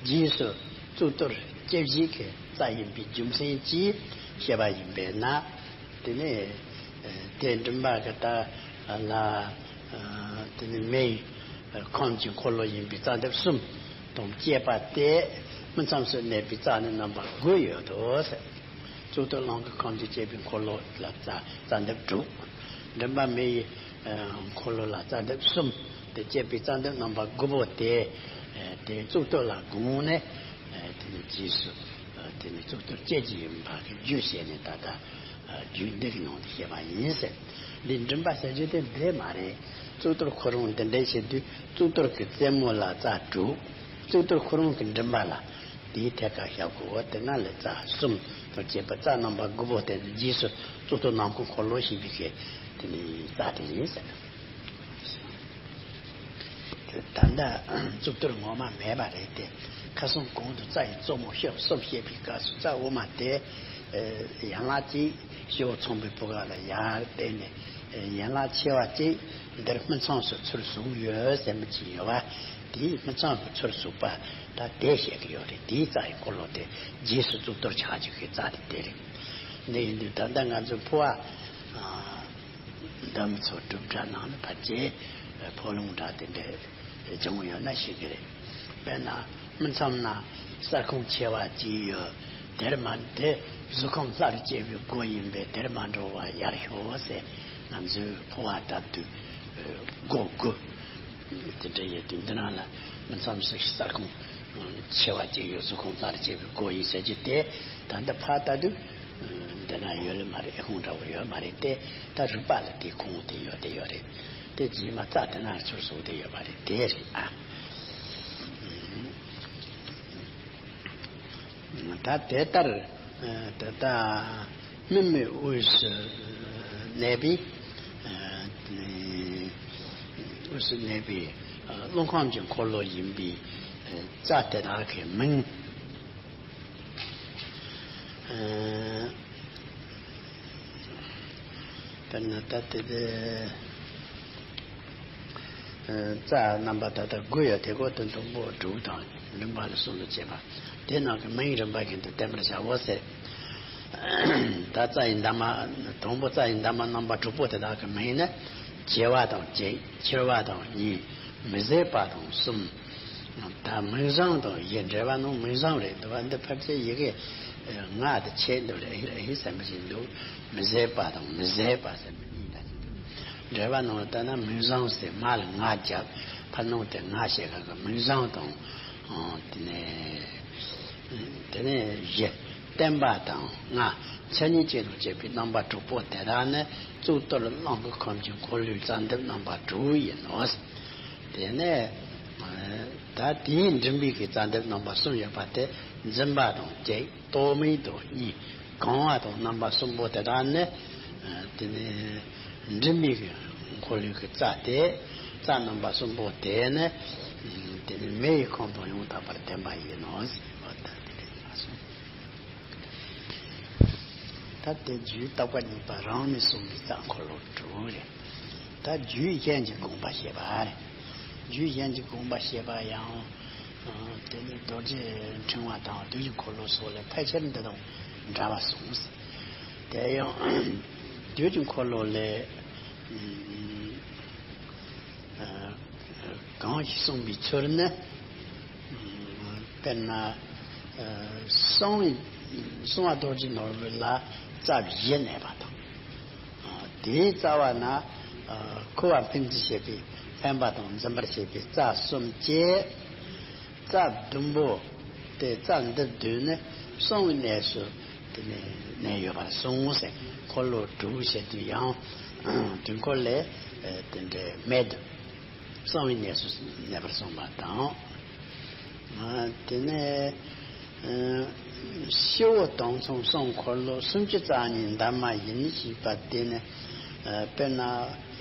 རྗེས་སུ་གཙུག་ཏོར་སྐྱེ་བཞིའི་གི་རྩ་ཡིན་པའི་རྒྱུ་མཚན་གྱིས་བཤད་པ་ཡིན་པས་ན། དེ་ནས་དེ་མགྲིན་པ་གི་ད་ལ་དེ་ནས་མེ་ཡི་ཁམས་ཀྱི་འཁོར་ལོ་ཡིན་པའི་རྩ་འདབ་གསུམ་དང་བཅས་པ་སྟེ། སྨིན་མཚམས་སུ་གནས་པའི་རྩ་ནི་རྣམ་པ་དགུ་ཡོད་དོ་ཟེར། གཙུག་ཏོར་རླུང་གི་ཁམས་ཀྱིས་བསྐྱེད་པའི་འཁོར་ལོ་ལ་རྩ་རྩ་འདབ་དྲུག། མགྲིན་པ་མེ་ཡི་འཁོར་ལོ་ལ་རྩ་འདབ་གསུམ་དེ་བསྐྱེད་པའི་རྩ་འདབ་རྣམ་པ་དགུ་པོ་དེ། དེ་གཙུག་ཏོར་ལ་དགོངས་ནས། དེ་ནི་རྗེས་སུ་དེ་ནི་གཙུག་ཏོར་སྐྱེ་རྒྱུ་ཡིན་པ་གི་རྒྱུ་བཤད་ནས་ད་ལྟ་རྒྱུད་འདི་གི་ནང་དུ་བཤད་པ་ཡིན་ཟེར། འདི་མགྲིན་པ་ཟེར་རྒྱུ་དེ་འདི་མ་རེད། གཙུག་ཏོར་ཁོ་རང་འདི་འདྲའི་བཤད་དུས་གཙུག་ཏོར་གྱི་རྩེ་མོ་ལ་རྩ་དྲུག། གཙུག་ཏོར་ཁོ་རང་གི་མགྲིན་པ་ལ། དེའི་ཐད་ཀར་བཞག་གོ། དེ་ན་ལས་རྩ་གསུམ་དང་བཅས་པ་རྩ་རྣམ་པ་དགུ་པོ་དེ་ནི་རྗེས་སུ་གཙུག་ཏོར་ནམ་མཁའི་འཁོར་ལོ་ཞེས་པའི་གི་དེ་ནི་རྩ་དེ་ཡིན་ཟེར། ད་ལྟ་གཙུག་ཏོར་ངོ་མ་མེད་པ་རེད་དེ། ཁ་སང་གོང་དུ་རྩ་ཡི་གཙོ་མོ་ཕྱོགས་གསུམ་བཤད་པའི་སྐབས་སུ་རྩ་དབུ་མ་དེ་ཡན་ལག་གཅིག་སྤྱི་བོ་ཚངས་པའི་བུ་ག་ལ་ཡར་བསྟན་ནས། ཡན་ལག་ཆེ་བ་གཅིག་འདིར་སྨིན་མཚམས་སུ་ཚུར་ཟུག་ཡོད་ཟེར་མི་གཅིག་ཡོད་པ། དེའི་སྨིན་མཚམས་སུ་ཚུར་ཟུག་པ་ད་དེ་བཤད་ཀྱི་ཡོད་རེད། དེའི་རྩ་ཡི་འཁོར་ལོ་དེ་རྗེས་སུ་གཙུག་ཏོར་ཆགས་རྒྱུ་གི་རྩ་དེ་དེ་རེད། འདི་ཡིན་དུས་ད་ལྟ་ང་ཚོའི་འཕོ་བ་འདམ་ཚོ་སྒྲུབ་གྲྭ་ནང་ལ་ཕལ་ཆེར་འཕོ་ལུང་འདྲ་དེ་འདྲ་སྦྱོང་ཡོད་ན་ཤེས་ཀྱི་རེད། དཔེར་ན་སྨིན་མཚམས་ན་ས་ཁོངས་ཆེ་བ་གཅིག་ཡོད། དེར་མ་དེ་གཟུགས་ཁམས་སླར་སྐྱེ་བའི་སྒོ་ཡིན་པས་དེར་མ་འགྲོ་བར་ཡར་ཤོག་ཟེར། ང་ཚོས་འཕོ་བ་བཏབ་དུས་སྒོ་དགུ། དེ་འདྲ་ཡོད་དུས་འདི་ནང་ལ་སྨིན་མཚམས་སུ་ས་ཁོངས་ཆེ་བ་གཅིག་ཡོད། གཟུགས་ཁམས་སླར་སྐྱེ་བའི་སྒོ་ཡིན་ཟེར་རྒྱུ་དེ་ད་ལྟ་ཕར་ལྟ་དུས་འདི་ན་ཡོད་ལེ་མ་རེད། ཨེ་ཁུངས་འདྲ་བོ་ཡོད་མ་རེད་དེ། ད་རིགས་པ་ལ་དེ་ཁུངས་དེ་ཡོད་དེ་ཡོད་རེད། དེ་རྗེས་མ་རྩ་དེ་ན་ཚུར་ཟུག་དེ་ཡོད་པ་རེད། དེ་རེད་ཨ། ད་དེ་ལྟར་ད་ལྟ་སྨིན་མའི་དབུས་སུ་གནས་པའི་ཨ་དེ་ དངོས་སུ་གནས་པའི་རླུང་ཁམས་ཀྱི་འཁོར་ལོ་ཡིན་པའི་རྩ་དེ་དག་གི་མིང་། དཔེར་ན་ད་ལྟ་དེ་རྩ་རྣམ་པ་ད་ལྟ་དགུ་ཡོད་དེ་ཀོ་དོན་དུ་པོ་དྲུག་དང་རིམ་པ་ལ་གསུམ་དུ་བྱེད་པ། དེ་ནང་གི་མིང་རིམ་པ་བཞིན་དུ་བསྟན་པར་བྱའོ་ཟེར། ད་རྩ་ཡི་འདབ་མ་དང་པོ་རྩ་ཡི་འདབ་མ་རྣམ་པ་དྲུག་པོ་དེ་དག་གི་མིང་ནི་བྱེ་བ་དང་བརྒྱད། འཁྱིལ་བ་དང་གཉིས། མི་ཟད་པ་དང་གསུམ། ད་མིང་བཟང་དང་བཞི་འགྲེལ་བ་ནང་མིང་བཟང་རེད་འདུག་བ། འདི་ཕལ་ཆེར་ཡི་གེ་ལྔ་དེ་ཆད་འདུག་རེད། ཧི་ཧི་ཟེར་མི་ཞིག་འདུག་མི་ཟད་པ་དང་མི་ཟད་པ་ཟེར་མི་གཉིས་འདྲ་ཞིག་འདུག་འགྲེལ་བ་ནང་ལ་ལྟ་ན་མིང་བཟང་ཟེར་མ་ལ་ང་རྒྱབ་ཕར་ནང་དེ་ང་ཞེས་ག་གི་མིང་བཟང་དང་། དེ་ནས་དེ་ནས་བཞི། བརྟན་པ་དང་ལྔ། མཚན་ཉིད་ཅན་དུ་བྱེད་པའི་རྣམ་པ་དྲུག་པོ་དེ་དག་ནི་གཙུག་ཏོར་གླང་པོའི་ཁམས་ཀྱི་འཁོར་ལོའི་རྩ་འདབ་རྣམ་པ་དྲུག་ཡིན་ནོ། དེ་ནས་ད་དེའི་མགྲིན་པའི་གི་རྩ་འདབ་རྣམ་པ་གསུམ་ཡོད་པ་དེ་འཛིན་པ་དང་བརྒྱད། རྟོག་མེད་དང་གཉིས། གང་བ་དང་རྣམ་པ་གསུམ་པོ་དེ་དག་ནི་དེ་ནི་མགྲིན་པའི་གི་འཁོར་ལོའི་གི་རྩ་དེ། རྩ་རྣམ་པ་གསུམ་པོ་དེ་ནི་དེ་ནི་མེ་ཡི་ཁམས་དང་ཡང་དག་པར་ལྡན་པ་ཡིན་ནོ་ཟེར་བ་ལྟར་དེ་ལས་མ་གསུངས། ད་དེ་རྒྱུད་བརྟག་པ་གཉིས་པ་རང་ནས་གསུངས་པའི་རྩ་འཁོར་ལོ་དྲུག་རེད། ད་རྒྱུད་གཞན་གྱི་དགོངས་པ་བཤད་པ་རེད། རྒྱུད་གཞན་གྱི་དགོངས་པ་བཤད་པ་ཡང་། དེ་ནི་རྡོ་རྗེ་ཕྲེང་བ་དང་བདུད་ཀྱི་འཁོར་ལོ་སོགས་ལས་ཕལ་ཆེར་འདི་དང་འདྲ་བ་གསུངས། དེ་ཡང་བདུད་ཀྱི་འཁོར་ལོ་ལས་གང་ཞིག་གསུངས་པའི་ཚུལ་ནི། དཔེར་ན། གསང་བའི་གསང་བ་རྡོ་རྗེ་ནོར་བུ་ལ་རྩ་བཞི་གནས་པ་དང་། དེའི་རྩ་བ་ན་ཁུ་བ་འཕེན་རྩིས་བྱེད་པའི་འཕེན་པ་དང་འཛིན་པར་བྱེད་པའི་རྩ་གསུམ་བཅས། རྩ་བདུན་པོ་དེ་རྩ་འདི་བདུན་ནི་གསང་བའི་གནས་སུ་དེ་ནས་གནས་ཡོད་པར་གསུངས་ཟེར། འཁོར་ལོ་དྲུག་བཤད་དུས་ཡང་དུས་འཁོར་ལས་དེ་འདྲའི་མེད་དུ། གསང་བའི་གནས་སུ་གནས་པར་གསུངས་པ་དང་། དེ་ནས་སྤྱི་བོ་དང་མཚུངས་གསང་འཁོར་ལོ་སུམ་ཅུ་རྩ་གཉིས་འདབ་མ་ཡིན་ཞེས་པ་དེ་ནི། དཔེར་ན་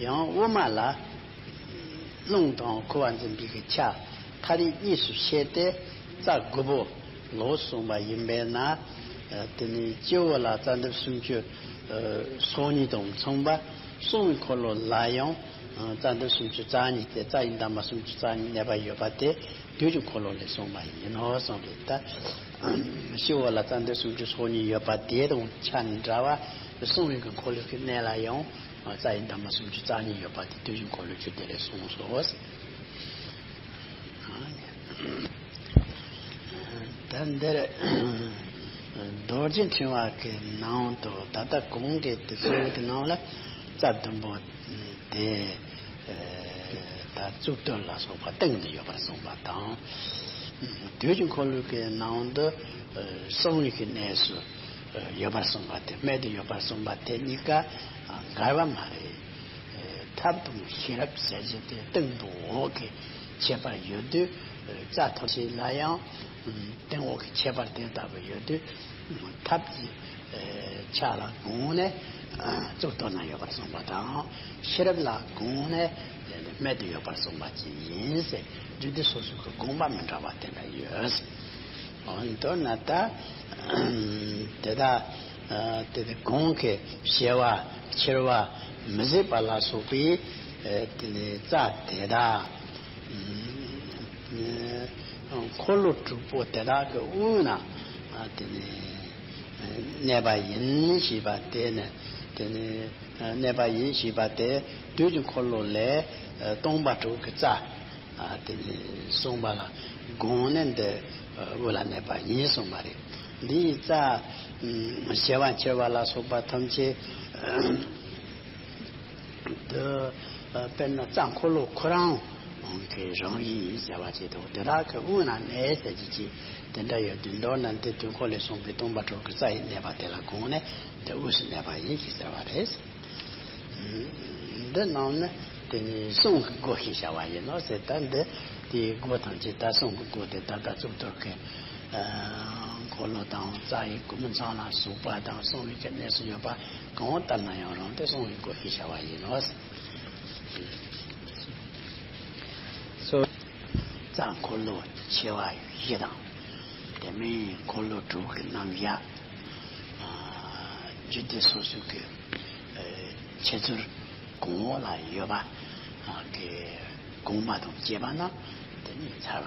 ཡང་དབུ་མ་ལ་རླུང་དང་ཁུ་བ་འཛིན་པའི་གི་ཆ་མཐའ་རིག་གཉིས་སུ་ཕྱེ་སྟེ་རྩ་དགུ་པོ་ལོགས་གསུངས་པ་ཡིན་པས་ན། དེ་ནི་སྤྱི་བོ་ལ་རྩ་འདབ་སུམ་ཅུ་སོ་གཉིས་དང་མཚུངས་པ་གསང་བའི་འཁོར་ལོ་ལ་ཡང་། རྩ་འདབ་སུམ་ཅུ་རྩ་གཉིས་ཏེ་རྩ་ཡི་འདབ་མ་སུམ་ཅུ་རྩ་གཉིས་གནས་པ་ཡོད་པ་དེ་བདུད་ཀྱི་འཁོར་ལོ་ལས་གསུངས་པ་ཡིན་ནོ་གསུངས་པས། ད་སྤྱི་བོ་ལ་རྩ་འདབ་སུམ་ཅུ་སོ་གཉིས་ཡོད་པ་དེ་དང་ཆ་འདྲ་བ་གསང་བའི་གི་འཁོར་ལོ་གི་གནས་ལ་ཡང་རྩ་ཡི་འདབ་མ་སུམ་ཅུ་རྩ་གཉིས་ཡོད་པ་དེ་བདུད་ཀྱི་འཁོར་ལོའི་རྒྱུད་དེ་ལས་གསུངས་སོ། ད་འདིར་རྡོ་རྗེ་འཕྲེང་བ་གི་ནང་དུ་ད་ལྟ་གོང་གི་དེ་གསུམ་གི་ནང་ལ་རྩ་བདུན་པོ་དེ་ད་གཙུག་ཏོར་ལ་སོགས་པ་སྟེང་དུ་ཡོད་པར་གསུངས་པ་དང་། བདུད་ཀྱི་འཁོར་ལོ་གི་ནང་དུ་གསང་བའི་གི་གནས་སུ་ཡོད་པར་གསུངས་པ་དེ་རྨད་དུ་ཡོད་པར་གསུངས་པ་དེ་གཉིས་ཀ་འགལ་བ་མ་རེད། ཐབས་དང་ཤེས་རབ་ཟེར་གྱི་དེ་སྟེང་དང་འོག་གི་ཁྱད་པར་ཡོད་དུས། རྩ་ཐམས་ཅད་ལ་ཡང་སྟེང་འོག་གི་ཁྱད་པར་དེ་ལྟ་བུ་ཡོད་དུས། ཐབས་ཀྱི་ཆ་ལ་དགོངས་ནས་གཙུག་ཏོར་ན་ཡོད་པར་གསུངས་པ་དང་། ཤེས་རབ་ལ་དགོངས་ནས་རྨད་དུ་ཡོད་པར་གསུངས་པ་ཅིག་ཡིན་ཟེར། རྒྱུད་སྡེ་སོ་སོ་གི་དགོངས་པ་མི་འདྲ་བ་དེ་འདྲ་ཡོད། འོ་མདོར་ན་ད་དེ་དག་དེ་དེ་གོང་གི་བྱེ་བ་འཁྱིལ་བ་མི་ཟད་པ་ལ་སོགས་པའི་དེ་ནི་རྩ་དེ་དག་འཁོར་ལོ་དྲུག་པོ་དེ་དག་གི་དབུས་ན་དེ་ནི་གནས་པ་ཡིན་ཞེས་པ་དེ་ནི་དེ་ནི་གནས་པ་ཡིན་ཞེས་པ་དེ་བདུད་ཀྱི་འཁོར་ལོ་ལས་སྟོང་པ་དྲུག་གི་རྩ། དེ་ནས་གསུངས་པ་ལ་དགོངས་ནས་འདི་དབུ་ལ་གནས་པ་ཡིན་གསུངས་པ་རེད། འདིའི་རྩ་བྱེ་བ་འཁྱིལ་བ་ལ་སོགས་པ་ཐམས་ཅད་དུ་དཔེར་ན་རྩ་འཁོར་ལོ་ཁོ་རང་གི་རང་བཞིན་ཡིན་ཟེར་བ་ཅིག་དང་དེ་དག་གི་དབུས་ན་གནས་ཟེར་གྱི་ཅིག་དེ་འདྲ་ཡོད་དུས་མདོར་ན་འདི་དུས་འཁོར་ལས་གསུངས་པའི་སྟོང་པ་དྲུག་གི་རྩ་ཡི་གནས་པ་དེ་ལ་དགོངས་ནས་འདི་དབུས་སུ་གནས་པ་ཡིན་ཞེས་ཟེར་བ་རེད། འདི་རྣམས་ནི་དེ་ནི་གསུང་གི་སྒོ་ཞེས་བྱ་བ་ཡིན་ནོ་ཟེར། ད་འདི་དེའི་སྒོ་ཐམས་ཅད་ད་གསུང་གི་སྒོ་དེ་ད་ལྟ་གཙུག་ཏོར་གྱི་འཁོར་ལོ་དང་རྩ་ཡི་སྐུ་མཚམས་ལ་ཟུག་པ་དང་གསང་བའི་གི་གནས་སུ་ཡོད་པ་གང་ལྟར་ན་ཡང་རུང་སྟེ་གསུང་གི་སྒོ་ཞེས་བྱ་བ་ཡིན་ནོ་ཟེར། སོ། རྩ་འཁོར་ལོ་ཆེ་བ་བཞི་དང་། དེ་མིན་འཁོར་ལོ་དྲུག་གི་རྣམ་གཞག་ཨ་རྒྱུད་སྡེ་སོ་སོའི་གི་ཨ་འཆད་ཚུལ་གོང་འོག་ལ་ཡོད་པ་ཨ་གི་གོང་མ་དང་བཅས་པ་རྣམས་དེ་ནས་ཚར་བ་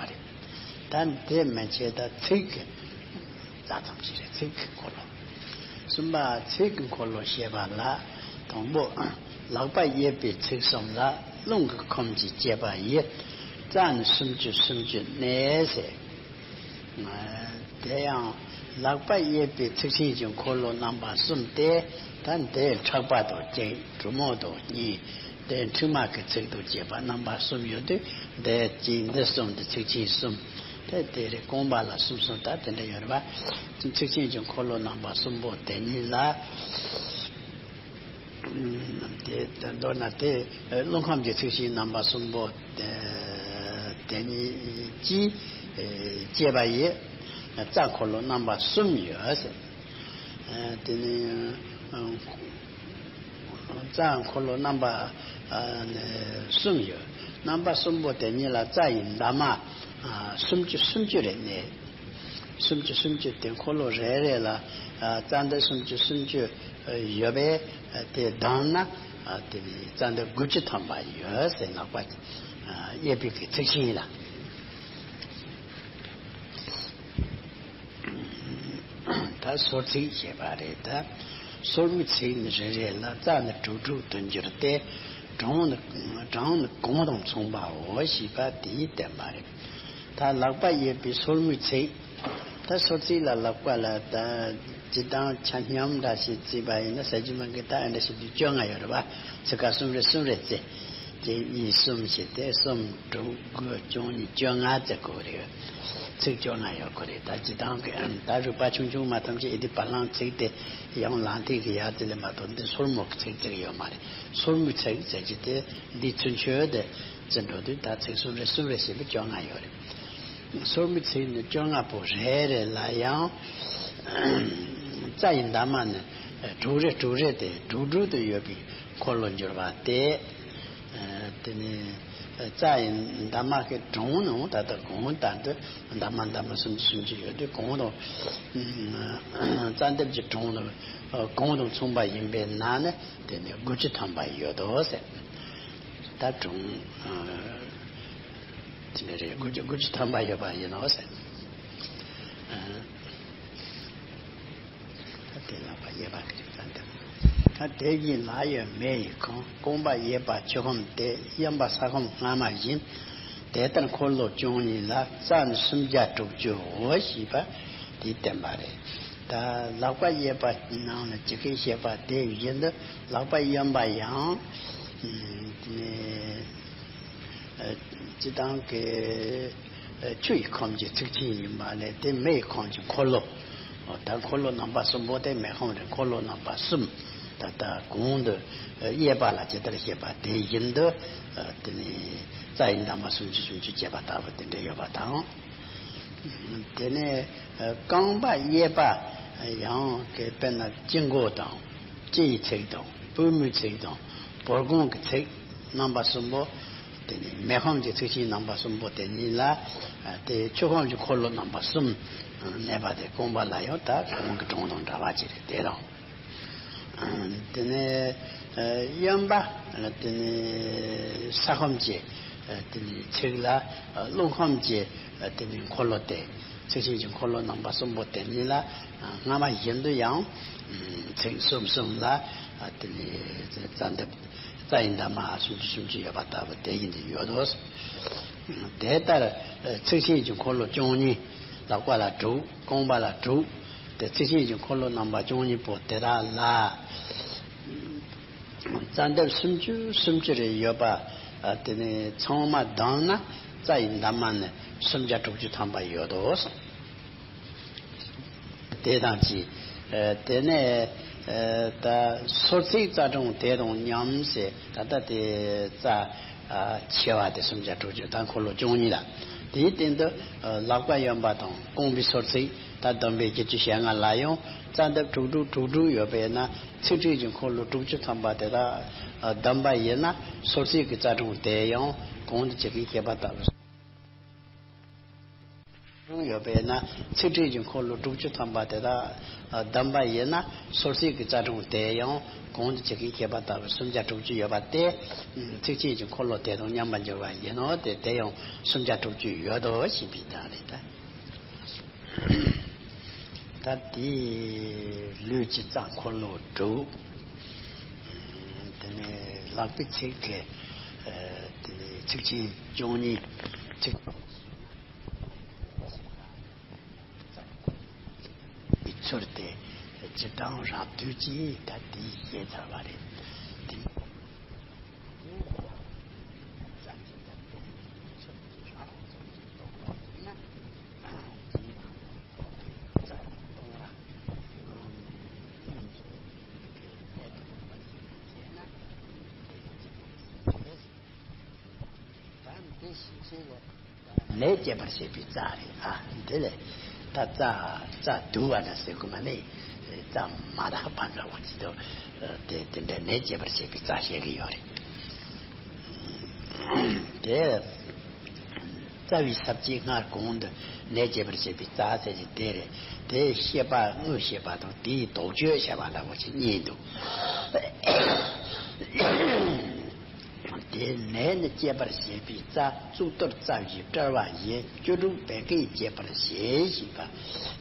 རེད། ད་དེ་མན་ཆད་ད་ཚིག་གི་རྩ་ཙམ་ཞིག་རེད། ཚིག་གི་འཁོར་ལོ། གསུམ་པ། ཚིག་གི་འཁོར་ལོ་བཤད་པ་ལ། དང་པོ། ལག་པ་གཡས་པའི་ཚིག་གསུམ་ལ་རླུང་གི་ཁམས་ཀྱིས་བསྐྱེད་པ་ཡི། རྩ་ནི་སུམ་ཅུ་སུམ་ཅུ་གནས་ཟེར། དེ་ཡང་ལག་པ་གཡས་པའི་ཚིག་ཆེན་གྱི་འཁོར་ལོ་རྣམ་པ་གསུམ་སྟེ། ད་འདི་ཕྲག་པ་དང་གཅིག་གྲུ་མོ་དང་གཉིས། དེ་འཕྲུལ་མ་གི་ཚིག་དང་བཅས་པ་རྣམ་པ་གསུམ་ཡོད་དུས། འདི་གཅིག་འདི་གསུམ་འདི་ཚིག་ཆེན་གསུམ། དེ་དེ་རེད། རྐང་པ་ལ་གསུམ་གསུམ་ད་དེ་འདྲ་ཡོད་རེད་པ། ཚིག་ཆེན་གྱི་འཁོར་ལོ་རྣམ་པ་གསུམ་པོ་དེ་ཉིད་ལ། དེ་མདོར་ན་དེ་རླུང་ཁམས་ཀྱི་ཚིག་ཆེན་རྣམ་པ་གསུམ་པོ་དེ་ཉིད་ཀྱིས་བསྐྱེད་པ་ཡི་རྩ་འཁོར་ལོ་རྣམ་པ་གསུམ་ཡོད་ཟེར། དེ་ནི་རྩ་འཁོར་ལོ་རྣམ་པ་གསུམ་ཡོད། རྣམ་པ་གསུམ་པོ་དེ་ཉིད་ལ་རྩ་ཡི་འདབ་མ་སུམ་ཅུ་སུམ་ཅུ་རེ་གནས། སུམ་ཅུ་སུམ་ཅུ་དེ་འཁོར་ལོ་རེ་རེ་ལ་རྩ་འདབ་སུམ་ཅུ་སུམ་ཅུ་ཡོད་པས། དེ་བསྡོམས་ན་དེ་ནི་རྩ་འདབ་དགུ་བཅུ་ཐམ་པ་ཡོད་ཟེར། ལག་པ་གཡས་པའི་གི་ཚིག་ཆེན་ལ། ད་སོར་ཚིགས་ཞེས་པ་རེད། ད་སོར་མོའི་ཚིགས་ནི་རེ་རེ་ལ་རྩ་ནི་དྲུག་དྲུག་ཏུ་འགྱུར་ཏེ། གྲངས་ནི་གྲངས་ནི་གོང་དང་མཚུངས་པའོ་ཞེས་པ་དེའི་བསྟན་པ་རེད། ད་ལག་པ་གཡས་པའི་སོར་མོའི་ཚིགས། ད་སོར་ཚིགས་ལ་ལག་པ་ལ་ད་སྤྱིར་བཏང་ཆ་སྙོམས་འདྲ་ཞིག་བརྩིས་པ་ཡིན་ན། ཟེར་རྒྱུ་མ་གི་ད་ཨེ་འདྲ་ཞིག་དུས་བཅོ་ལྔ་ཡོད་རེད་པ། ཚིག་ཁ་གསུམ་རེ་གསུམ་རེ་བརྩི། གཅིག་གཉིས་གསུམ་བྱས་ཏེ་གསུམ་དྲུག་དགུ་བཅུ་གཉིས་བཅོ་ལྔ་བརྩི་དགོས་རེད། ཚིག་བཅོ་ལྔ་ཡོད་དགོས་རེད། ད་སྤྱིར་བཏང་གི་ད་རུས་པ་ཆུང་ཆུང་མ་ཐམས་ཅད་ཨེ་འདི་བ་ལང་ཚིག་དེ་ཡང་ལང་ཐིག་གི་ཡར་ཙི་ལས་མ་གཏོགས་འདི་སོར་མོ་གི་ཚིག་ཅིག་ཡོད་མ་རེད། སོར་མོའི་ཚིག་ཟེར་གྱི་དེ་འདི་ཚུན་ཆོད་དེ་བརྩི་འགྲོ་དུས་ད་ཚིག་གསུམ་རེ་གསུམ་རེ་བྱས་པས་བཅོ་ལྔ་ཡོད་རེད། སོར་མོའི་ཚིག་ནི་བཅོ་ལྔ་པོ་རེ་རེ་ལ་ཡང་རྩ་ཡི་འདབ་མ་ནི་དྲུག་རེ་དྲུག་རེ་སྟེ་དྲུག་དྲུག་ཏུ་ཡོད་པའི་འཁོར་ལོ་འགྱུར་བ་སྟེ། དེ་ནི་རྩ་ཡི་འདབ་མ་གི་གྲངས་ནི་ད་ལྟ་གོང་ལྟར་དུ་འདབ་མ་འདབ་མ་སུམ་ཅུ་སུམ་ཅུ་ཡོད་དུས། གོང་དང་རྩ་འདབ་ཀྱི་གྲངས་ནི་གོང་དང་མཚུངས་པ་ཡིན་པས་ན་ནི་དེ་ནི་དགུ་བཅུ་ཐམ་པ་ཡོད་དོ་ཟེར། ད་གྲངས་དེ་འདྲ་རེད། དགུ་བཅུ་དགུ་བཅུ་ཐམ་པ་ཡོད་པ་ཡིན་ནོ་ཟེར། ད་དེ་ལག་པ་གཡས་པ་གི་རྩ་འདབ། ད་དེ་བཞིན་ལག་གཡས་མེ་ཡི་ཁམས། རྐང་པ་གཡས་པ་ཆུ་ཁམས་ཏེ། གཡོན་པ་ས་ཁམས་སྔ་མ་བཞིན། དེ་ལྟར་འཁོར་ལོ་བཅུ་གཉིས་ལ། རྩ་ནི་སུམ་བརྒྱ་དྲུག་ཅུའོ་ཞེས་པ་དེའི་བསྟན་པ་རེད། ད་ལག་པ་གཡས་པ་ནང་ལ་ཇི་སྐད་བཤད་པ་དེ་བཞིན་དུ་ལག་པ་གཡོན་པ་ཡང་། ཨ་སྤྱིར་བཏང་གི་ཆུ་ཡི་ཁམས་ཀྱི་ཚིག་ཆེན་ཡིན་པ་ལས་དེ་མེ་ཡི་ཁམས་ཀྱི་འཁོར་ལོ། ད་འཁོར་ལོ་རྣམ་པ་གསུམ་པོ་དེ་མེ་ཁམས་རེད། འཁོར་ལོ་རྣམ་པ་གསུམ། ད་ལྟ་གོང་དུ་གཡས་པ་ལ་ཇི་ལྟར་བཤད་པ་དེ་བཞིན་དུ། དེ་ནས་རྩ་ཡི་འདབ་མ་སུམ་ཅུ་སུམ་ཅུ་བྱས་པ་ལྟ་བུ་དེ་འདྲ་ཡོད་པ་དང་། དེ་ནས་རྐང་པ་གཡས་པ་ཡང་གི་དཔེར་ན་དཀྱིལ་འཁོར་དང་། སྤྱི་ཡི་ཚིགས་དང་པུས་མོའི་ཚིགས་དང་བོར་སྒང་གི་ཚིགས་རྣམ་པ་གསུམ་པོ། དེ་ནི་མེ་ཁམས་ཀྱི་ཚིག་ཆེན་རྣམ་པ་གསུམ་པོ་དེ་ཉིད་ལ། དེ་ཆུ་ཁམས་ཀྱི་འཁོར་ལོ་རྣམ་པ་གསུམ་གནས་པ་དེ་རྐང་པ་ལ་ཡང་ད་གོང་གི་གྲངས་དང་འདྲ་བ་ཅིག་རེད། དེ་དང་། དེ་ནས་གཡོན་པ་དེ་ནི་ས་ཁམས་ཀྱི་དེ་ནི་ཚིགས་ལ། རླུང་ཁམས་ཀྱི་དེ་ནི་འཁོར་ལོ་སྟེ། ཚིག་ཆེན་གྱི་འཁོར་ལོ་རྣམ་པ་གསུམ་པོ་དེ་ཉིད་ལ། སྔ་མ་བཞིན་དུ་ཡང་ཚིགས་གསུམ་གསུམ་ལ་དེ་ནི་རྩ་འདབ་རྩ་ཡི་འདབ་མ་སུམ་ཅུ་སུམ་ཅུ་ཡོད་པ་ལྟ་བུ་དེ་བཞིན་དུ་ཡོད་དོ། དེ་ལྟར་ཚིག་ཆེན་གྱི་འཁོར་ལོ་བཅུ་གཉིས། ལག་པ་ལ་དྲུག་རྐང་པ་ལ་དྲུག་དེ་ཚིག་ཆེན་གྱི་འཁོར་ལོ་རྣམ་པ་བཅུ་གཉིས་པོ་དེ་དག་ལ། རྩ་འདབ་སུམ་ཅུ་སུམ་ཅུ་རེ་ཡོད་པ། ཨ་དེ་ནས་ཚང་མ་བསྡོམས་ན་རྩ་ཡི་འདབ་མ་ནི་སུམ་བརྒྱ་དྲུག་ཅུ་ཐམ་པ་ཡོད་དོ། དེ་དང་གཅིག་ཨ་དེ་ནས་ཨ་ད་སོར་ཚིགས་རྩ་གྲངས་དེ་དང་མཉམ་ཟེར། ད་ལྟ་དེ་རྩ་ཨ་ཆེ་བ་དེ་སུམ་བརྒྱ་དྲུག་ཅུ་དང་འཁོར་ལོ་བཅུ་གཉིས་ལ། དེའི་སྟེང་དུ་ཨ་ལག་པ་གཡོན་པ་དང་རྐང་པའི་སོར་ཚིགས་ད་བསྡོམས་པས་བརྒྱད་ཅུ་ཞེ་ལྔ་ལ་ཡང་རྩ་འདབ་དྲུག་དྲུག་དྲུག་དྲུག་ཡོད་པས་ན། ཚིག་ཕྲད་ཀྱི་འཁོར་ལོ་དྲུག་ཅུ་ཐམ་པ་དེ་དག་བསྡོམས་པ་ཡིན་ན། སོར་ཚིགས་ཀྱི་རྩ་གྲངས་དེ་ཡང་ གོང་དུ་བྱེད་ཀྱི་ཤེས་པ་ལྟ་བུ། རུང་ཡོད་པས་ན་ཚིག་ཕྲད་ཀྱི་འཁོར་ལོ་དྲུག་ཅུ་ཐམ་པ་དེ་དག་བསྡམས་པ་ཡིན་ན། སོར་ཚིགས་ཀྱི་རྩ་གྲངས་དེ་ཡང་གོང་དུ་བྱེད་ཀྱི་ཤེས་པ་ལྟ་བུ་སུམ་བརྒྱ་དྲུག་ཅུ་ཡོད་པ་སྟེ། ཚིགས་བཅད་ཀྱི་འཁོར་ལོ་དེ་དང་མཉམ་པར་འགྱུར་བ་ཡིན་ནོ། དེ་དེ་ཡང་སུམ་བརྒྱ་དྲུག་ཅུ་ཡོད་དོ་ཞེས་པའི་དོན་རེད་ད། ད་དེའི་ལུས་ཀྱི་རྩ་འཁོར་ལོ་དྲུག་དེ་ནས་ལག་པའི་ཚིགས་ཀྱི་དེ་ནས་ཚིགས་བཅད་བཅུ་གཉིས། ཚིགས་ཚུལ་དེ་སྤྱིར་བཏང་རབ་བསྡུས་ཀྱིས་ད་དེ་བཤད་ཚར་བ་རེད། དེ། ལས་སྐྱེད་པར་བྱེད་པའི་རྩ་རེད། ཨ། འདི་ལས་ད་རྩ་རྩ་དུ་བ་ན་ཟེར་གོ་མ་ནི་རྩ་མ་དག་པ་འདྲ་བོ་ཅིག་ཏུ། དེ་དེ་འདྲ་ལས་སྐྱེད་པར་བྱེད་པའི་རྩ་བཤད་ཀྱི་ཡོད་རེད། དེ། རྩ་བའི་ས་བཅད་སྔར་གོང་དུ་ནད་བསྐྱེད་པར་བྱེད་པའི་རྩ་ཟེར་གྱི་དེ་རེད། དེའི་བཤད་པ་དངོས་བཤད་པ་དང་དེའི་དོགས་གཅོད་བྱ་བ་འདྲ་བོ་ཞིག་གཉིས་འདུག་དེ་ནད་ནི་བསྐྱེད་པར་བྱེད་པའི་རྩ་གཙུག་ཏོར་རྩ་བཞི་བཀྲུ་བ་བཞི་བཅུ་དྲུག་བད་ཀན་བསྐྱེད་པར་བྱེད་ཞེས་པ་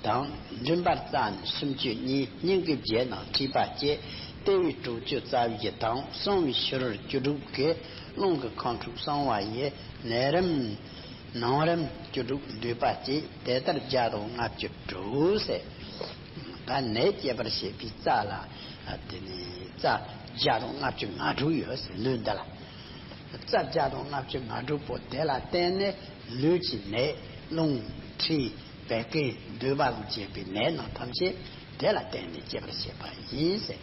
དང་། མགྲིན་པར་རྩ་ནི་སུམ་ཅུ་གཉིས། སྙིང་གི་བརྒྱད་རྣམས་མཁྲིས་པ་བསྐྱེད། ལྟེ་བའི་དྲུག་ཅུ་རྩ་བཞི་དང་། གསང་བའི་ཕྱི་རོལ་བཅུ་དྲུག་གི་རླུང་གི་ཁམས་དྲུག་གསང་བ་ཡི། ནད་རིམས་ནང་རིམས་བཅུ་དྲུག་འདུས་པ་བསྐྱེད། དེ་ལྟར་བརྒྱ་དང་ལྔ་བཅུ་དྲུག་ཟེར། ད་ནད་བསྐྱེད་པར་བྱེད་པའི་རྩ་ལ། དེ་ནི་རྩ་བརྒྱ་དང་ལྔ་བཅུ་ང་དྲུག་ཡོད་ཟེར། ལུས་འདི་ལ་རྩ་བརྒྱ་དང་ལྔ་བཅུ་ང་དྲུག་པོ་དེ་ལ་བརྟེན་ནས་ལུས་ཀྱི་ནད། རླུང་མཁྲིས་བད་ཀན་འདུས་པ་དང་བཅས་པའི་ནད་རྣམས་ཐམས་ཅད་དེ་ལ་བརྟེན་ནས་སྐྱེད་པར་བྱེད་པ་ཡིན་ཟེར།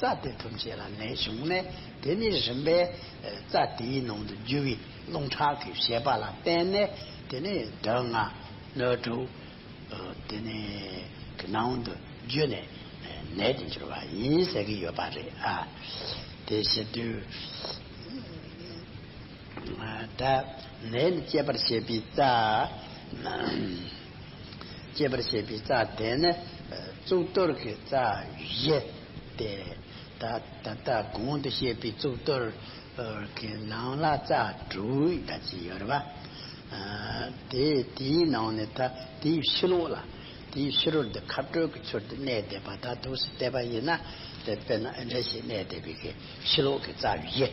རྩ་དེ་ཐམས་ཅད་ལ་ནད་བྱུང་ནས། དེ་ནི་རིམ་པས་རྩ་དེའི་ནང་དུ་རྒྱུ་བའི་རླུང་ཁྲག་གི་བྱེད་པ་ལ་བརྟེན་ནས། དེ་ནི་དོན་ལྔ་སྣོད་དྲུག་དེ་ནས་གི་ནང་དུ་བརྒྱུད་ནས་ནད་དུ་འགྱུར་བ་ཡིན་ཟེར་གྱི་ཡོད་པ་རེད། ཨ། དེ་བྱེད་དུས། ད་ནད་ནི་བསྐྱེད་པར་བྱེད་པའི་རྩ། བསྐྱེད་པར་བྱེད་པའི་རྩ་དེ་ནི་གཙུག་ཏོར་གྱི་རྩ་བཞི་སྟེ། ད་ད་ལྟ་གོང་དུ་བཤད་པའི་གཙུག་ཏོར་གྱི་ནང་ལ་རྩ་དྲུག་ད་ཅིག་ཡོད་རེད་པ། དེ་དེའི་ནང་ནས་ད་དེའི་ཕྱི་ལོགས་ལ། དེའི་ཕྱི་རོལ་དུ་ཁ་སྤྲོད་ཀྱི་ཚུལ་དུ་གནས་བསྡད་པ། ད་འདུག་སེ་བལྟས་པ་ཡིན་ན། དེ་དཔེར་ན་འདི་འདྲ་ཞིག་གནས་བསྡད་པའི་གི་ཕྱི་ལོགས་ཀྱི་རྩ་བཞི་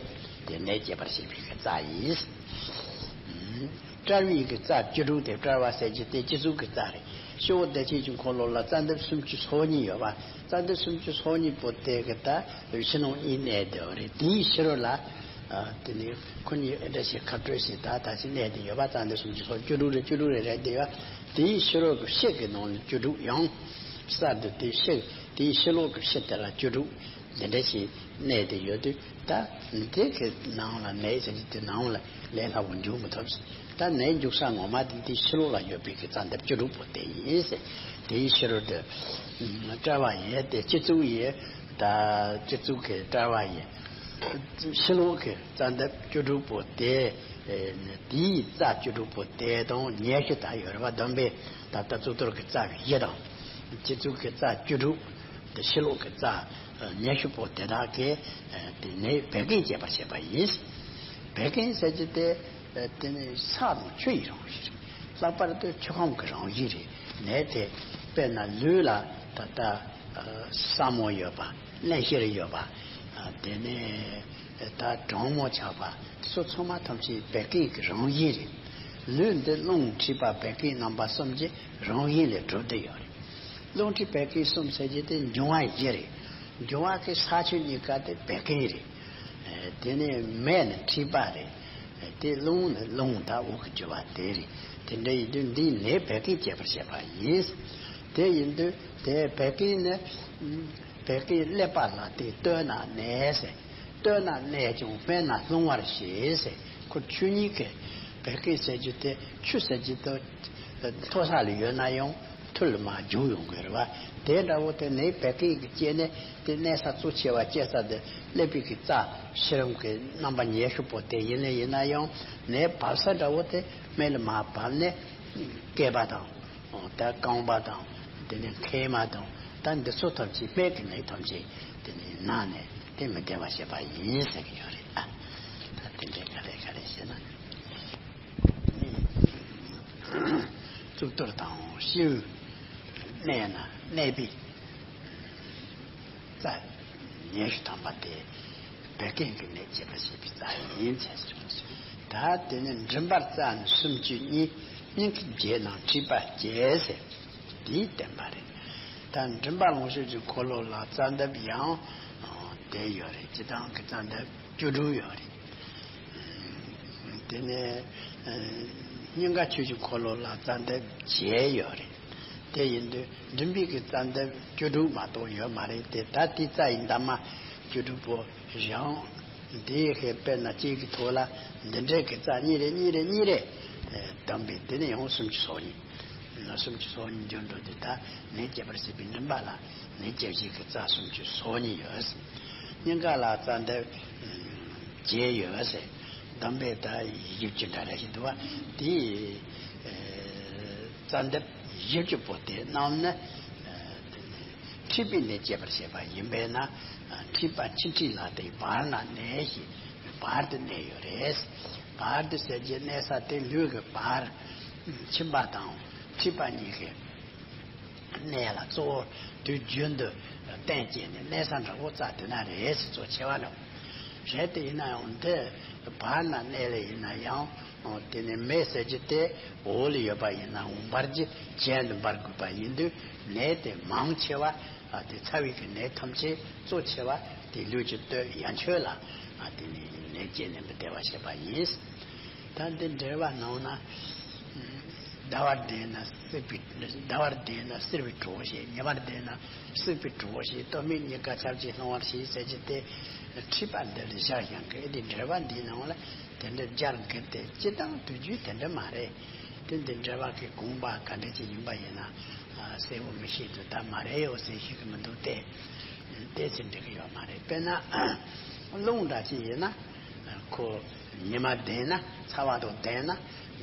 དེ་ནད་བསྐྱེད་པར་བྱེད་པའི་གི་རྩ་ཡིན། བཀྲུ་བའི་གི་རྩ་བཅུ་དྲུག་དེ། བཀྲུ་བ་ཟེར་གྱི་དེ་སྤྱི་གཙུག་གི་རྩ་རེད། སྤྱི་བོ་བདེ་ཆེན་གྱི་འཁོར་ལོ་ལ་རྩ་འདབ་སུམ་ཅུ་སོ་གཉིས་ཡོད་པ། རྩ་འདབ་སུམ་ཅུ་སོ་གཉིས་པོ་དེ་གི་ད་ཕྱི་ནང་གཉིས་གནས་བསྡད་པ་རེད། དེའི་ཕྱི་རོལ་ལ། དེ་ནས་ཁོ་གཉིས་འདྲ་ཞིག་ཁ་སྤྲོད་ཞིག་ད་ད་ཅིག་གནས་བསྡད་ཡོད་པ། རྩ་འདབ་སུམ་ཅུ་སོ་བཅུ་དྲུག་རེ་བཅུ་དྲུག་རེ་རེད་བསྡད་ཡོད། དེའི་ཕྱི་རོལ་གྱི་ཕྱི་གི་ནང་ལ་བཅུ་དྲུག་ཡང་གསར་དུ་དེའི་ཕྱི་དེའི་ཕྱི་ལོགས་ཀྱི་ཕྱི་དེ་ལ་བཅུ་དྲུག་འདི་འདྲ་ཞིག་གནས་བསྡད་ཡོད་དུས། ད་འདི་གི་ནང་ལ་ནད་ཟེར་གྱི་དེ་ནང་ལ་ལས་སླ་བོ་འཇུག་མི་ཐུབ་ཟེར། ད་ནད་འཇུག་ས་ངོ་མ་དེ་དེའི་ཕྱི་ལོགས་ལ་ཡོད་པའི་གི་རྩ་འདབ་བཅུ་དྲུག་པོ་དེ་ཡིན་ཟེར། དེའི་ཕྱི་རོལ་དུ་བཀྲུ་བ་ཡི་དེ་སྤྱི་གཙུག་ཡི། ད་སྤྱི་གཙུག་གི་བཀྲུ་བ་ཡི་ཕྱི་ལོགས་ཀྱི་རྩ་འདབ་བཅུ་དྲུག་པོ་དེ། དེའི་རྩ་བཅུ་དྲུག་པོ་དེ་དང་ཉི་ཤུ་ད་ཡོད་རེད་པ། བསྡོམས་པས་ད་ལྟ་གཙུག་ཏོར་གྱི་རྩ་བཞི་དང་། སྤྱི་གཙུག་གི་རྩ་བཅུ་དྲུག་དེ་ཕྱི་ལོགས་ཀྱི་རྩ་ཉི་ཤུ་པོ་དེ་དག་གིས་དེ་ནད་བད་ཀན་བསྐྱེད་པར་བྱེད་པ་ཡིན། བད་ཀན་ཟེར་གྱི་དེ་དེ་ནི་ས་དང་ཆུ་ཡི་རང་བཞིན་རེད། ལྷག་པར་དུ་ཆུ་ཁམས་ཀྱི་རང་བཞིན་རེད། ནད་དེ་དཔེར་ན་ལུས་ལ་ད་ལྟ་ས་སྨུག་ཡོད་པ། རླན་གཤེར་ཡོད་པ། དེ་ནས་ད་གྲང་མོ་ཆགས་པ། དེ་ཚོ་ཚང་མ་ཐམས་ཅད་བད་ཀན་གྱི་རང་བཞིན་རེད། ལུས་འདི་རླུང་མཁྲིས་པ་བད་ཀན་རྣམ་པ་གསུམ་གྱི་རང་བཞིན་ལས་གྲུབ་བསྡད་ཡོད་རེད། རླུང་མཁྲིས་བད་ཀན་གསུམ་ཟེར་གྱི་དེ་འབྱུང་བ་བཞི་རེད། འབྱུང་བ་གི་ས་ཆུ་གཉིས་ཀ་དེ་བད་ཀན་རེད། དེ་ནས་མེ་ནི་མཁྲིས་པ་རེད། དེ་རླུང་ནི་རླུང་དང་འོག་གི་རྒྱུ་བ་དེ་རེད། དེ་འདྲ་ཡིན་དུས་འདིའི་ནད་བད་ཀན་བསྐྱེད་པར་བྱེད་པ་ཡིན། དེ་ཡིན་དུས་དེ་བད་ཀན་ནི་བད་ཀན་ཀླད་པ་ལ་དེ་སྟོད་ན་གནས་ཟེར། སྟོད་ན་གནས་ཀྱང་སྨད་ན་སློང་བར་བྱེད་ཟེར། ཁོ་ཆུ་གཉིས་ཀྱི་བད་ཀན་ཟེར་རྒྱུ་དེ་ཆུ་ཟེར་རྒྱུ་དེ་མཐོ་ས་ལ་ཡོད་ན་ཡང་། ཚུར་ལ་མར་རྒྱུག་ཡོང་གི་རེད་བ། དེ་འདྲ་བོ་དེ་ནས་བད་ཀན་གྱི་སྐྱེས་ནས་དེ་གནས་ས་གཙོ་ཆེ་བ་སྐྱེ་ས་དེ་ཀླད་པའི་གི་རྩ་ཤི་རིམ་གྱི་རྣམ་པ་ཉེ་ཤོས་པོ་དེ་ཡིན་ལེ། ཡིན་ན་ཡང་ནད་བབས་ས་འདྲ་བོ་དེ་སྨད་ལ་མར་བབས་ནས་སྐེད་པ་དང་། ད་རྐང་པ་དང་། དེ་ནས་མཁལ་མ་དང་། ད་འདི་ཚོ་ཐམས་ཅད་སྨད་ཀྱི་ནད་ཐམས་ཅད་དེ་ནས་ན་ནས་དེ་མི་བདེ་བ་བྱེད་པ་ཡིན་ཟེར་གྱི་ཡོད་རེད། ད་དེ་འདྲའི་ག་རེ་ག་རེ་བྱས་ན། གཙུག་ཏོར་དང་ཤེའུ་གནས་ན་གནས་པའི་རྩ་ཉེ་ཤོས་དམ་པ་དེ་བད་ཀན་གྱི་ནད་བྱེད་པར་བྱེད་པའི་རྩ་ཡིན་ཟེར་གྱི་ཡོད་རེད། ད་དེ་ནས་མགྲིན་པར་རྩ་ནི་སུམ་ཅུ་གཉིས། སྙིང་གི་རྗེས་ནང་མཁྲིས་པ་བཅས་ཟེར། དེའི་བསྟན་པ་རེད། ད་མགྲིན་པ་ལོངས་སྤྱོད་ཀྱི་འཁོར་ལོ་ལ་རྩ་འདབ་ཡང་དེ་ཡོད་རེད། སྤྱིར་བཏང་གི་རྩ་འདབ་བཅུ་དྲུག་ཡོད་རེད། དེ་ནས་སྙིང་ག་ཆོས་ཀྱི་འཁོར་ལོ་ལ་རྩ་འདབ་བརྒྱད་ཡོད་རེད། དེ་ཡིན་དུས་མགྲིན་པའི་གི་རྩ་འདབ་བཅུ་དྲུག་མ་གཏོགས་ཡོད་མ་རེད་དེ། ད་དེའི་རྩ་ཡི་འདབ་མ་བཅུ་དྲུག་པོ་བཞག་འདི་ཧེ་དཔེར་ན་གཅིག་གི་ཐོག་ལ་འདི་འདྲའི་གི་རྩ་གཉིས་རེ་གཉིས་རེ་གཉིས་རེ་བསྡོམས་པས་དེ་ནས་ཡང་སུམ་ཅུ་སོ་གཉིས། སུམ་ཅུ་སོ་གཉིས་འགྱུར་འགྲོ་དུས་ད་ནད་བསྐྱེད་པར་བྱེད་པའི་མགྲིན་པ་ལ་ནད་བསྐྱེད་བྱེད་ཀྱི་རྩ་སུམ་ཅུ་སོ་གཉིས་ཡོད། སྙིང་ག་ལ་རྩ་འདབ་བརྒྱད་ཡོད་ཟེར། བསྡོམས་པས་ད་བཞི་བཅུ་འདྲ་རེ་ཞིག་འདུག་བ། དེའི་རྩ་འདབ་བཞི་བཅུ་པོ་དེ་རྣམས་ནི། མཁྲིས་པའི་ནད་བསྐྱེད་པར་བྱེད་པ་ཡིན་པས་ན། མཁྲིས་པ་མཆིན་མཁྲིས་ལ་དེའི་བར་ན་གནས་ཤིང་། བར་དུ་གནས་ཡོད་རེད། བར་དུ་ཟེར་གྱི་གནས་ས་དེ་ལུས་ཀྱི་བར། མཆིན་པ་དང་མཁྲིས་པ་གཉིས་ཀྱི་གནས་ལ་གཙོ་བོ་དུས་རྒྱུན་དུ་གཏན་བཅས་ནས་གནས་ས་འདྲ་བོ་རྩ་དེ་ན་རེད་ཟེར། གཙོ་ཆེ་བ་ནོ། རེད་དེ་ཡིན་ན་ཡང་འདི་བར་ན་གནས་ལ་ཡིན་ན་ཡང་། དེ་ནས་མེ་ཟེར་གྱི་དེ་འོག་ལ་ཡོད་པ་ཡིན་ན་འོང་འབར་གྱི་གྱེན་དུ་འབར་དགོས་པ་ཡིན་དུས་ནད་དེ་མང་ཆེ་བ། ཨ་དེ་ཚ་བའི་གི་ནད་ཐམས་ཅད་གཙོ་ཆེ་བ་དེ་ལུས་ཀྱི་སྟོད་ཡན་ཆོད་ལ། ཨ་དེ་ནི་ནད་བསྐྱེད་ནས་མི་བདེ་བ་བྱེད་པ་ཡིན། ད་འདི་འགྲེལ་བ་ནང་ན། ཟླ་བར་ལྡན་ན་སྲིད་པའི། ཟླ་བར་ལྡན་ན་སྲིད་པའི་གྲོགས་བྱེད། ཉི་མར་ལྡན་ན་སྲིད་པའི་གྲོགས་བྱེད། སྟོད་སྨད་གཉིས་ཀ་ཆབས་ཅིག་སློང་བར་བྱེད་ཟེར་གྱི་དེ། མཁྲིས་པ་འདི་ལ་བཞག་ཡང་གི་ཨེ་འདི་འགྲེལ་བ་འདིའི་ནང་ལ། དེ་འདྲ་སྦྱར་མཁན་དེ་སྤྱིར་བཏང་དུས་རྒྱུན་དེ་འདྲ་མ་རེད། དེ་འདི་འགྲེལ་བ་གི་དགོངས་པ་ག་འདྲ་ཅིག་ཡིན་པ་ཡིན་ན། ཨ་གསལ་བོ་མི་ཤེས་དུས་ད་མ་རེད་ཡོད་ཟེར་ཤེས་ཀྱི་མི་འདུག་སྟེ། དེ་ཚེ་འགྲིག་གི་ཡོད་མ་རེད། དཔེར་ན་རླུང་འདྲ་ཅིག་ཡིན་ན། ཁོ་ཉི་མ་ལྡན་ན་ཚ་བ་དང་ལྡན་ན་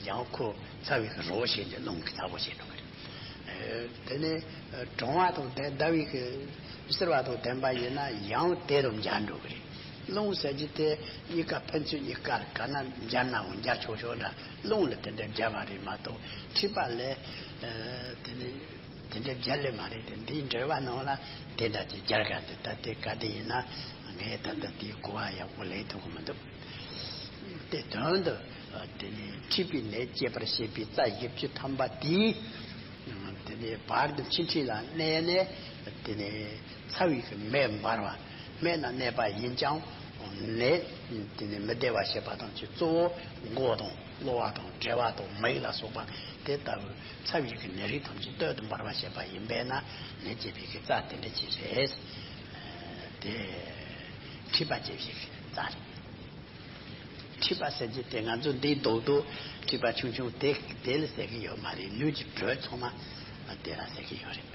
ཡང་ཁོ་ཚ་བའི་གི་རོ་བྱེད་དེ་རླུང་གི་ཚ་བོ་བྱེད་འགྲོ་གི་རེད། དེ་ནས་གྲང་བ་དང་ལྡན། ཟླ་བའི་གི་བསིལ་བ་དང་ལྡན་པ་ཡིན་ན་ཡང་དེ་དང་འབྱར་འགྲོ་གི་རེད། རླུང་ཟེར་གྱི་དེ་གཉིས་ཀ་ཕན་ཚུན་གཉིས་ཀ་ག་ན་འབྱར་ནའང་འབྱར་ཆོག་ཆོག་འདྲ། རླུང་ལ་དེ་འདྲ་འབྱར་བ་རེད་མ་གཏོགས་མཁྲིས་པ་ལས། དེ་ནས་དེ་འདྲ་འབྱར་ལེ་མ་རེད་དེ། འདིའི་འགྲེལ་བ་ནང་ལ་དེ་འདྲ་ཅིག་སྦྱར་ག་འདུག་ད་དེ་ག་དེ་ཡིན་ན་ངས་ད་ལྟ་དེའི་གོ་བ་ཡག་པོ་ལེན་ཐུབ་ཀྱི་མི་འདུག་དེ་དོན་དུ་དེ་ནས་མཁྲིས་པའི་ནད་བསྐྱེད་པར་བྱེད་པའི་རྩ་བཞི་བཅུ་ཐམ་པ་དེའི། དེ་ནས་བར་དུ་མཆིན་མཁྲིས་ལ་གནས་ནས། དེ་ནས་ཚ་བའི་གི་མེ་འབར་བ། སྨད་ན་གནས་པ་ཡིན་ཀྱང་ནད། དེ་ནས་མི་བདེ་བ་བྱེད་པ་ཐམས་ཅད་གཙོ་བོ་མགོ་དང་གློ་བ་དང་གྲེ་བ་དང་མིག་ལ་སོགས་པ་དེ་ལྟ་བུའི་ཚ་བའི་གི་ནད་རིགས་ཐམས་ཅད་སྟོད་དུ་འབར་བ་བྱེད་པ་ཡིན་པས་ན་ནད་བསྐྱེད་པའི་གི་རྩ་དེ་འདྲ་ཅིག་རེད། དེ་མཁྲིས་པ་བསྐྱེད་པའི་གི་རྩ་རེད། མཁྲིས་པ་ཟེར་གྱི་དེ་ང་ཚོ་འདིའི་རྡོག་རྡོག་མཁྲིས་པ་ཆུང་ཆུང་དེ་དེ་ལ་ཟེར་གྱི་ཡོད་མ་རེད། ལུས་ཀྱི་དྲོད་ཚང་མ་དེ་ལ་ཟེར་གྱི་ཡོད་རེད།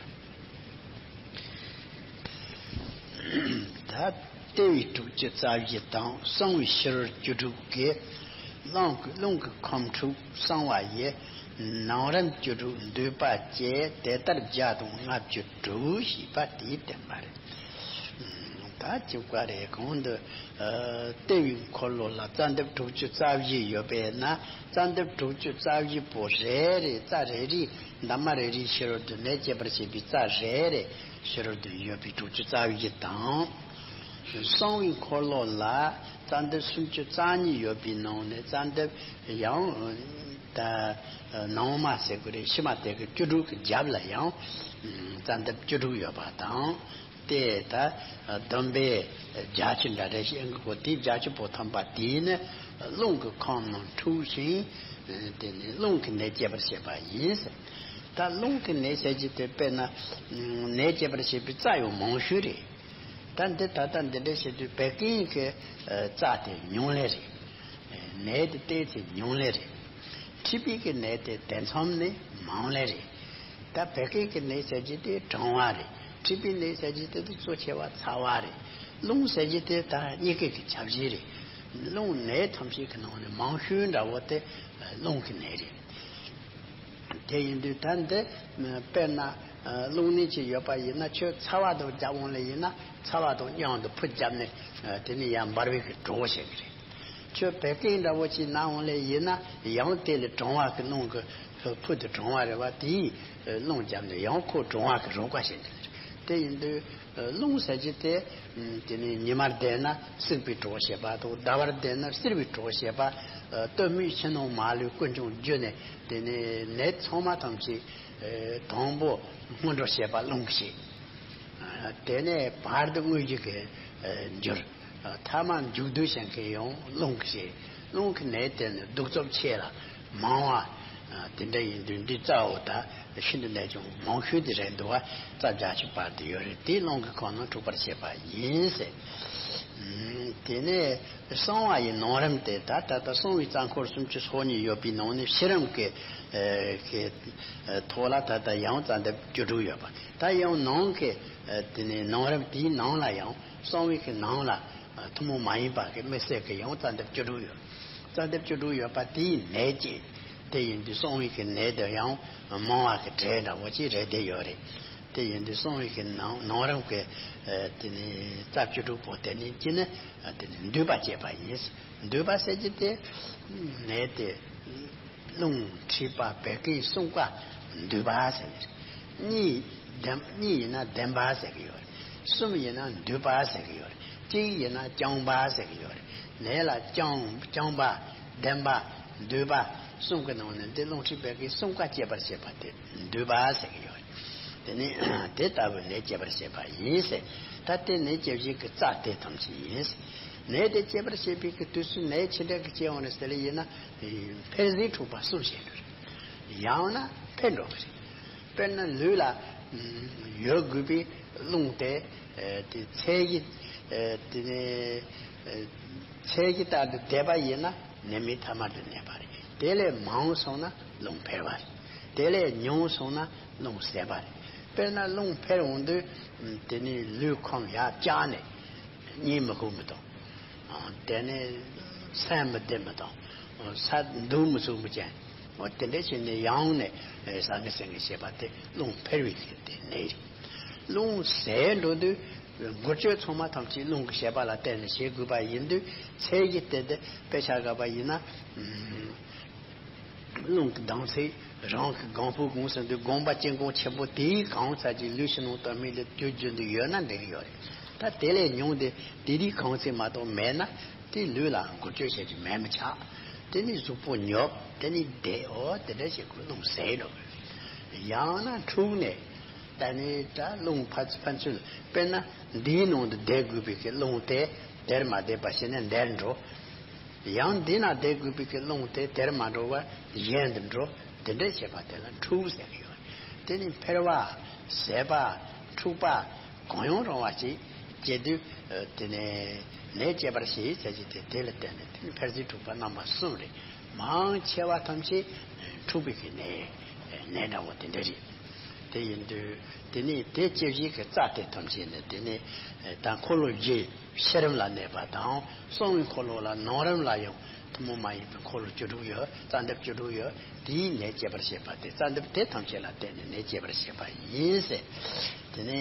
ད་ལྟེ་བའི་དྲུག་ཅུ་རྩ་བཞི་དང་གསང་བའི་ཕྱི་རོལ་བཅུ་དྲུག་གི་རླུང་གི་རླུང་གི་ཁམས་དྲུག་གསང་བ་ཡི་ནང་རིམ་བཅུ་དྲུག་འདུས་པ་བཅས་དེ་ལྟར་བརྒྱ་དང་ལྔ་བཅུ་དྲུག་ཞེས་པ་དེའི་བསྟན་པ་རེད། ད་གཅིག་པ་རེད། གོང་དུ་ལྟེ་བའི་འཁོར་ལོ་ལ་རྩ་འདབ་དྲུག་ཅུ་རྩ་བཞི་ཡོད་པས་ན་རྩ་འདབ་དྲུག་ཅུ་རྩ་བཞི་པོ་རེ་རེ་རྩ་རེ་རེའི་འདབ་མ་རེ་རེའི་ཕྱི་རོལ་དུ་ནད་བསྐྱེད་པར་བྱེད་པའི་རྩ་རེ་རེ་ཕྱི་རོལ་དུ་ཡོད་པའི་དྲུག་ཅུ་རྩ་བཞི་དང་། གསང་བའི་འཁོར་ལོ་ལ་རྩ་འདབ་སུམ་ཅུ་རྩ་གཉིས་ཡོད་པའི་ནང་ནས་རྩ་འདབ་ཡང་ད་ནང་མ་ཟེར་དགོས་རེད། ཕྱི་མ་དེ་གི་བཅུ་དྲུག་གི་རྒྱབ་ལ་ཡང་རྩ་འདབ་བཅུ་དྲུག་ཡོད་པ་དང་། དེ་ད་བསྡོམས་པས་བརྒྱད་ཅུ་འདྲ་རེ་ཞིག་ཨེ་འགོ་དེ་བརྒྱད་ཅུ་པོ་ཐམ་པ་དེ་ནི་རླུང་གི་ཁམས་རྣམས་འཁྲུགས་ཤིང་། དེ་ནི་རླུང་གི་ནད་བསྐྱེད་པར་བྱེད་པ་ཡིན། ད་རླུང་གི་ནད་ཟེར་གྱི་དེ་དཔེར་ན་ནད་བསྐྱེད་པར་བྱེད་པའི་རྩ་ཡང་མང་ཤོས་རེད། ད་འདི་ད་ལྟ་འདི་འདྲ་བྱེད་དུས་བད་ཀན་གྱི་རྩ་དེ་ཉུང་ལེ་རེད། ནད་དེ་ཏོག་ཙམ་ཉུང་ལེ་རེད། མཁྲིས་པའི་གི་ནད་དེ་དེ་མཚམས་ནས་མང་ལེ་རེད། ད་བད་ཀན་གྱི་ནད་ཟེར་གྱི་དེ་གྲང་བ་རེད། མཁྲིས་པའི་ནད་ཟེར་གྱི་དེ་དེ་གཙོ་ཆེ་བ་ཚ་བ་རེད། རླུང་ཟེར་གྱི་དེ་ད་གཉིས་ཀའི་གི་ཁྱབ་གཞི་རེད། རླུང་ནད་ཐམས་ཅད་ཀྱི་ནང་ནས་མང་ཤོས་འདྲ་བོ་དེ་རླུང་གི་ནད་རེད། དེ་ཡིན་དུས་ད་འདི་དཔེར་ན་རླུང་ནད་ཅིག་ཡོད་པ་ཡིན་ན། ཁྱོད་ཚ་བ་དང་རྒྱབ་འོང་ལེ་ཡིན་ན་ཚ་བ་དང་མཉམ་དུ་ཕུ་བརྒྱབ་ནས་དེ་ནས་ཡར་འབར་བའི་གི་གྲོགས་བྱེད་གི་རེད། ཁྱོད་བད་ཀན་འདྲ་བོ་ཅིག་ན་འོང་ལེ་ཡིན་ན་ཡང་དེ་ལས་གྲང་བ་གི་རླུང་གི་ཕུ་དུ་གྲང་བ་རེད་བ། དེའི་རླུང་བརྒྱབ་ནས་ཡང་ཁོ་གྲང་བ་གི་རོགས་པ་བྱེད་གི་རེད། དེ་ཡིན་དུས་རླུང་ཟེར་གྱི་དེ་དེ་ནས་ཉི་མར་བསྡད་ན་བསིལ་བའི་གྲོགས་བྱེད་པ་དང་། ཟླ་བར་བསྡད་ན་བསིལ་བའི་གྲོགས་བྱེད་པ། སྟོད་སྨད་ཕྱི་ནང་མ་ལུས་ཀུན་ཀྱང་བརྒྱུད་ནས་དེ་ནས་ནད་ཚང་མ་ཐམས་ཅད་དང་པོ་སྔོན་འགྲོ་བྱེད་པ་རླུང་གིས་བྱེད། དེ་ནས་བར་དུ་དངོས་གཞི་གི་འགྱུར། ཐ་མ་མཇུག་སྡུད་བྱེད་མཁན་ཡང་རླུང་གིས་བྱེད། རླུང་གི་ནད་དེ་ནི་གདུག་རྩུབ་ཆེ་ལ་མང་བ་དེ་འདྲ་ཡིན་དུས། འདི་རྩ་བོ་ད་ཤིན་ཏུ་ནས་ཀྱང་མང་ཤོས་དེ་རེད་འདུག་བ། རྩ་བརྒྱད་ཅུ་བར་དུ་ཡོད་རེད། དེ་རླུང་གི་ཁོག་ནང་འཁྲུགས་པར་བྱེད་པ་ཡིན་ཟེར། དེ་ནས་གསང་བ་ཡི་ནང་རིམ་དེ་ད་ད་ལྟ་གསང་བའི་རྩ་འཁོར་སུམ་ཅུ་སོ་གཉིས་ཡོད་པའི་ནང་ནས་ཕྱི་རིམ་གྱི་གི་ཐོག་ལ་ད་ལྟ་ཡང་རྩ་འདབ་བཅུ་དྲུག་ཡོད་པ། ད་ཡང་ནང་གི་དེ་ནས་ནང་རིམ་དེའི་ནང་ལ་ཡང་གསང་བའི་གི་ནང་ལ་ཐུན་མོང་མ་ཡིན་པ་གི་དམིགས་བསལ་གྱི་ཡང་རྩ་འདབ་བཅུ་དྲུག་ཡོད། རྩ་འདབ་བཅུ་དྲུག་ཡོད་པ་དེའི་ནད་ཀྱི་དེ་ཡིན་དུས་གསང་བའི་གི་ནད་དུ་ཡང་མང་བ་གི་གྲས་འདྲ་བོ་ཅིག་རེད་བསྡད་ཡོད་རེད། དེ་ཡིན་དུས་གསང་བའི་གི་ནང་ནང་རིམ་གྱི་དེ་ནི་རྩ་བཅུ་དྲུག་པོ་དེ་ནི་ཅི་ནི་དེ་ནི་འདུས་པ་བསྐྱེད་པ་ཡིན། འདུས་པ་ཟེར་གྱི་དེ་ནད་དེ་རླུང་མཁྲིས་པ་བད་ཀན་གསུམ་ཀ་འདུས་པ་ཟེར་གྱི་རེད། གཉིས་ལྡན་གཉིས་ཡིན་ན་ལྡན་པ་ཟེར་གྱི་ཡོད་རེད། གསུམ་ཡིན་ན་འདུས་པ་ཟེར་གྱི་ཡོད་རེད། གཅིག་ཡིན་ན་རྐྱང་པ་ཟེར་གྱི་ཡོད་རེད། ནད་ལ་རྐྱང་རྐྱང་པ་ལྡན་པ་འདུས་པ་གསུམ་གྱི་ནང་ནས་འདི་རླུང་མཁྲིས་བད་ཀན་གསུམ་ཀ་སྐྱེད་པར་བྱེད་པ་དེ་འདུས་པ་ཟེར་གྱི་ཡོད་རེད། དེ་ནི་དེ་ལྟ་བུའི་ནད་སྐྱེད་པར་བྱེད་པ་ཡིན་ཟེར། ད་དེ་ནད་སྐྱེད་བྱེད་ཀྱི་རྩ་དེ་ཐམས་ཅད་ཡིན་ཟེར། ནད་དེ་སྐྱེད་པར་བྱེད་པའི་གི་དུས་སུ་ནད་ཆེ་འབྲིང་གི་སྐྱེ་འོང་རེད་ཟེར་ལེ་ཡིན་ན་འཕེལ་ཟད་འཁྲུགས་པ་གསུམ་བྱེད་འགྲོ་རེད། ཡང་ན་འཕེལ་འགྲོ་གི་རེད། དཔེར་ན་ལུས་ལ་ཡོད་དགོས་པའི་རླུང་དེ་དེ་ཚད་གཞི་དེ་ནས་ཚད་གཞི་ལྟར་དུ་བསྡད་པ་ཡིན་ན་ནད་མེད་ཐ་མལ་དུ་གནས་པ་རེད། དེ་ལས་མང་སོང་ན་རླུང་འཕེལ་བ་རེད། དེ་ལས་ཉུང་སོང་ན་རླུང་ཟད་པ་རེད། དཔེར་ན་རླུང་འཕེལ་འོང་དུས་དེ་ནས་ལུས་ཁམས་ཡར་བཀྱགས་ནས་གཉིད་མི་ཁུག་མི་གཏོང་། དེ་ནས་སེམས་མི་བདེ་མི་གཏོང་། ས་འདུག་མི་ཚུགས་མི་ཅན། འོ་དེ་འདྲ་བྱས་ནས་ཡང་ནས་ཟང་ངེ་ཟིང་ངེ་བྱེད་པ་དེ་རླུང་འཕེལ་བའི་ཚེ་དེ་ནད་རེད། རླུང་ཟད་འགྲོ་དུས་འགུལ་སྐྱོད་ཚང་མ་ཐམས་ཅད་རླུང་གི་བྱེད་པ་ལ་བརྟེན་ནས་བྱེད་དགོས་པ་ཡིན་དུས། ཚད་གཞི་དེ་དེ་དཔེ་ཆ་བཞག་པ་ཡིན་ན། རླུང་གི་ལྡང་ཚད་རང་གི་སྒོང་ཕུག་སྒོང་ཟེར་དུས་སྒོང་པ་སྐྱེ་སྒོང་ཆེན་པོ་དེའི་གང་ཚད་ཅིག་ལུས་ཕྱི་ནང་དུ་མི་ལ་དུས་རྒྱུན་དུ་ཡོད་ན་འགྲིག་གི་ཡོད་རེད། ད་དེ་ལས་ཉུང་སྟེ་དེ་དེའི་གང་ཚད་མ་གཏོགས་མེད་ན་དེ་ལུས་ལ་འགུལ་སྐྱོད་བྱེད་རྒྱུ་མེད་མི་ཆགས། དེ་ནི་གཟུགས་པོ་ཉོབ། དེ་ནི་བདེ། འོ་དེ་འདྲ་ཞིག་གི་རླུང་ཟད་འགྲོ་གི་རེད། ཡང་ན་འཁྲུགས་ནས་ད་ནི་ད་རླུང་ཕར་ཕན་ཚུན་དཔེར་ན་འདིའི་ནང་དུ་བསྡད་དགོས་པའི་གི་རླུང་དེ་དེར་མ་བསྡད་པ་བྱས་ནས་འདིར་འགྲོ། ཡང་འདི་ན་བསྡད་དགོས་པའི་གི་རླུང་དེ་དེར་མ་འགྲོ་བར་གཞན་དུ་འགྲོ། དེ་འདྲ་བྱེད་པ་དེ་ལ་འཁྲུགས་ཟེར་གི་ཡོད། དེ་ནི་འཕེལ་བ། ཟད་པ། འཁྲུགས་པ། གང་ཡང་རུང་བ་ཞིག་སྐྱེ་དུས་དེ་ནས་ནད་སྐྱེད་པར་བྱེད་ཟེར་གྱི་དེ་དེ་ལ་བརྟེན་ནས་དེ་ནི་འཕེལ་ཟད་འཁྲུགས་པ་རྣམ་པ་གསུམ་རེད། མང་ཆེ་བ་ཐམས་ཅད་འཁྲུགས་པའི་གི་ནད་ནད་འདྲ་བོ་དེ་འདྲ་རེད། དེ་ཡིན་དུས་དེ་ནི་དེ་སྐྱེད་བྱེད་ཀྱི་རྩ་དེ་ཐམས་ཅད་ནི་དེ་ནི་ད་འཁོར་ལོ་བཞི་ཕྱི་རིམ་ལ་གནས་པ་དང་གསང་བའི་འཁོར་ལོ་ལ་ནང་རིམ་ལ་ཡང་ཐུན་མོང་མ་ཡིན་པའི་འཁོར་ལོ་བཅུ་དྲུག་ཡོད། རྩ་འདབ་བཅུ་དྲུག་ཡོད། དེའི་ནད་སྐྱེད་པར་བྱེད་པ་དེ་རྩ་འདབ་དེ་ཐམས་ཅད་ལ་བརྟེན་ནས་ནད་སྐྱེད་པར་བྱེད་པ་ཡིན་ཟེར། དེ་ནི།